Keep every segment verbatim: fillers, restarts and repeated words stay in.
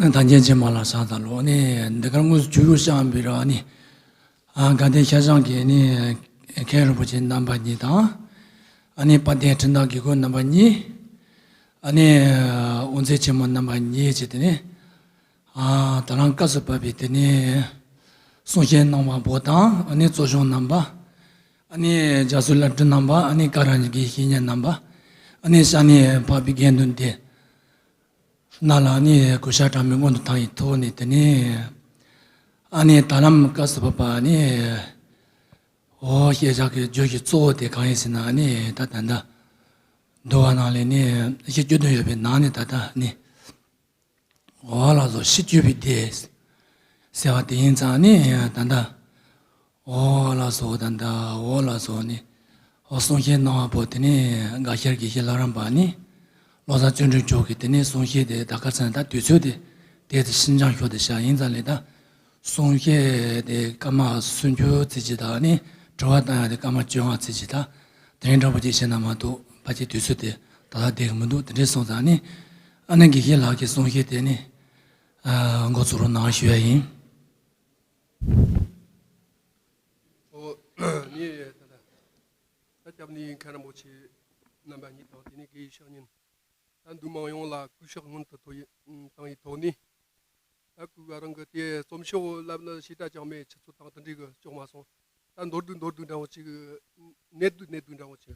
ཐང་རྒྱལ་ཆེན་མ་ལ་ས་དང་ལོ་ནི་འདི་གར་དངོས་སུ་བྱུས་བཞག་པའི་ར་ནི། ཨ་དགའ་ལྡན་ཤར་བྱང་གི་ནི་མཁན་རིན་པོ་ཆེ་རྣམ་པ་གཉིས་དང་། ཨ་ནི་དཔལ་ལྡན་ཁྲི་འདམ་གྱི་སྐུ་རྣམ་པ་གཉིས། ཨ་ནི་དབུ་མཛད་ཆེན་མོ་རྣམ་པ་གཉིས་བཅས་དེ་ནི། ཨ་ད་རང་སྐབས་སུ་བབས་པའི་དེ་ནི་གསུང་བཤད་གནང་བ་པོ་དང་། ཨ་ནི་གཙོ་སྐྱོང་རྣམ་པ། ཨ་ནི་རྒྱ་སོ་ལ་སྤྲུལ་རྣམ་པ། ཨ་ནི་བཀའ་རམས་ཀྱི་བཤེས་གཉེན་རྣམ་པ། ཨ་ནི་ཤ་ནི་འཕགས་པའི་དགེ་འདུན་སྡེ། ན་ལ་ནི་གུས་ཞབས་གྲངས་མེད་སྔོན་དུ་བཏང་བའི་ཐོག་ནས་དེ་ནི། ཨ་ནི་ད་ལམ་སྐབས་སུ་བབས་པ་ནི། འོ་ཤེས་བྱ་གི་བརྗོད་ཀྱི་གཙོ་བོ་དེ་གང་ཡིན་ཟེར་ན། ཨ་ནི་ད་ད་ལྟ་འདུལ་བ་ནང་ལས་ནི་བཞི་བཅུ་བདུན་ཡོད་པའི་ནང་ནས་ད་ལྟ་ནི། འོ་ལགས་སོ། ཤིས་བརྗོད་པའི་སྡེ་ཟེར་བ་དེ་ཡིན་ཙང་ནི་ད་ལྟ། འོ་ལགས་སོ། ད་ལྟ་འོ་ལགས་སོ་ནི། འོ་གསུང་བཤད་གནང་བ་པོ་དེ་ནི་དགའ་ཤར་དགེ་བཤེས་ལྷ་རམས་པ་ནི། བློ་བཟང་བརྩོན་འགྲུས་མཆོག་གིས་དེ་ནི་གསུང་བཤད་དེ་ད་ག་ཚོད་ད་དུས་ཚོད་དེ་དེ་ཚེ་ཤིན་ཅང་ཤོག་དེ་བཞག་ཡིན་ཙང་ལས་ད། གསུང་བཤད་དེ་སྐར་མ་སུམ་ཅུ་ཙམ་ཅིག་དང་ནི་དྲི་བ་བཏང་ཡག་དེ་སྐར་མ་བཅོ་ལྔ་ཙམ་ཅིག་དང་། དེ་འདྲ་པོ་ཅིག་བྱས་ན་མ་གཏོགས་ཕལ་ཆེར་དུས་ཚོད་དེ་ད་ལྟ་བསྡད་ཀྱི་མི་འདུག་དེ་འདྲས་སོང་ཙང་ནི། ཨ་ནི་དགེ་བཤེས་ལགས་ཀྱི་གསུང་བཤད་དེ་ནི། ཨ་འགོ་ཚུགས་རོགས་གནང་ཞུ་ཡ་ཡིན། ཨོ། ནི་ད་ལྟ་ད་སྐྱབས་གནས་མཁན་རིན་པོ་ཆེ་རྣམ་པ་གཉིས་དང་། དེ་ནས་དགེ་བཤེས་ཤག་ཉིན། ད་འདུས་མང་ཡོངས་ལ་གུས་ཕྱག་སྔོན་དུ་ཐོ་ཡི་བཏང་ཡི་ཐོག་ནས། ད་གུས་པ་རང་གི་དེ་རྩོམ་ཤོག་ལབ་ན་ཞེ་དྲག་ཅང་མེད། ཆུ་ཚོད་དང་དེ་འདྲའི་གི་ལྕོགས་མ་སོང་། ད་མདོར་བསྡུས་མདོར་བསྡུས་འདྲ་བོ་ཅིག། གནད་བསྡུས་གནད་བསྡུས་འདྲ་བོ་ཅིག།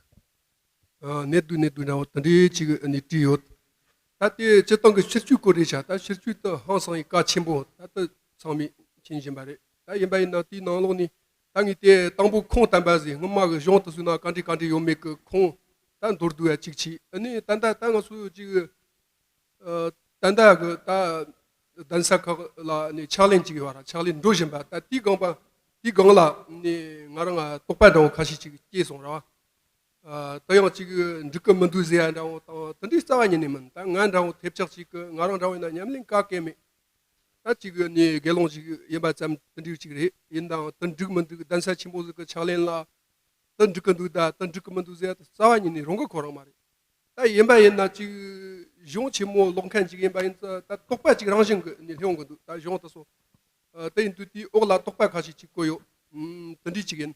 ཨ་གནད་བསྡུས་གནད་བསྡུས་འདྲ་བོ་དེ་འདྲའི་ཅིག་ནས་བྲིས་ཡོད། ད་དེ་སྤྱིར་བཏང་གི་ཕྱིར་བཅོས་སྐོར་རེད་ཤག་ད་ཕྱིར་བཅོས་དེ་ཧང་སང་ཡི་གལ་ཆེན་པོ་ད་ལྟ་ཚང་མས་མཁྱེན་བཞིན་པ་རེད། ད་ཡིན་པ་ཡིན་ན་དེའི་ནང་ལོགས་ནས་ད་ངས་དེ་དང་པོ་ཁུངས་བསྟན་པ་ཟིག། སྔོན་མ་གི་གཞུང་དེ་ཚོའི་ནང་ག་འདྲ་ག་འདྲ་ཡོད་མེད་ཀྱི་ཁུངས་ད་མདོར་བསྡུས་ཡ་གཅིག་བྱས། ཨ་ནི་ད་ལྟ་ད་ང་ཚོ་ཅིག། ཨ་ད་ལྟ་གི་ད་གདན་ས་ཁག་ལ་ནི་ཕྱག་ལེན་ཅིག་ཡོད་ར། ཕྱག་ལེན་འགྲོ་བཞིན་པ། ད་དེའི་སྒང་པ་དེའི་སྒང་ལ་ནི་ང་རང་ང་དོགས་པ་འདྲ་བོ་ཁ་ཤས་ཅིག་སྐྱེས་སོང་ར། ཨ་ད་ཡང་ཅིག་འགྲིག་གི་མི་འདུག་ཟེར་ཡ་འདྲ་བོ་དང་དེ་འདྲའི་རྩ་བ་ཉིད་ནས་མིན། ད་ང་འདྲ་བོ་ཐེབས་ཆག་ཅིག་གི་ང་རང་འདྲ་བོ་ཡིན་ན་ཉམས་ལེན་ག་གེ་མེད། ད་ཅིག་ནི་དགེ་སློང་ཞིག་ཡིན་པ་ཙམ་དེ་འདྲའི་ཅིག་རེད། ཡིན་ནའང་དེ་འགྲིག་མི་འདུག་གདན་ས་ཆེན་པོ་ཟིག་གི་ཕྱག་ལེན་ལ་དེ་འགྲིག་གི་འདུག་ད་དེ་འགྲིག་གི་མི་འདུག་ཟེར་ཡ་དེ་རྩ་བ་ཉིད་ནས་རང་གི་ཁོ་རང་མ་རེད། ད་ཡིན་པ་ཡིན་ན་ཅིག་གཞུང་ཆེན་མོ་ཀློག་མཁན་ཅིག་ཡིན་པ་ཡིན་ཙང་ད་དོགས་པ་ཅིག་རང་བཞིན་གྱི་ནི་སླེབས་ཡོང་གི་འདུག་ད་གཞུང་དེ་ཚོ། ཨ་དེ་ཡིན་དུས་དེའི་འོག་ལ་དོགས་པ་ཁ་ཤས་ཅིག་བཀོད་ཡོད། ཨུམ་དེ་འདྲའི་ཅིག་ཡིན།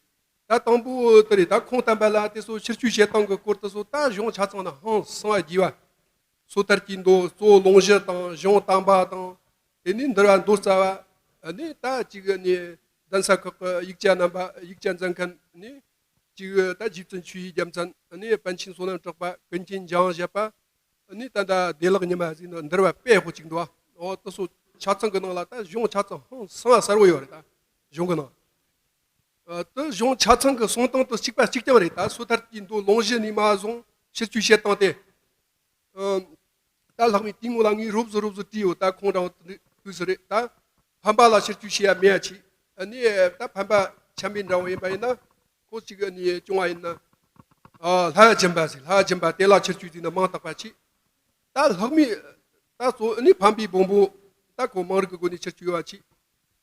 ད་དང་པོ་དེ་རེད། ད་ཁུངས་བསྟན་པ་ལ་དེ་ཚོ་ཕྱིར་བཅོས་བྱེད་སྟངས་ཀྱི་སྐོར་དེ་ཚོ་ད་གཞུང་ཆ་ཚང་ན་ཧང་སང་བ་རྒྱས་པ། སོ་ཐར་གྱི་མདོ་གཙོ་བོ་ལུང་གཞི་དང་གཞུང་དམ་པ་དང་། དེ་ནས་འདུལ་བ་མདོ་རྩ་བ། ཨ་ནི་ད་ཅིག་ནི་གདན་ས་ཁག་གི་ཡིག་ཆ་རྣམ་པ་ཡིག་ཆ་མཛད་མཁན་ནི། གཅིག་ད་རྗེ་བཙུན་ཆོས་ཀྱི་རྒྱལ་མཚན། ཨ་ནི་པཎ་ཆེན་བསོད་ནམས་གྲགས་པ། ཀུན་མཁྱེན་འཇམ་དབྱངས་བཞད་པ། ཨ་ནི་ད་ལྟ་བདེ་བླག་ཉི་མ་ཟེར་ནི་འདུལ་བ་དཔེ་ཡག་པོ་གཅིག་འདུག་ཨ། འོ་དེ་ཚོ་ཆ་ཚང་གི་ནང་ལ་ད་གཞུང་ཆ་ཚང་ཧང་སང་བ་གསལ་བོ་ཡོད་རེད། ད་གཞུང་གི་ནང་། ཨ་དེ་གཞུང་ཆ་ཚང་གི་གསུང་སྟངས་དེ་གཅིག་པ་གཅིག་རྐྱང་རེད། ད་སོ་ཐར་གྱི་མདོ་ལུང་གཞི་ནས་མ་བཟུང་ཕྱིར་བཅོས་བྱེད་སྟངས་དེ། ཨ་ད་ལྷག་མའི་དེའི་སྔོན་ལ་ངས་རོབ་ཙམ་རོབ་ཙམ་བྲིས་ཡོད། ད་ཁོང་རང་དུས་སུ་རེད། ད་ཕན་པ་ལ་ཕྱིར་བཅོས་བྱེད་ཡ་མེད་ཡ་ཆེ། ཨ་ནི་ད་ཕན་པ་ཆེན་པོའི་འདྲ་བོ་ཡིན་པ་ཡིན་ན། ཁོ་གཅིག་ཨ་ནི་སྐྱོང་བ་ཡིན་ན། ཨ་ལྷ་སྦྱིན་པ་ཟེར། ལྷ་སྦྱིན་པ་དེ་ལ་ཕྱིར་བཅོས་བྱས་ན་མང་དག་པ་ཆེ། ད་ལྷག་མའི་ད་གཙོ་ཨ་ནི་ཕན་པའི་སྦོམ་པོ་ད་ཁོ་མང་རིག་གི་སྒོ་ནས་ཕྱིར་བཅོས་ཡོད་པ་ཆེ།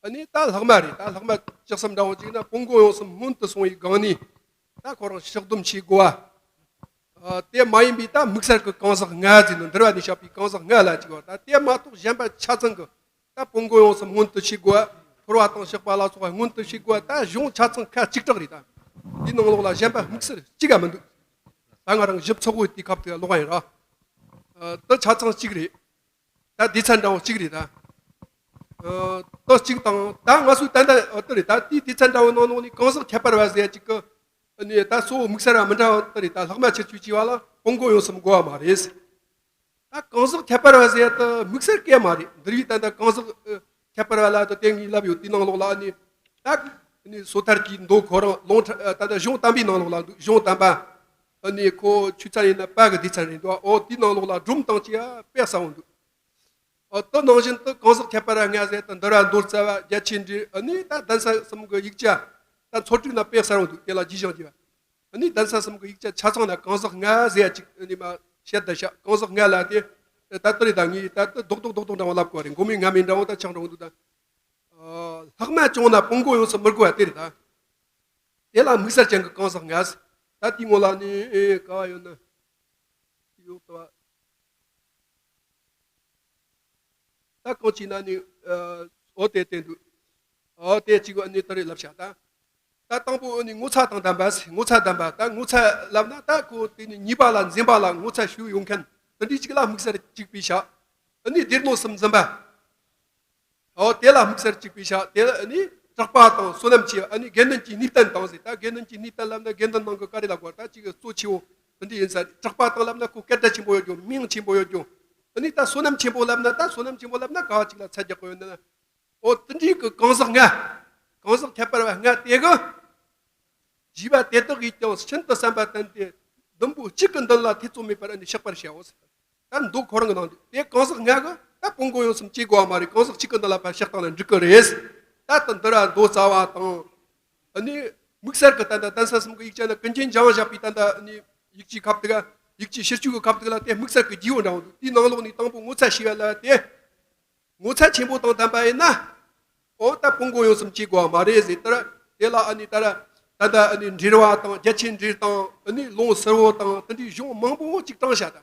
ཨ་ནི་ད་ལྷག་མ་རེད། ད་ལྷག་མ་ལྕགས་ཟམ་འདྲ་བོ་ཅིག་ན་བོན་སྒོ་ཡོངས་སུ་སྔོན་དུ་སོང་བའི་སྒང་ནས་ད་ཁོ་རང་ཕྱག་སྡོམ་བྱེད་དགོས་པ། ཨ་དེ་མ་ཡིན་པའི་ད་དམིགས་བསལ་གྱི་གང་ཟག་ལྔ་ཟེར་ནི་འདུལ་བ་ནས་བཤད་པའི་གང་ཟག་ལྔ་ལ་གཅིག་པ། ད་དེ་མ་གཏོགས་གཞན་པ་ཆ་ཚང་གི་ད་བོན་སྒོ་ཡོངས་སུ་སྔོན་དུ་བྱེད་དགོས་པ། ཕུར་བ་དང་ཕྱག་པ་ལ་སོགས་པ་སྔོན་དུ་བྱེད་དགོས་པ། ད་གཞུང་ཆ་ཚང་ཁ་གཅིག་གྲགས་རེད། ད་དེའི་ནང་ལོགས་ལ་གཞན་པ་དམིགས་བསལ་གཅིག་ཀ་མི་འདུག་ད་ང་རང་ཞིབ་ཚགས་པོ་དེ་ཁབ་དེ་ཀློག་ཡིན་ར། ཨ་ད་ཆ་ཚང་གཅིག་རེད། ད་སྡེ་ཚན་འདྲ་བོ་གཅིག་རེད་ད། ཨ་ད་གཅིག་དང་ད་ང་ཚོའི་ད་ལྟ་ཨ་ད་རེད། ད་དེའི་སྡེ་ཚན་འདྲ་བོ་ནང་ནང་ནས་གང་ཟག་ཁྱད་པར་བ་ཟེར་ཡ་གཅིག་གི་ཨ་ནི་ད་གཙོ་བོ་དམིགས་བསལ་བ་མི་འདྲ་བ་ད་རེད། ད་ལྷག་མ་ཕྱིར་བཅོས་བྱས་པ་ལ་བོན་སྒོ་ཡོངས་སུ་དགོས་པ་མ་རེད། ད་གང་ཟག་ཁྱད་པར་བ་ཟེར་ཡ་ད་དམིགས་བསལ་གང་ཡང་མ་རེད། འདིར་ཡོད་ད་ད་གང་ཟག་ཨ་ཁྱད་པར་བ་ལ་ད་དེ་ངས་ལབ་ཡོད། དེའི་ནང་ལོགས་ལ་ཨ་ནི་ད་ཨ་ནི་སོ་ཐར་གྱི་མདོ་ཁོ་རང་ལུང་ད་ད་གཞུང་དམ་པའི་ནང་ལོགས་ལ་འདུག་གཞུང་དམ་པ། ཨ་ནི་ཁོ་ཆོས་ཚན་ཡིན་ན་པ་གི་སྡེ་ཚན་རེད་འདུག་ཨོ་དེའི་ནང་ལོགས་ལ་སྒྲུང་དང་བཅས་པ་དཔེ་གསལ་བོ་འདུག་ཨ་དེ་ནང་བཞིན་དུ་གང་ཟག་ཁྱད་པར་བ་ལྔ་ཟེར་ད་འདུལ་བ་མདོ་རྩ་བ་རྒྱ་ཆེར་འགྲེལ། ཨ་ནི་ད་གདན་ས་གསུམ་གི་ཡིག་ཆ་ད་མཚོ་དྲུག་ན་དཔེ་གསལ་བོ་འདུག་དེ་ལ་རྒྱས་བཞག་བགྱིས་པ། ཨ་ནི་གདན་ས་གསུམ་གི་ཡིག་ཆ་ཆ་ཚང་ན་གང་ཟག་ལྔ་ཟེར་ཡ་གཅིག་ཨ་ནི་མ་བཤད་ད་ཤག་གང་ཟག་ལྔ་ལ་དེ་ད་ལྟ་རེད། ད་ངས་ད་ལྟ་རྡོག་རྡོག་རྡོག་རྡོག་འདྲ་བོ་ལབ་དགོས་རེད། མགོ་མའི་ང་མའི་འདྲ་བོ་ད་ཆགས་འགྲོ་གི་འདུག་ད་ཨ་ལྷག་མ་བྱུང་ན་བོན་སྒོ་ཡོངས་སུ་མི་དགོས་པ་དེ་རེད་ད། དེ་ལ་དམིགས་བསལ་ཅན་གྱི་གང་ཟག་ལྔ་ཟེར། ད་དེའི་ངོ་ལ་ནི་ཨེ་ག་བ་ཡོད་ན། ཡོད་དོ། ད་གང་ཅི་ན་ནི་འོ་དེ་དེ་འདུག་འོ་དེ་གཅིག་ཨ་ནི་ད་རེ་ལབ་བྱ་ད། ད་དང་པོ་ཨ་ནི་ངོ་ཚ་དང་ལྡན་པ་ཟེར། ངོ་ཚ་ལྡན་པ། ད་ངོ་ཚ་ལབ་ན་ད་ཁོ་དེ་ནི་ཉེས་པ་ལ་འཛེམ་པ་ལ་ངོ་ཚ་ཞུ་ཡོང་མཁན་དེ་འདྲའི་གཅིག་ལ་དམིགས་བསལ་གཅིག་པའི་ཤ། ཨ་ནི་སྡེ་སྣོད་གསུམ་འཛིན་པ། འོ་དེ་ལ་དམིགས་བསལ་གཅིག་པའི་ཤ། དེ་ལ་ཨ་ནི་དྲེགས་པ་དང་བསོད་ནམས་ཆེ་བ། ཨ་ནི་དགེ་འདུན་གྱི་ནུས་ལྡན་དང་ཟེར། ད་དགེ་འདུན་གྱི་ནུས་ལྡན་ལབ་ན་དགེ་འདུན་ནང་གི་བཀའ་དྲིན་ལ་གོ་ད་གཅིག་གི་གཙོ་ཆེ་བོ་དེ་འདྲ་ཡིན་ས་རེད། དྲེགས་པ་དང་ལབ་ན་ཁོ་སྐད་གྲགས་ཆེན་པོ་ཡོད་རྒྱུ། མིང་ཆེན་པོ་ཡོད་རྒྱུ། ཨ་ནི་ད་བསོད་ནམས་ཆེན་པོ་ལབ་ན་ད་བསོད་ནམས་ཆེན་པོ་ལབ་ན་ག་བ་གཅིག་ལ་ཚད་རྒྱག་གི་ཡོད་ན། འོ་དེ་འདྲའི་གི་གང་ཟག་ལྔ། གང་ཟག་ཁྱད་པར་བ་ལྔ་དེ་གི། བྱིས་པ་དེ་དག་གིས་ཀྱང་ཤིན་ཏུ་བསམ་པ་བརྟན་ཏེ། བདུན་པོ་གཅིག་གི་མདུན་ལ་ཐེ་ཚོམ་མེད་པར་ཨ་ནི་གཤེགས་པར་བྱའོ། ད་མདོ་ཁོ་རང་གི་ནང་དུ་དེ་གང་ཟག་ལྔ་གི་ད་བོན་སྒོ་ཡོངས་སུ་འབྱེད་དགོས་པ་མ་རེད། གང་ཟག་གཅིག་གི་མདུན་ལ་ཕར་གཤེགས་སྟངས་ལ་འགྲིག་གི་རེད། ད་དེ་འདི་ར་མདོ་རྩ་བ་དང་། ཨ་ནི་དམིགས་བསལ་གི་ད་ལྟ་གདན་ས་གསུམ་གི་ཡིག་ཆ་ན་ཀུན་མཁྱེན་འཇམ་དབྱངས་བཞད་པའི་ད་ལྟ་ཨ་ནི་ཡིག་ཆའི་ཁ་ཐུག་ཡིག་ཆའི་ཕྱིར་བཅོས་ཀྱི་ཁ་ཐུག་ལ་དེ་དམིགས་བསལ་གི་རྒྱས་པོ་འདྲ་བོ་འདུག་དེའི་ནང་ལོགས་ནས་དང་པོ་ངོ་ཚ་ཤེས་པ་ལ་དེ། ངོ་ཚ་ཆེན་པོ་དང་ལྡན་པ་ཡིན་ན། འོ་ད་བོན་སྒོ་ཡོངས་སུ་འབྱེད་དགོས་པ་མ་རེད་ཟེར། དེ་ལ་དེ་ལ་ཨ་ནི་ད་ར་ད་ལྟ་ཨ་ནི་འགྲེལ་བ་དང་རྒྱ་ཆེན་འགྲེལ་དང་ཨ་ནི་ལུང་ཟུར་བོ་དང་དེ་འདྲའི་གཞུང་མང་པོ་ཅིག་དྲངས་བཞག་ད།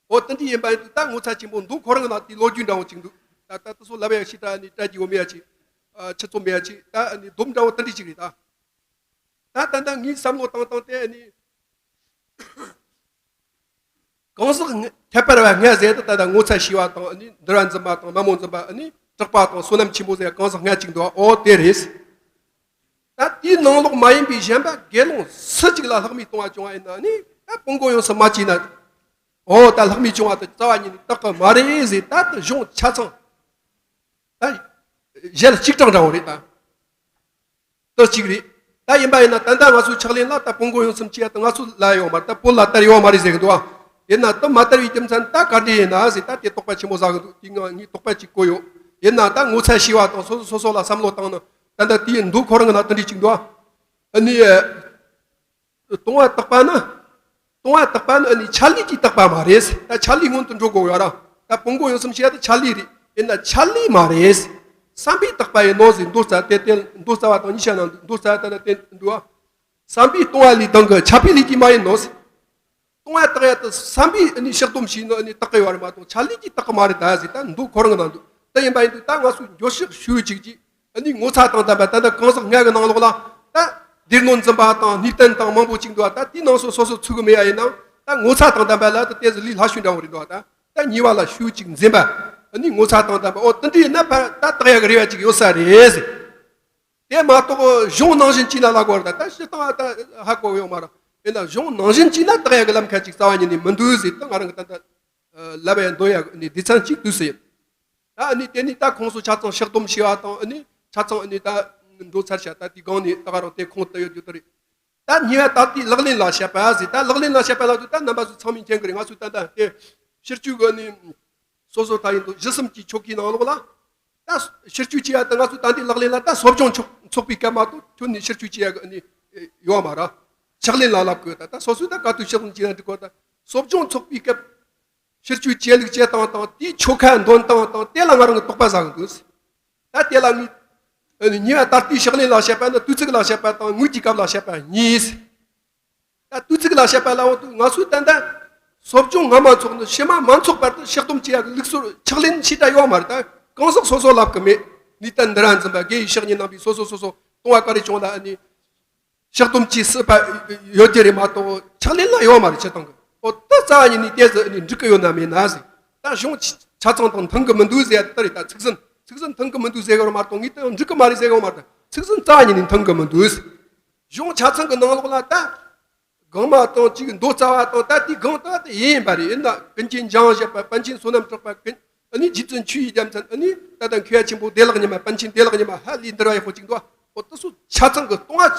འོ་དེ་འདྲ་ཡིན་པ་ཡིན་དུས་ད་ངོ་ཚ་ཆེན་པོ་མདོ་ཁོ་རང་ནང་དེའི་ལོ་རྒྱུས་འདྲ་བོ་ཅིག་འདུག་ད་ད་དེ་ཚོ་ལབ་ཡ་ཞིག་ད་ཨ་ནི་བཀྲ་རྒྱུ་བོ་མེད་ཡ་ཅིག་ཆུ་ཚོད་མེད་ཡ་ཅིག་ད་ཨ་ནི་སྡོམ་འདྲ་བོ་དེ་འདྲ་ཅིག་རེད་ད། ད་ད་ལྟ་ངའི་བསམ་བློ་བཏང་སྟངས་དེ་ཨ་ནི། གང་ཟག་ལྔ་ཁྱད་པར་བ་ལྔ་ཟེར་དུས་ད་ལྟ་ངོ་ཚ་ཤེས་པ་དང་ཨ་ནི་འདུལ་བ་འཛིན་པ་དང་མ་མོ་འཛིན་པ་ཨ་ནི་དྲེགས་པ་དང་བསོད་ནམས་ཆེན་པོ་ཟེར་གང་ཟག་ལྔ་གཅིག་འདུག་འོ་དེ་རེད། ད་དེའི་ནང་ལོགས་མ་ཡིན་པའི་གཞན་པ་དགེ་སློང་སུ་གཅིག་ལ་ལྷག་མའི་ལྟུང་བ་བྱུང་བ་ཡིན་ན་ཨ་ནི་ད་བོན་སྒོ་ཡོངས་སུ་མ་བཅད་ན། འོ་ད་ལྷག་མའི་བྱུང་བ་དེ་རྩ་བ་ཉིད་ནས་དག་གི་མ་རེད་ཟེར། ད་དེ་གཞུང་ཆ་ཚང་ད་གཞལ་གཅིག་གྲངས་འདྲ་བོ་རེད་ད། དེ་གཅིག་རེད། ད་ཡིན་པ་ཡིན་ན་ད་ལྟ་ང་ཚོའི་ཕྱག་ལེན་ལ་ད་བོན་སྒོ་ཡོངས་སུ་འབྱེད་ཡ་ད་ང་ཚོ་ལ་ཡོད་མ་རེད། ད་བོད་ལ་དར་ཡོད་མ་རེད་ཟེར་གི་འདུག་ཨ། ཡིན་ན་ད་མ་དར་བའི་རྒྱུ་མཚན་ད་ག་འདྲ་ཡིན་ན་ཟེར། ད་དེ་དོགས་པ་ཆེན་པོ་ཟ་གི་འདུག་དེ་ང་ངས་དོགས་པ་གཅིག་གོ་ཡོད། ཡིན་ན་ད་ངོ་ཚ་ཤེས་པ་དང་སོ་སོ་སོ་སོ་ལ་བསམ་བློ་བཏང་ན་ད་ལྟ་དེའི་མདོ་ཁོ་རང་གི་ནང་དེ་འདྲ་གཅིག་འདུག་ཨ། ཨ་ནི། ལྟུང་བ་དག་པ་ནི། ལྟུང་བ་དག་པ་ནི་ཨ་ནི་ཆ་ལུགས་ཀྱིས་དག་པ་མ་རེད། ད་ཆ་ལུགས་སྔོན་དུ་འགྲོ་དགོས་ཡོད་ར། ད་བོན་སྒོ་ཡོངས་སུ་འབྱེད་ཡ་ད་ཆ་ལུགས་རེད། ཡིན་ན་ཆ་ལུགས་མ་རེད། བསམ་པས་དག་པ་ཡིན་ནོ་ཟེར། མདོ་རྩ་དེ་དེ་མདོ་རྩ་བ་དང་གཉིས་ཆ་ནང་འདུག་མདོ་རྩ་བ་ད་ལ་བསྟན་འདུག་ཨ། བསམ་པས་ལྟུང་བ་ལས་ལྡང་གི། ཆ་པའི་ལུགས་ཀྱིས་མ་ཡིན་ནོ་ཟེར། ལྟུང་བ་དག་ཡ་ད་བསམ་པས་ཨ་ནི་ཕྱག་སྡོམ་བྱས་ནོ་ཨ་ནི་དག་གི་ཡོད་རེད་མ་གཏོགས་ཆ་ལུགས་ཀྱིས་དག་གི་མ་རེད་ད་ཟེར། ད་མདོ་ཁོ་རང་གི་ནང་འདུག་ད་ཡིན་པ་ཡིན་དུས་ད་ང་ཚོས་འགྱོད་བཤགས་ཞུ་ཅིག་ཅིག་ཨ་ནི་ངོ་ཚ་དང་ལྡན་པ་ད་ལྟ་གང་ཟག་ལྔ་གི་ནང་ལོགས་ལ་ད་སྡེ་སྣོད་འཛིན་པ་དང་ནུས་ལྡན་དང་མང་པོ་ཅིག་འདུག་ད་དེའི་ནང་སོ་སོ་སོ་ཚུགས་གི་མེད་ཡ་ཡིན་ནའང་ད་ངོ་ཚ་དང་ལྡན་པ་ལ་ད་དེ་ཟི་ལི་ལྷ་ཞུ་འདྲ་བོ་རེད་འདུག་ད་ད་ཉེས་པ་ལ་ཞུ་ཅིག་འཛེམ་པ། ཨ་ནི་ངོ་ཚ་དང་ལྡན་པ་ཨོ་དེ་འདྲ་ཡིན་ན་ཕར་ད་དག་ཡ་གི་རེ་བ་ཅིག་ཡོད་ས་རེད་ཟེར། དེ་མ་གཏོགས་གཞུང་ནང་བཞིན་བྱས་ན་ལ་གོ་ར་ད་ད་སྤྱིར་བཏང་ད་ཧ་གོ་ཡོང་མ་ར། དེ་ན་གཞུང་ནང་བཞིན་བྱས་ན་དག་ཡ་གི་ལམ་ཁ་ཅིག་རྩ་བ་ཉིད་ནས་མི་འདུག་ཟེར། ད་ང་རང་གི་ད་ད་ལབ་ཡ་འདོད་ཡ་ནི་སྡེ་ཚན་གཅིག་དུས་ཟེར། ད་ཨ་ནི་དེ་ནི་ད་ཁོང་ཚོ་ཆ་ཚང་ཕྱག་སྡོམ་བྱས་པ་དང་ཨ་ནི་ཆ་ཚང་ཨ་ནི་ད་འགྲོ་ཚར་ཤག་ད་དེ་སྒང་ནས་ད་ག་རང་དེ་ཁོང་དུ་ཡོད་རྒྱུ་དེ་རེད། ད་ཉེས་པ་དག་པའི་ལག་ལེན་ལ་བཤད་པ་ཟེར། ད་ལག་ལེན་ལ་བཤད་པ་ལ་དུ་ད་རྣམ་པ་ཚོ་ཚང་མས་མཁྱེན་གི་རེད། ང་ཚོས་ད་ལྟ་དེ་ཕྱིར་བཅོས་གི་ནི་སོ་སོ་ད་ཡིན་དུ་གཞི་གསུམ་གྱི་ཆོ་གའི་ནང་ལོགས་ལ་ད་ཕྱིར་བཅོས་བྱས་ཡ་ད་ང་ཚོས་ད་འདི་ལག་ལེན་ལ་ད་གསོ་སྦྱོང་ཚོགས་ཚོགས་པའི་སྐབས་མ་གཏོགས་ཁྱོན་ནས་ཕྱིར་བཅོས་བྱས་ཡ་གི་ནི་ཡོད་མ་ར། ཕྱག་ལེན་ལ་ལབ་དགོས། ད་ད་སོ་སོས་ད་ག་དུས་ཕྱག་ལེན་བྱས་ན་འགྲིག་གོ་ད་གསོ་སྦྱོང་ཚོགས་པའི་སྐབས། ཕྱིར་བཅོས་བྱེད་ལུགས་བྱེད་སྟངས་དང་དེའི་ཆོ་ག་འདོན་སྟངས་དང་དེ་ལ་ང་རང་གི་དོགས་པ་ཟ་གི་འདུག་ད་དེ་ལ་ངས་ཉེས་པ་ད་ལྟའི་ཕྱག་ལེན་ལ་བཤད་པ་ནི་དུས་ཚིགས་ལ་བཤད་པ་དང་དངོས་ཀྱི་སྐབས་ལ་བཤད་པ་གཉིས། ད་དུས་ཚིགས་ལ་བཤད་པ་ལ་འོ་དུ་ང་ཚོས་ད་ལྟ་གསོ་སྦྱོང་སྔ་མ་ཚོགས་ནི་ཕྱི་མ་མ་འཚོགས་བར་དུ་ཕྱག་སྡོམ་བྱེད་ཡག་གི་ལུགས་སྲོལ་ཕྱག་ལེན་ཞེ་དྲག་ཡོད་མ་རེད། ད་གང་ཟག་སོ་སོ་ལབ་གི་མེད། ནུས་ལྡན་འདི་ར་འཛིན་པ་དགེ་བའི་བཤེས་གཉེན་རྣམ་པས་སོ་སོ་སོ་སོ་ལྟུང་བ་ག་རེ་བྱུང་ལ་ཨ་ནི། ཕྱག་སྡོམ་བྱེད་སྲིད་པ་ཡོད་རྒྱུ་རེད་མ་གཏོགས་ཕྱག་ལེན་ལ་ཡོད་མ་རེད། སྤྱིར་བཏང་གི་ཨོ་ད་རྩ་བ་ཉིད་ནས་དེ་ཟིག་ནི་འགྲིག་གི་ཡོད་ན་མེད་ན་ཟིག་ད་གཞུང་ཆ་ཚང་དང་མཐུན་གི་མི་འདུག་ཟེར་ཡ་ད་རེད། ད་ཚིག་ཟིན་ཚིག་ཟིན་མཐུན་གི་མི་འདུག་ཟེར་གི་རེད་མ་གཏོགས་ངས་ད་འགྲིག་གི་མ་རེད་ཟེར་གི་ཡོད་མ་རེད། ད་ཚིག་ཟིན་རྩ་བ་ཉིད་ནས་མཐུན་གི་མི་འདུག་གཞུང་ཆ་ཚང་གི་ནང་ལོགས་ལ་ད་གང་མ་གཏོགས་ཅིག་མདོ་རྩ་བ་དང་ད་དེའི་སྒང་ད་ད་ཡིན་པ་རེད། ཡིན་ན་ཀུན་མཁྱེན་འཇམ་དབྱངས་བཞད་པ་པཎ་ཆེན་བསོད་ནམས་གྲགས་པ་ཀུན། ཨ་ནི་རྗེ་བཙུན་ཆོས་ཀྱི་རྒྱལ་མཚན། ཨ་ནི་ད་ལྟ་མཁས་པ་ཆེན་པོ་བདེ་བླག་ཉི་མ། པཎ་ཆེན་བདེ་བླག་ཉི་མ་ཧ་ལས་འདིར་བ་ཡག་པོ་ཅིག་འདུག་ཨོ་ད་སུ་ཆ་ཚང་གི་ལྟུང་བ་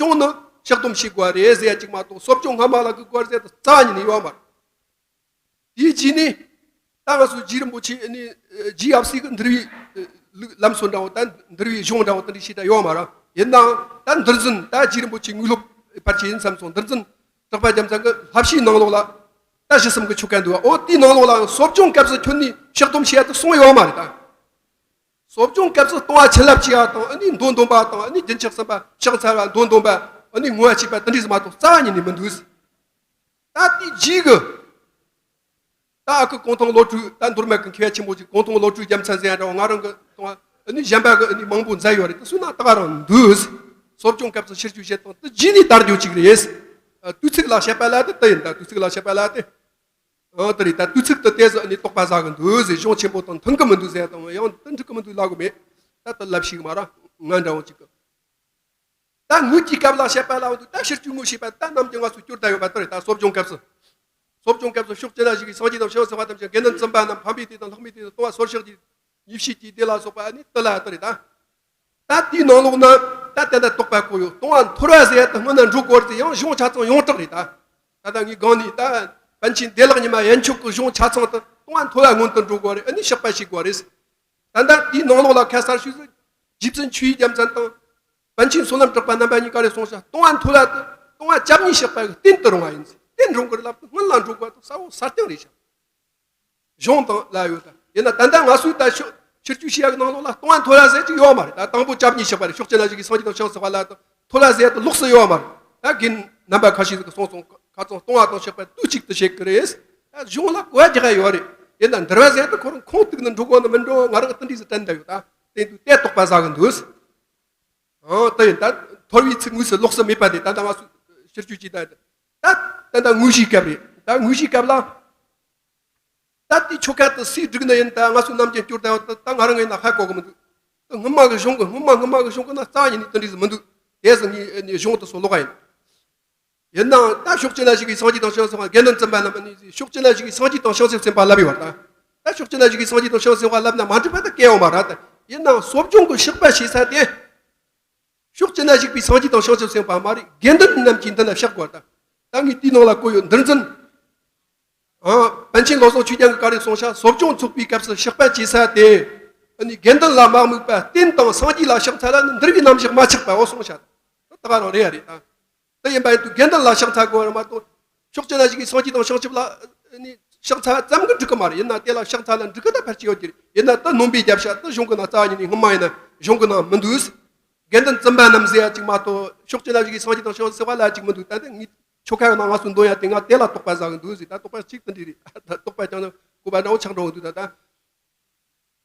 བྱུང་ན་ཕྱག་སྡོམ་བྱེད་དགོས་རེད་ཟེར་ཡ་ཅིག་མ་གཏོགས་གསོ་སྦྱོང་སྔ་མ་ལ་གི་དགོས་རེད་ཟེར་ད་རྩ་བ་ཉིད་ནས་ཡོད་མ་རེད། དེའི་རྗེས་ནས་ད་ང་ཚོ་རྗེ་རིན་པོ་ཆེ་ཨ་ནི་རྗེ་ཡབ་སྲས་ཀྱི་འདུལ་བའི་ལུགས་ལམ་སྲོལ་འདྲ་བོ་ད་འདུལ་བའི་གཞུང་འདྲ་བོ་དེ་འདྲ་ཞིག་ད་ཡོད་མ་རེད། ཡིན་ནའང་ད་འདུལ་འཛིན་ད་རྗེ་རིན་པོ་ཆེ་དངོས་སློབ་ཕལ་ཆེར་ཡིན་བསམ་སོང་། འདུལ་འཛིན་གྲགས་པ་རྒྱལ་མཚན་གྱི་བསླབ་བྱའི་ནང་ལོགས་ལ། ད་གཞི་གསུམ་གྱི་ཆོ་ག་འདུག་བ། འོ་དེའི་ནང་ལོགས་ལའང་གསོ་སྦྱོང་སྐབས་སུ་ཁྱོན་ནས་ཕྱག་སྡོམ་བྱེད་ཡ་དེ་གསུངས་ཡོད་མ་རེད་ད། གསོ་སྦྱོང་སྐབས་སུ་ལྟུང་བ་བྱིན་རླབས་ཆེ་ཡ་དང་ཨ་ནི་མདོ་འདོན་པ་དང་ཨ་ནི་རྒྱུན་ཆགས་ཟིན་པ་ཕྱག་འཚལ་བ་མདོ་འདོན་པ་ཨ་ནི་བསྔོ་བ་བྱེད་པ་དེ་འདྲས་སུ་མ་གཏོགས་རྩ་བ་ཉིད་ནས་མི་འདུག་ད་དེའི་རྗེས་ཀྱི། ད་ ད་ཨ་ཁུ་གུང་ཐང་བློ་གྲོས། ད་མདོ་སྨད་ཀྱི་མཁས་པ་ཆེན་པོ་ཅིག་གུང་ཐང་བློ་གྲོས་རྒྱལ་མཚན་ཟེར་ཡ་འདྲ་བ། ང་རང་གི་དང་ཨ་ནི་གཞན་པ་གི་ཨ་ནི་མང་པོ་མཛད་ཡོད་རེད། དེ་སུ་ན་ད་ག་རང་འདུག་གསོ་སྦྱོང་སྐབས་སུ་ཕྱིར་བཅོས་བྱེད་སྟངས་དེ་རྗེས་ནས་དར་རྒྱུ་ཅིག་རེད། ཨ། དུས་ཚིགས་ལ་བཤད་པ་ལ་དེ་དེ་ཡིན། ད་དུས་ཚིགས་ལ་བཤད་པ་ལ་དེ། ཨ། དེ་རེད། ད་དུས་ཚིགས་དེ་དེ་ཟིག་ཨ་ནི་དོགས་པ་ཟ་གི་འདུག་ཟེར། གཞུང་ཆེན་པོ་དང་མཐུན་གི་མི་འདུག་ཟེར་དང་ཡང་དེ་འགྲིག་གི་མི་འདུག་ལབ་གི་མེད། ད་དེ་ལབ་ཤེས་གི་མ་རེད། ང་འདྲ་བོ་ཅིག་གི། ད་ངོས་ཀྱི་སྐབས་ལ་བཤད་པ་ལ་འདུག་ད་ཕྱིར་བཅོས་ངོས་བྱས་པ་ད་ནམ་རྒྱུན་ང་ཚོ་སྐྱོར་བསྡད་ཡོད་པ་དེ་རེད། ད་གསོ་སྦྱོང་སྐབས་སུ། གསོ་སྦྱོང་སྐབས་སུ་ཕྱོགས་གཅིག་ན་བཞུགས་པའི་སངས་རྒྱས་དང་བྱང་སེམས་དཔའ་ཐམས་ཅད། དགེ་འདུན་བཙུན་པ་རྣམས། ཕམ་པའི་དུས་དང་ལྷག་མའི་དུས་དང་ལྟུང་བ་སོར་བཤགས་ཀྱི་ཉེས་བྱས་ཀྱི་དེ་ལ་སོགས་པ་ཨ་ནི་དེ་ལ་དེ་རེད་ད། ད་དེའི་ནང་ལོགས་ན་ད་དེ་འདྲ་དོགས་པ་བཀོད་ཡོད། ལྟུང་བ་འཐོར་བ་ཟེར་ཡ་དེ་སྔོན་ན་འགྲོ་དགོས་རེད་དེ་ཡང་གཞུང་ཆ་ཚང་ཡོངས་གྲགས་རེད་ད། ད་ལྟ་ངའི་སྒང་ནས་ད་པཎ་ཆེན་བདེ་བླག་ཉི་མ་ཡན་ཆོད་ཀྱི་གཞུང་ཆ་ཚང་དེ་ལྟུང་བ་འཐོར་བ་སྔོན་དུ་འགྲོ་དགོས་རེད། ཨ་ནི་བཤགས་པ་བྱེད་དགོས་རེད། ད་ལྟ་དེའི་ནང་ལོགས་ལ་ཁ་གསལ་ཤོས་སུ་རྗེ་བཙུན་ཆོས་དབྱིངས་རྒྱལ་མཚན་དང་། པཎ་ཆེན་བསོད་ནམས་གྲགས་པ་རྣམ་པ་གཉིས་ཀ་རེ་གསུངས་ཤག་ལྟུང་བ་འཐོར་བ་དེ་ལྟུང་བ་བཅུ་གཉིས་བཤགས་པ་གི་རྟེན་དུ་རུང་བ་ཡིན་ཟེར། རྟེན་རུང་གི་རེད་ལབ་དུས་སྔོན་ལ་འགྲོ་དགོས་དེ་གསལ་བོ་གསལ་རྐྱང་རེད་ཤག་གཞུང་དང་ལ་ཡོད་ད། ཡིན་ན་ད་ལྟ་ང་ཚོའི་ད་ཕྱི་ཕྱིར་བཅོས་བྱེད་ཡག་གི་ནང་ལོགས་ལ་ལྟུང་བ་འཐོར་བ་ཟེར་གྱི་ཡོད་མ་རེད། ད་དང་པོ་བཅུ་གཉིས་བཤགས་པ་རེད། ཕྱོགས་གཅིག་ན་བཞུགས་པའི་སངས་རྒྱས་དང་བྱང་སེམས་དཔའ་ལ་ད་འཐོར་བ་ཟེར་དེ་ལོགས་སུ་ཡོད་མ་རེད། ད་རྒན་རྣམ་པ་ཁ་ཤས་ཟིག་གིས་གསུངས་སོང་། ཁ་ཚང་ལྟུང་བ་དང་བཤགས་པ་དུས་གཅིག་ཏུ་བྱེད་ཀྱི་རེད། ད་གཞུང་ལ་གོ་བ་རྒྱག་ཡ་ཡོད་རེད། ཡིན་ན་འདུལ་བ་ཟེར་དེ་ཁོ་རང་ཁུངས་གཏུགས་ནས་འགྲོ་དགོས་ནི་མི་འགྲོ། ང་རང་གི་དེ་འདྲ་ཟིག་དྲན་བསྡད་ཡོད་ད། དེ་འདུག་དེ་དོགས་པ་ཟ་གི་འདུག་ཨང་། དེ་ཡིན་ད། འཐོར་བའི་ཚིག་དངོས་སུ་ལོགས་སུ་མེད་པ་དེ་ད་ལྟ་ང་ཚོས་ཕྱིར་བཅོས་བྱས་ད། ད་ད་ལྟ་དངོས་གཞིའི་སྐབས་རེད། ད་དངོས་གཞིའི་སྐབས་ལ། ད་དེའི་ཆོ་ག་དེ་སུས་བསྒྲིགས་ནི་ཡིན། ད་ང་ཚོའི་ནམ་རྒྱུན་སྐྱོར་ད་ཡོད་ད། ད་ང་རང་ངོས་ན་ཧ་གོ་གི་མི་འདུག་ད་སྔོན་མ་གི་གཞུང་གི་སྔོན་མ་སྔོན་མ་གི་གཞུང་གི་ན་རྩ་བ་ཉིད་ནས་དེ་འདྲ་ཟིག་མི་འདུག་དེ་ཟིག་ངས་ངས་གཞུང་དེ་ཚོ་ཀློག་ག་ཡིན། ཡིན་ནའང་ད་ཕྱོགས་གཅིག་ན་བཞུགས་པའི་སངས་རྒྱས་དང་བྱང་སེམས་དཔའ། དགེ་འདུན་བཙུན་པ་རྣམས་ནི་ཕྱོགས་གཅིག་ན་བཞུགས་པའི་སངས་རྒྱས་དང་བྱང་སེམས་སེམས་དཔའ་ལབ་ཡོད་པ་དང་། ད་ཕྱོགས་གཅིག་ན་བཞུགས་པའི་སངས་རྒྱས་དང་བྱང་སེམས་སེམས་དཔའ་ལབ་ན་མ་འགྲིག་པ་ད་སྐད་ཡོད་མ་རེད་ད། ཡིན་ནའང་གསོ་སྦྱོང་གི་བཤགས་པ་བྱེད་ས་དེ། ཕྱོགས་གཅིག་ན་བཞུགས་པའི་སངས་རྒྱས་དང་བྱང་སེམས་སེམས་དཔའ་མ་རེད། དགེ་འདུན་རྣམས་ཀྱིས་འདི་ན་བཤགས་དགོས་ད། ད་ངས་དེའི་ནང་ལ་བཀོད་ཡོད། འདིར་འཛིན། ཨ། པཎ་ཆེན་བློ་བཟང་ཆོས་རྒྱན་གྱིས་ག་རེ་གསུངས་ཤག་གསོ་སྦྱོང་འཚོགས་པའི་སྐབས་སུ་བཤགས་པ་བྱེད་ས་དེ། ཨ་ནི་དགེ་འདུན་ལ་མ་དམིགས་པ་རྟེན་དང་སངས་རྒྱས་ལ་བཤགས་ཚར་ལ་ནི་འདུལ་བའི་རྣམ་གཞག་མ་ཆགས་པའོ་གསུངས་ཤག་ད་ག་རང་རེད་ཡ་རེད་ད། དེ་ཡིན་པ་ཡིན་དུས་དགེ་འདུན་ལ་བཤགས་ཚར་དགོས་པ་མ་གཏོགས། ཕྱོགས་གཅིག་ན་བཞུགས་པའི་སངས་རྒྱས་དང་བྱང་ཆུབ་ལ་ནི་བཤགས་ཚར་ཙམ་གྱིས་འགྲིག་གི་མ་རེད། ཡིན་ན་དེ་ལ་བཤགས་ཚར་ལ་འགྲིག་གི་ད་ཕལ་ཆེར་ཡོད་ཀྱི་རེད། ཡིན་ན་ད་ནོམ་པའི་རྒྱབ་ཤ་ད་གཞུང་གི་ན་རྩ་བ་ཉིད་ནས་སྔོན་མ་ཡིན་ན་གཞུང་གི་ནང་མི་འདུག་དགེ་འདུན་བཙུན་པ་རྣམས་ཟེར་ཡ་གཅིག་མ་གཏོགས་ཕྱོགས་གཅིག་ན་བཞུགས་པའི་སངས་རྒྱས་དང་བྱང་སེམས་དཔའ་ལ་གཅིག་མི་འདུག་ད་ལྟ་ངས་ཆོ་ག་ཡང་ན་ང་ཚོ་འདོན་ཡ་དེ་ང་དེ་ལ་དོགས་པ་ཟ་གི་འདུག་ཟེར། ད་དོགས་པ་གཅིག་དེ་འདྲ་རེད། ད་དོགས་པ་ཀྱང་ན་གོ་བ་འདྲ་བོ་ཆགས་འགྲོ་གི་འདུག་ད་ད།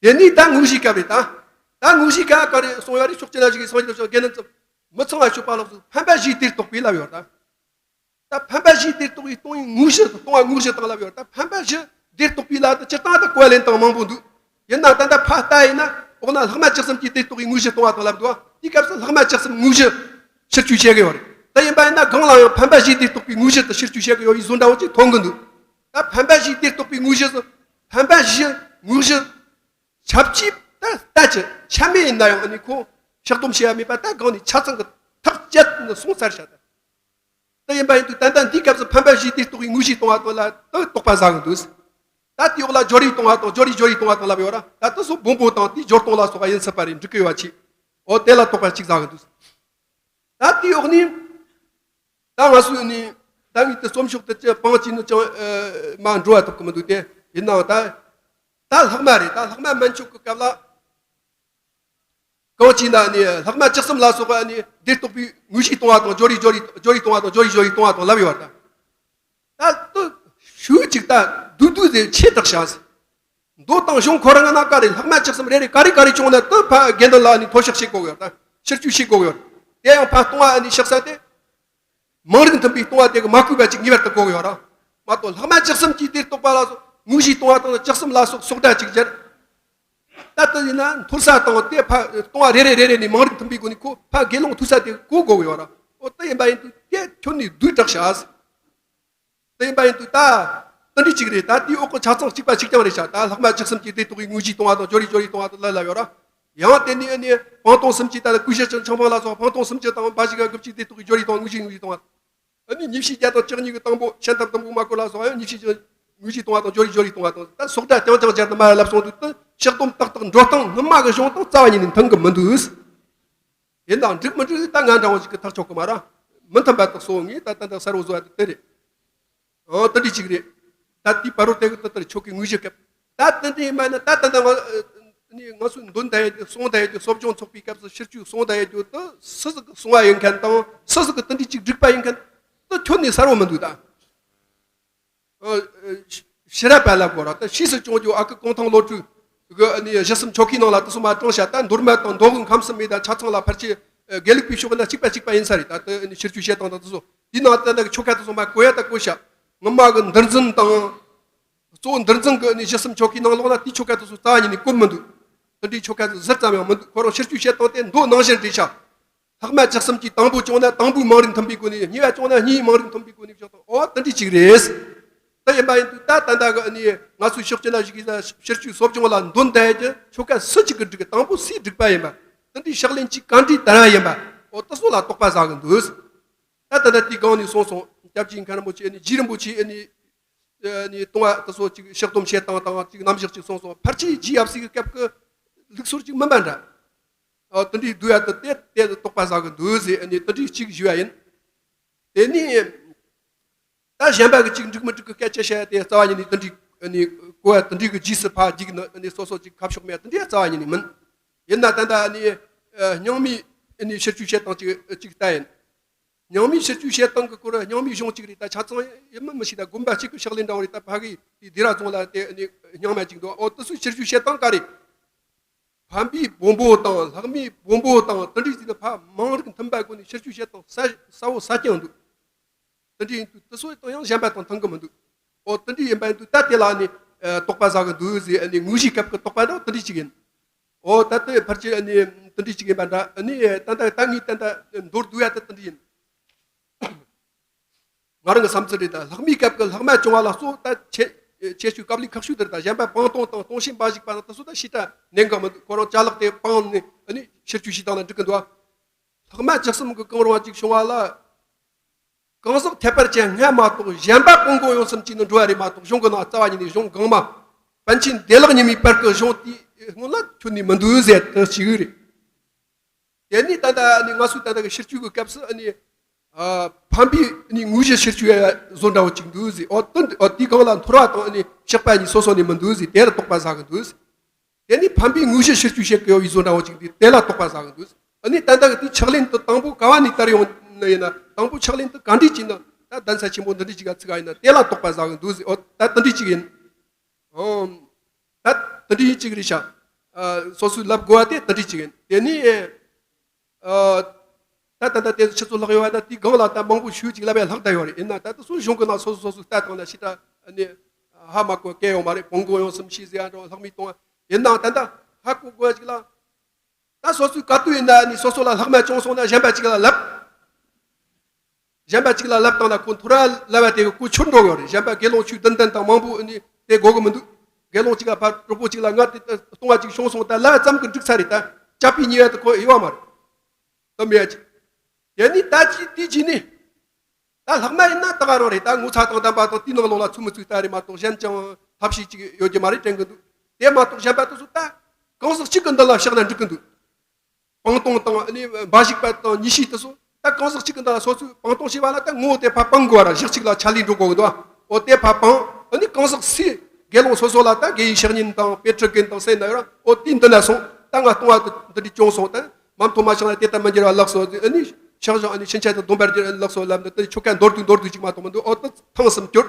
དེ་ནས་ད་དངོས་གཞིའི་སྐབས་རེད་ད། ད་དངོས་གཞིའི་སྐབས་ག་རེ་གསུང་ཡ་རེད། ཕྱོགས་གཅིག་ན་བཞུགས་པའི་སངས་རྒྱས་དང་དགེ་འདུན་ཙམ་མི་ཚང་བ་སྤྱོད་པ་ལོགས་སུ་ཕན་པ་བཞིའི་དེར་གཏོགས་པའི་ལབ་ཡོད་ད། ད་ཕན་པ་བཞིའི་དེར་གཏོགས་པའི་ལྟུང་བའི་དངོས་གཞི་ལྟུང་བ་དངོས་གཞི་དང་ལབ་ཡོད་ད། ཕན་པ་བཞི་དེར་གཏོགས་པའི་ལ་དེ་སྤྱིར་བཏང་ད་བཀའ་ལན་སྟངས་མང་པོ་འདུག་ཡིན་ན་ད་ལྟ་ཕར་ལྟ་ཡིན་ན་འོག་ན་ལྷག་མ་བཅུ་གསུམ་གྱི་དེར་གཏོགས་པའི་དངོས་གཞི་ལྟུང་བ་དང་ལབ་འདུག་དེའི་སྐབས་སུ་ལྷག་མ་བཅུ་གསུམ་དངོས་གཞི་ཕྱིར་བཅོས་བྱེད་གི་ཡོད་རེད། ད་ཡིན་པ་ཡིན་ན་གང་ལ་ཡང་ཕན་པ་བཞིའི་དེར་གཏོགས་པའི་དངོས་གཞི་དེ་ཕྱིར་བཅོས་བྱེད་གི་ཡོད་པའི་བཟོ་འདྲ་བོ་ཅིག་མཐོང་གི་འདུག་ད་ཕན་པ་བཞིའི་དེར་གཏོགས་པའི་དངོས་གཞི་སུ་ཕན་པ་བཞི་དངོས་གཞི། ཆབས་ཅིག་ད་ལྟ་ཅི་ཆ་མེད་ཡིན་ན་ཡང་ཨ་ནི་ཁོ་བཤགས་སྡོམ་བྱེད་ཡ་མེད་པ་ད་གང་ནས་ཆ་ཚང་གི་ཐག་བཅད་ནས་སོང་ཚར་བྱ་ད། ད་ཡིན་པ་ཡིན་དུས་ད་ལྟ་འདིའི་སྐབས་སུ་ཕན་པ་བཞིའི་དེར་གཏོགས་པའི་དངོས་གཞིའི་ལྟུང་བ་དང་ལ་ད་དོགས་པ་ཟ་གི་འདུག་ད་དེའི་འོག་ལ་སྦྱོར་བའི་ལྟུང་བ་དང་སྦྱོར་བའི་སྦྱོར་བའི་ལྟུང་བ་དང་ལབ་ཡོད་ར། ད་དེ་ཚོ་སྦོམ་པོ་དང་དེའི་སྦྱོར་ལྟུང་ལ་སོགས་པ་ཡིན་སྲིད་པ་རེད། འགྲིག་གི་ཡོད་པ་ཆེ། འོ་དེ་ལ་དོགས་པ་གཅིག་ཟ་གི་འདུག་ད་དེའི་འོག་ནས། ད་ང་ཚོས་ནི། ད་ངས་དེ་རྩོམ་ཤོག་དེ་ཅི་སྤང་བྱས་ནས་ཅང་ཨ་མ་འགྲོ་བ་ཐུབ་ཀྱི་མི་འདུག་དེ་ཡིན་ནའང་ད། ད་ལྷག་མ་རེད། ད་ལྷག་མ་མན་ཆོད་ཀྱི་སྐབས་ལ། གང་བྱས་ན་ནི་ལྷག་མ་བཅུ་གསུམ་ལ་སོགས་པ་ནི་དེར་གཏོགས་པའི་དངོས་གཞིའི་ལྟུང་བ་དང་སྦྱོར་བའི་སྦྱོར་བའི་སྦྱོར་བའི་ལྟུང་བ་དང་སྦྱོར་བའི་སྦྱོར་བའི་ལྟུང་བ་དང་ལབ་ཡོད་པ་ད། ད་དུ་ཞུ་ཅིག་ད་བསྡུས་བསྡུས་ཟེར་ཆེ་དྲགས་བྱ་ཟེར། མདོ་དང་གཞུང་ཁོ་རང་ན་ག་རེ་ལྷག་མ་བཅུ་གསུམ་རེ་རེ་ག་རེ་ག་རེ་བྱུང་ན་དུ་ཕ་དགེ་འདུན་ལ་ནི་མཐོལ་བཤགས་བྱེད་དགོས་ཡོད་ད། ཕྱིར་བཅོས་བྱེད་དགོས་ཡོད། དེ་ཡང་ཕ་ལྟུང་བ་ནི་བཤགས་ས་དེ། མང་རིགས་མཐུན་པའི་ལྟུང་བ་དེ་གི་མ་གུས་པ་ཅིག་ངེས་པར་དུ་དགོས་ཡོད་ར། མ་གཏོགས་ལྷག་མ་བཅུ་གསུམ་གྱི་དེར་གཏོགས་པ་ལ་སོགས་དངོས་གཞིའི་ལྟུང་བ་དང་བཅུ་གསུམ་ལ་སོགས་སོགས་སྒྲ་ཅིག་སྦྱར། ད་ལྟ་ཡིན་ན་མཐོལ་ས་དང་དེ་ཕ་ལྟུང་བ་རེ་རེ་རེ་རེ་ནས་མང་རིགས་མཐུན་པའི་སྒོ་ནས་ཁོ་ཕ་དགེ་སློང་ཐུག་ས་དེ་གོ་དགོས་ཡོད་ར། འོ་དེ་ཡིན་པ་ཡིན་དུས་དེ་ཁྱོན་ནས་བསྡུས་དྲགས་བྱ། དེ་ཡིན་པ་ཡིན་དུས་ད། དེ་འདྲ་ཅིག་རེད། ད་དེའི་འོག་གི་ཆ་ཚང་གཅིག་པ་གཅིག་རྐྱང་རེད་ཤག་ད་ལྷག་མ་བཅུ་གསུམ་གྱི་དེ་གཏོགས་པའི་དངོས་གཞིའི་ལྟུང་བ་དང་སྦྱོར་བའི་སྦྱོར་བའི་ལྟུང་བ་དང་ལ་ལ་ཡོད་ར། ཡང་དེ་ནས་ཨ་ནི་སྤང་ལྟུང་སུམ་ཅུ་ད་ལ་ཀུན་ཤེས་ཀྱི་ཆང་འཕང་ལ་སོགས་སྤང་ལྟུང་སུམ་ཅུ་དང་འབའ་ཞིག་ག་དགུ་བཅུ་དེ་གཏོགས་པའི་སྦྱོར་བའི་ལྟུང་བ་དངོས་གཞིའི་དངོས་གཞིའི་ལྟུང་བ། ཨ་ནི་ཉེས་བྱས་བརྒྱད་དང་བཅུ་གཉིས་ཀྱི་དང་པོ་ཤན་ཐབས་དང་པོ་མ་བསྐོར་ལ་སོགས་ཡང་ཉེས་བྱས་ཀྱི་དངོས་གཞིའི་ལྟུང་བ་དང་སྦྱོར་བའི་སྦྱོར་བའི་ལྟུང་བ་དང་ད་སོགས་སྒྲ་རྐྱང་རྐྱང་སྦྱར་ཏེ་མ་ལབ་སོང་དུས་ད་བཤགས་སྡོམ་ཏག་ཏག་འགྲོ་སྟངས་སྔོན་མ་གི་གཞུང་དང་རྩ་བ་ཉིད་ནས་མཐུན་གི་མི་འདུག་ཡིན་ནའང་འགྲིག་མི་འགྲིག་ད་ང་འདྲ་བོ་ཞིག་གིས་ཐག་ཆོད་གི་མ་རེད། མི་མཐུན་པ་དག་སོ་ངས་ད་ལྟ་འདི་གསལ་བོ་བཟོ་བ་དེ་དེ་རེད། ཨང་། དེ་འདྲ་ཅིག་རེད། ད་དེའི་བར་རོ་དེ་གི་ད་ལྟར་ཆོ་གའི་དངོས་གཞི་སྐབས་ད་དེ་འདྲ་ཡིན་པ་ན་ད་ད་ལྟ་ང་ནི་ང་ཚོས་འདོན་ད་ཡོད་རྒྱུ་གསུང་ད་ཡོད་རྒྱུ་གསོ་སྦྱོང་ཚོགས་པའི་སྐབས་སུ་ཕྱིར་བཅོས་གསུང་ད་ཡོད་རྒྱུ་དེ་སུ་ཟིག་གིས་གསུང་བ་ཡིན་མཁན་དང་སུ་ཟིག་གིས་དེ་འདྲ་ཅིག་བསྒྲིགས་པ་ཡིན་མཁན་དེ་ཁྱོན་ནས་གསལ་བོ་མི་འདུག་ད། ཨ། ཨ། ཕྱི་ ཕྱི་རབས་པ་ལ་གོ་ར་ད་ཕྱིས་སུ་སྐྱོང་རྒྱུ་ཨ་ཁུ་གུང་ཐང་བློ་གྲོས་གི་ཨ་ནི་གཞི་གསུམ་ཆོ་གའི་ནང་ལ་དེ་ཚོ་མ་དྲངས་བྱ། ད་མདོ་སྨད་དང་མདོ་དབུས་ཁམས་གསུམ་མི་དང་ཆ་ཚང་ལ་ཕལ་ཆེར་དགེ་ལུགས་པའི་ཕྱོགས་ན་གཅིག་པ་གཅིག་པ་ཡིན་ས་རེད། ད་དེ་ཨ་ནི་ཕྱིར་བཅོས་བྱེད་སྟངས་དང་དེ་ཚོ་དེའི་ནང་དེ་འདྲ་གི་ཆོ་ག་དེ་ཚོ་མ་གོ་ཡ་ད་གོ་བྱ། ངོ་མ་གི་འདུལ་འཛིན་དང་། གཙོ་བོ་འདུལ་འཛིན་གི་ཨ་ནི་གཞི་གསུམ་ཆོ་གའི་ནང་ལོགས་ན་དེའི་ཆོ་ག་དེ་ཚོ་རྩ་བ་ཉིད་ནས་གོ་མི་འདུག་དེ་འདྲའི་ཆོ་ག་དེ་ཟུར་ཙམ་ཡང་མི་འདུག་ཁོ་རང་ཕྱིར་བཅོས་བྱེད་སྟངས་དེ་མདོ་ནང་བཞིན་རེད་ཤག་ལྷག་མ་བཅུ་གསུམ་གྱི་དང་པོ་བྱུང་ན་དང་པོའི་མང་རིགས་མཐུན་པའི་སྒོ་ནས། གཉིས་པ་བྱུང་ན་གཉིས་མང་རིགས་མཐུན་པའི་སྒོ་ནས་བཞག་སྟངས། ཨོ་དེ་འདྲའི་ཅིག་རེད། ད་ཡིན་པ་ཡིན་དུས་ད་ད་ལྟ་གི་ཨ་ནི་ང་ཚོའི་ཕྱོགས་ཀྱི་ན་ཞིག་གིས་ཕྱིར་བཅོས་གསོ་སྦྱོང་ལ་འདོན་བསྡད་ཀྱི་ཆོ་ག་སུ་གཅིག་གིས་འགྲིག་གི་དང་པོ་སུས་འགྲིག་པ་ཡིན་པ། དེ་འདྲའི་ཕྱག་ལེན་གཅིག་ག་འདྲའི་དར་བ་ཡིན་པ། ཨོ་དེ་ཚོ་ལ་དོགས་པ་ཟ་གི་འདུག་ད་ད་ལྟ་དེའི་སྒང་ནས་སོང་སོང་། སྐྱབས་རྗེ་མཁན་རིན་པོ་ཆེ་ཨ་ནི་རྗེ་རིན་པོ་ཆེ་ཨ་ནི་ཨ་ནི་གཏོང་བ་དེ་ཚོ་ཅིག་ཕྱག་སྡོམ་བྱེད་སྟངས་དང་ཅིག་རྣམ་གཞག་ཅིག་སོང་སོང་། ཕལ་ཆེར་རྗེ་ཡབ་སྲས་ཀྱི་སྐབས་ཀྱི་ལུགས་སྲོལ་ཅིག་མིན་པ་འདྲ། ཨ་དེ་འདྲའི་བསྡུ་ཡ་དེ་དེ་དེ་དོགས་པ་ཟ་གི་འདུག་ཟེར་ཨ་ནི་དེ་འདྲའི་ཅིག་ཞུ་བ་ཡིན། དེ་ནས་ད་གཞན་པ་གི་ཅིག་འགྲིག་མི་འགྲིག་གི་སྐད་ཆ་བཤད་ཡ་དེ་རྩ་བ་ཉིད་ནས་དེ་འདྲའི་ཨ་ནི་གོ་བ་དེ་འདྲའི་གི་རྗེས་སུ་ཕར་འཇུག་ནི་ཨ་ནི་སོ་སོ་ཅིག་ཁ་ཕྱོགས་མེད་དེ་འདྲའི་རྩ་བ་ཉིད་ནས་མིན། ཡིན་ན་ད་ལྟ་ཨ་ནི་ཨ་རྙིང་མའི་ཨ་ནི་ཕྱིར་བཅོས་བྱེད་སྟངས་ཅིག་ཅིག་ལྟ་ཡིན། རྙིང་མའི་ཕྱིར་བཅོས་བྱེད་སྟངས་ཀྱི་སྐོར་རྙིང་མའི་གཞུང་གཅིག་རེད། ད་ཆ་ཚང་ཡིན་མིན་མི་ཤེས། ད་དགོན་པ་གཅིག་གི་ཕྱག་ལེན་འདྲ་བོ་རེད། ད་ཕ་གི་དེ་སྡེ་ར་རྫོང་ལ་དེ་ཨ་ནི་རྙིང་མ་གཅིག་འདུག་ཨོ་དེ་ཚོའི་ཕྱིར་བཅོས་བྱེད་སྟངས་ག་རེད། ཕམ་པའི་སྦོམ་པོ་དང་ལྷག་མའི་སྦོམ་པོ་དང་དེ་འདྲའི་ཟིག་ནི་ཕ་མང་རིགས་མཐུན་པའི་སྒོ་ནས་ཕྱིར་བཅོས་བྱེད་སྟངས་གསལ་གསལ་བོ་གསལ་རྐྱང་འདུག་དེ་འདྲ་ཡིན་དུས་དེ་ཚོ་དང་ཡང་གཞན་པ་དང་མཐུན་གི་མི་འདུག་ཨོ་དེ་འདྲ་ཡིན་པ་ཡིན་དུས་ད་དེ་ལ་ནི་ཨ་དོགས་པ་ཟ་གི་འདུག་ཟེར་ཨ་ནི་དངོས་གཞིའི་སྐབས་ཀྱི་དོགས་པ་འདྲ་བོ་དེ་འདྲ་ཅིག་ཡིན། ཨོ་ད་ལྟ་ཕལ་ཆེར་ཨ་ནི་དེ་འདྲ་ཅིག་ཡིན་པ་འདྲ། ཨ་ནི་ད་ལྟ་ད་ངས་ད་ལྟ་མདོར་བསྡུས་ཡ་ད་དེ་འདྲ་ཡིན། ང་རང་གི་བསམ་ཚུལ་རེད། ད་ལྷག་མའི་སྐབས་ཀྱི་ལྷག་མ་བྱུང་བ་ལ་གཙོ་ད་ཆེ་ཆེ་ཤོས་དཀའ་ལས་ཁག་ཤོས་དེ་རེད། ད་གཞན་པ་སྤང་ལྟུང་དང་ལྟུང་བྱེད་འབའ་ཞིག་པ་དང་དེ་ཚོ་ད་ཞེ་དྲག་གནད་འགག་མི་འདུག་ཁོ་རང་ཅ་ལག་དེ་སྤངས་ནས་ཨ་ནི་ཕྱིར་བཅོས་བྱེད་སྟངས་ལ་འགྲིག་གི་འདུག་ལྷག་མ་བཅུ་གསུམ་གི་གང་རུང་བ་ཅིག་བྱུང་བ་ལ། གང་ཟག་ཁྱད་པར་ཅན་ལྔ་མ་གཏོགས་གཞན་པ་སྤོང་དགོས་ཡོང་སེམས་ཀྱིས་ནི་འགྲོ་བ་རེད་མ་གཏོགས་གཞུང་གི་ནང་རྩ་བ་ཉིད་ནས་གཞུང་གང་མ། པཎ་ཆེན་བདེ་བླག་ཉི་མའི་བར་གྱི་གཞུང་དེའི་སྔོན་ལ་ཁྱོན་ནས་མི་འདུག་ཟེར་དེ་ཞིག་རེད། དེ་ནས་ད་ལྟ་ནི་ང་ཚོས་ད་ལྟ་གི་ཕྱིར་བཅོས་ཀྱི་སྐབས་སུ་ནི་ཕམ་པའི་ནི་དངོས་གཞི་ཕྱིར་བཅོས་བཟོ་འདྲ་བོ་ཅིག་འདུག་ཟེར། ཨོ་དེ་ཨོ་དེའི་སྒང་ལ་འཐོར་བ་དང་ནི་གཤེགས་པ་གཉིས་སོ་སོ་ནས་མི་འདུག་ཟེར། དེ་ལ་དོགས་པ་ཟ་གི་འདུག་ཟེར། དེ་ནི་ཕམ་པའི་དངོས་གཞི་ཕྱིར་བཅོས་བྱེད་ཀྱི་ཡོད་པའི་བཟོ་འདྲ་བོ་ཅིག་འདུག་དེ་ལ་དོགས་པ་ཟ་གི་འདུག་ཟེར། ཨ་ནི་ད་ལྟ་གི་དེའི་ཕྱག་ལེན་དུ་དང་པོ་ག་བ་ནས་དར་ཡོང་ནི་ཡིན་ན། དང་པོ་ཕྱག་ལེན་དུ་ག་འདྲས་ཅིག་ན། ད་གདན་ས་ཆེན་པོ་འདི་འདྲས་ཅིག་ག་ཚུགས་ག་ཡིན་ན་དེ་ལ་དོགས་པ་ཟ་གི་འདུག་ཟེར། ཨོ་ད་དེ་འདྲས་ཅིག་ཡིན། ཨོ། ད་དེ་འདྲའི་གཅིག་རེད་ཤག་ཨ་སོ་སོས་ལབ་དགོས་པ་དེ་དེ་འདྲའི་གཅིག་ཡིན། དེ་ནས་ཨ་ད་ད་ལྟ་དེ་ཆུ་ཚོད་ལྷག་ཡོད་པ་ན་དེའི་སྒང་ལ་ད་མང་པོ་ཞུ་ཅིག་ལབ་ཡ་ལྷག་བསྡད་ཡོད་རེད། ཡིན་ན་ད་ལྟ་སོ་གཞུང་གི་ནང་སོ་སོ་སོ་སོས་ལྟ་སྟངས་ལ་ཞེ་དྲག་ཨ་ནི་ཧ་མ་གོ་སྐད་ཡོད་མ་རེད། སྤོང་དགོས་ཡོང་སེམས་ཤེས་ཟེར་ཡ་འདྲ་བོ་ལྷག་མི་གཏོང་བ་ཡིན་ནའང་ད་ལྟ་ཧ་གོ་དགོས་ཅིག་ལ། ད་སོ་སོའི་ག་དུས་ཡིན་ན་ནི་སོ་སོ་ལ་ལྷག་མ་བྱུང་སོང་ན་གཞན་པ་ཅིག་ལ་ལབ། གཞན་པ་ཅིག་ལ་ལབ་བཏང་ན་ཁོ་འཐོར་བ་ལབ་པ་དེ་གི་ཁོ་ཆུར་འགྲོ་གི་ཡོད་རེད། གཞན་པ་དགེ་སློང་ཆོས་བདུན་ལྡན་དང་མང་པོ་ནི་དེ་དགོས་གི་མི་འདུག་དགེ་སློང་ཅིག་ལ་ཕར་གྲོགས་པོ་ཅིག་ལ་ང་དེ་ལྟ་སྟོང་བ་ཅིག་བྱུང་སོང་ད་ལབ་ཙམ་གི་འགྲིག་ཚར་རེད། ད་སྐྱབས་པའི་ཉེས་པ་དེ་ཁོ་ཡོད་བ་མ་རེད། དམ་ཡ་ཅིག་དེ་ནི་ད་ཅི་དེ་ཅི་ནི། ད་ལྷག་མ་ཡིན་ན་ད་ག་རང་རེད། ད་ངོ་ཚ་དང་ལྡན་པ་དང་དེའི་ནང་ལོགས་ལ་ཚུད་མི་ཚུད་ལྟ་རེད་མ་གཏོགས་གཞན་ཅང་ཐབས་ཤེས་ཅིག་ཡོད་རྒྱུ་མ་རེད་དྲན་གི་འདུག་དེ་མ་གཏོགས་གཞན་པ་དེ་ཚོ་ད་གང་ཟག་གཅིག་གི་མདུན་ལ་བཤགས་ན་འགྲིག་གི་འདུག་སྤང་ལྟུང་དང་ཨ་ནི་འབའ་ཞིག་པ་དང་ཉེས་བྱས་དེ་ཚོ་ད་གང་ཟག་གཅིག་གི་མདུན་ལ་སོ་སོས་སྤང་ལྟུང་བྱས་པ་ལ་ད་ངོ་བོ་དེ་ཕར་སྤང་དགོས་ར་ཞག་གཅིག་ལ་ཆད་ལུས་འགྲོ་དགོས་གི་འདུག་འོ་དེ་ཕར་སྤང་། ཨ་ནི་གང་ཟག་སུས་དགེ་སློང་སོ་སོ་ལ་ད་དགེ་བའི་བཤེས་གཉེན་དང་དཔེ་ཁྲིད་མཁན་དང་སེམས་ན་ཡོད་ར་འོ་དེའི་མདུན་ལ་སོང་ད་ང་ལྟུང་བ་འདི་འདྲ་བྱུང་སོང་ད་མ་མཐོང་མ་བྱུང་ལ་དེ་ལྟར་མི་འགྱུར་བ་ལགས་སོ། ཨ་ནི་ཕྱག་བཞེས་ཨ་ནི་ཕྱིན་ཆད་དུ་སྡོམ་པར་འགྱུར་ལགས་སོ་ལབ་ནི་དེ་ཆོ་ག་མདོར་བསྡུས་མདོར་བསྡུས་ཅིག་མ་གཏོགས་མི་འདུག་འོ་ད་ཐང་སེམས་སྐྱོར།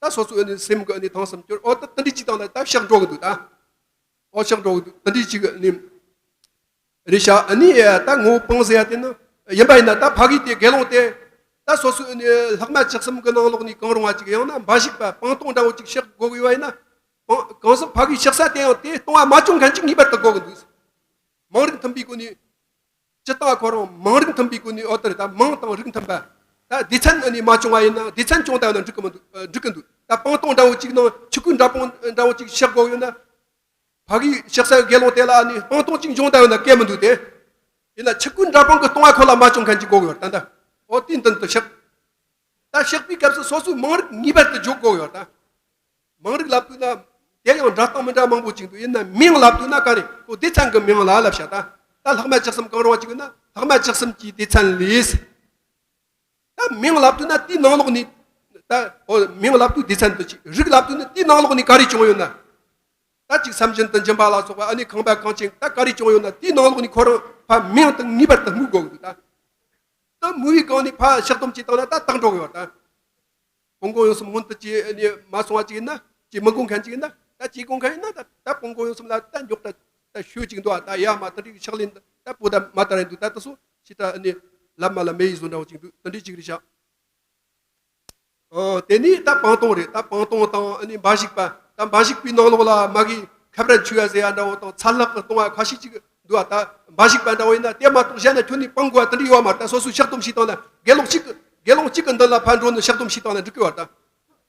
ད་སོ་སོའི་ཨ་ནི་སེམས་ཀྱི་ཨ་ནི་ཐང་སེམས་སྐྱོར་འོ་ད་དེ་འདྲའི་ཅིག་དང་ལ་ད་བཤགས་འགྲོ་གི་འདུག་ད་འོ་བཤགས་འགྲོ་གི་འདུག་དེ་འདྲའི་ཅིག་ཨ་ནི་རེད་ཤག་ཨ་ནི་ད་ངོ་བོ་སྤང་ཟེར་ཡ་དེ་ནི་ཡིན་པ་ཡིན་ན་ད་ཕ་གི་དེ་དགེ་སློང་དེ་ད་སོ་སོའི་ཨ་ནི་ལྷག་མ་བཅུ་གསུམ་གི་ནང་ལོགས་ནས་གང་རུང་བ་ཅིག་ཡང་ན་འབའ་ཞིག་པ་སྤང་ལྟུང་འདྲ་བོ་ཅིག་བཤགས་དགོས་གི་ཡོད་པ་ཡིན་ན་སྤང་གང་ཟག་ཕ་གིའི་བཤགས་ས་དེ་ཡང་དེ་ལྟུང་བ་མ་བྱུང་མཁན་ཅིག་ངེས་པར་དུ་དགོས་གི་འདུག་མང་རིགས་མཐུན་པའི་སྒོ་ནས། སྤྱིར་བཏང་ཁོ་རང་མང་རིགས་མཐུན་པའི་སྒོ་ནས་འོ་དེ་རེད། ད་མང་དང་རིགས་མཐུན་པ། ད་སྡེ་ཚན་ཨ་ནི་མ་བྱུང་བ་ཡིན་ན་སྡེ་ཚན་བྱུང་བསྡད་ན་འགྲིག་གི་མི་འདུག་འགྲིག་གི་འདུག་ད་སྤང་ལྟུང་འདྲ་བོ་གཅིག་ནང་ཆོ་ག་འདྲ་སྤོང་འདྲ་བོ་གཅིག་བཤགས་དགོས་ཡོད་ན། ཕ་གིའི་བཤགས་ས་དགེ་སློང་དེ་ལ་ཨ་ནི་སྤང་ལྟུང་གཅིག་འབྱུང་བསྡད་ཡོད་ན་སྐད་མི་འདུག་སྟེ། ཡིན་ན་ཆོ་ག་འདྲ་སྤོང་གི་ལྟུང་བ་ཁོ་ལ་མ་བྱུང་མཁན་གཅིག་དགོས་ཡོད་ད་ད། འོ་དེའི་མདུན་དུ་བཤགས། ད་བཤགས་པའི་སྐབས་སུ་སོ་སོའི་མང་རིགས་ངེས་པར་དུ་འཇོག་དགོས་ཡོད་ད། མང་རིགས་ལབ་དུས་ན་དེ་ཡང་འདྲ་སྟངས་མི་འདྲ་མང་པོ་ཅིག་འདུག་ཡིན་ན་མིང་ལབ་དུས་ན་ག་རེ་ཁོ་སྡེ་ཚན་གྱི་མིང་ལ་ལབ་བྱ་ད། ད་ལྷག་མ་བཅུ་གསུམ་གང་རུང་བ་ཅིག་ཡིན་ན་ལྷག་མ་བཅུ་གསུམ་གྱི་སྡེ་ཚན་ལས། ད་མིང་ལབ་དུས་ན་དེའི་ནང་ལོགས་ནས། ད་ཨོ་མིང་ལབ་དུས་སྡེ་ཚན་དུ་ཅིག་རིགས་ལབ་དུས་ན་དེའི་ནང་ལོགས་ནས་ག་རེ་བྱུང་ཡོད་ན། ད་ཅིག་བསམ་བཞིན་དུ་འབྱིན་པ་ལ་སོགས་པ་ཨ་ནི་ཁང་པ་གངས་ཅན་ད་ག་རེ་བྱུང་ཡོད་ན་དེའི་ནང་ལོགས་ནས་ཁོ་རང་ཕ་མིང་དུ་ངེས་པར་དུ་སྨོས་དགོས་ཀྱི་འདུག་ད། ད་མུ་བའི་སྒང་ནས་ཕ་བཤགས་སྡོམ་བྱེད་སྟངས་ན་ད་བཏང་འགྲོ་གི་ཡོད་ད། ཕུང་ཁུང་ཡོངས་སུ་མངོན་དུ་བྱས་ནས་མ་སོང་བ་ཅིག་ཡིན་ན། ཅིག་མི་དགོས་མཁན་ཅིག་ཡིན་ན། ད་ཅིག་དགོས་མཁན་ཡིན་ན། ད་ད་སྤོང་དགོས་ཡོང་སོང་ལ། ད་མགྱོགས་ད་ད་ཤོད་ཅིག་འདུག་ཨ། ད་ཡ་མ་དེ་འདྲའི་ཕྱག་ལེན་ད་པོ་ད་མ་ད་རེད་འདུག་ད་དེ་སོ་ཅི་ད་ནི་ལབ་མ་ལ་མེ་ཡི་བཟོ་འདྲ་བོ་ཅིག་འདུག་དེ་འདྲའི་ཅིག་རེད་ཤག་ཨ། དེ་ནས་ད་སྤང་ལྟུང་རེད། ད་སྤང་ལྟུང་དང་ཨ་ནི་འབའ་ཞིག་པ། ད་འབའ་ཞིག་པའི་ནང་ལོགས་ལ་མ་གི་ཁབ་ར་མཆོད་ཡ་ཟེར་ཡ་འདྲ་བོ་དང་ཚ་ལྷག་གི་ལྟུང་བ་ཁ་ཤས་ཅིག་འདུག་ཨ། ད་འབའ་ཞིག་པ་འདྲ་བོ་ཡིན་ན་དེ་མ་གཏོགས་གཞན་ན་ཁྱོད་ནི་སྤང་དགོས་པ་དེ་འདྲ་ཡོད་མ་རེད། ད་སོ་སོའི་ཕྱག་སྡོམ་བྱས་བཏང་ན། དགེ་སློང་གཅིག་གི་དགེ་སློང་གཅིག་གི་མདུན་ལ་ཕར་འགྲོ་ནི་ཕྱག་སྡོམ་བྱས་བཏང་ན་འགྲིག་གི་བ། ད་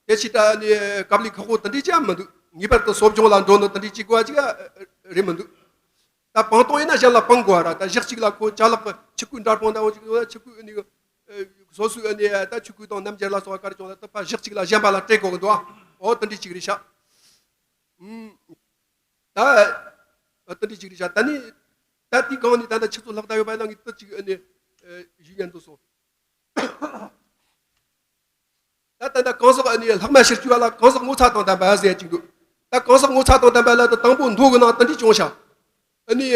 དེ་ཕྱི་ད་ནི་དཀའ་ལས་ཁག་པོ་དེ་འདྲ་ཅང་མི་འདུག་ངེས་པར་དུ་གསོ་སྦྱོང་ལ་འགྲོ་ནི་དེ་འདྲ་ཅིག་དགོས་པ་ཅིག་རེད་མི་འདུག་ད་སྤང་ལྟུང་ཡིན་ན་གཞན་ལ་སྤང་དགོས་པ་ར། ད་ཞག་གཅིག་ལ་ཁོ་ཅ་ལག་གི་ཆུ་ཁོལ་འདྲ་སྤང་འདྲ་བོ་ཅིག་ཡོད་ན། ཆུ་ཁོལ་ནི་སོ་སོའི་ནི་ད་ཆུ་ཁོལ་དང་སྣམ་སྦྱར་ལ་སོགས་པ་ག་རེ་བྱུང་ན་ད་ཕར་ཞག་གཅིག་ལ་གཞན་པ་ལ་སྤྲད་དགོས་གི་འདུག་ཨ། འོ་དེ་འདྲ་ཅིག་རེད་ཤག་ཨུམ། ད་དེ་འདྲ་ཅིག་རེད་ཤག་ད་ནི་ད་དེའི་སྒང་ནས་ད་ལྟ་ཁྱེད་ཚོ་ལྷག་བསྡད་ཡོད་པ་ཡིན་ན་ངས་དེ་ཅིག་ཨ་ནི་ཞུ་ཉན་དུ་སོང་། ད་ད་ལྟ་གང་ཟག་ཨ་ནི་ལྷག་མ་ཕྱིར་བཅོས་པ་ལ་གང་ཟག་ངོ་ཚ་དང་ལྡན་པ་ཟེར་ཅིག་འདུག་ད་གང་ཟག་ངོ་ཚ་དང་ལྡན་པ་ལ་ད་དང་པོ་མདོ་གི་ནང་དེ་འདྲ་བྱུང་ཤག་ཨ་ནི་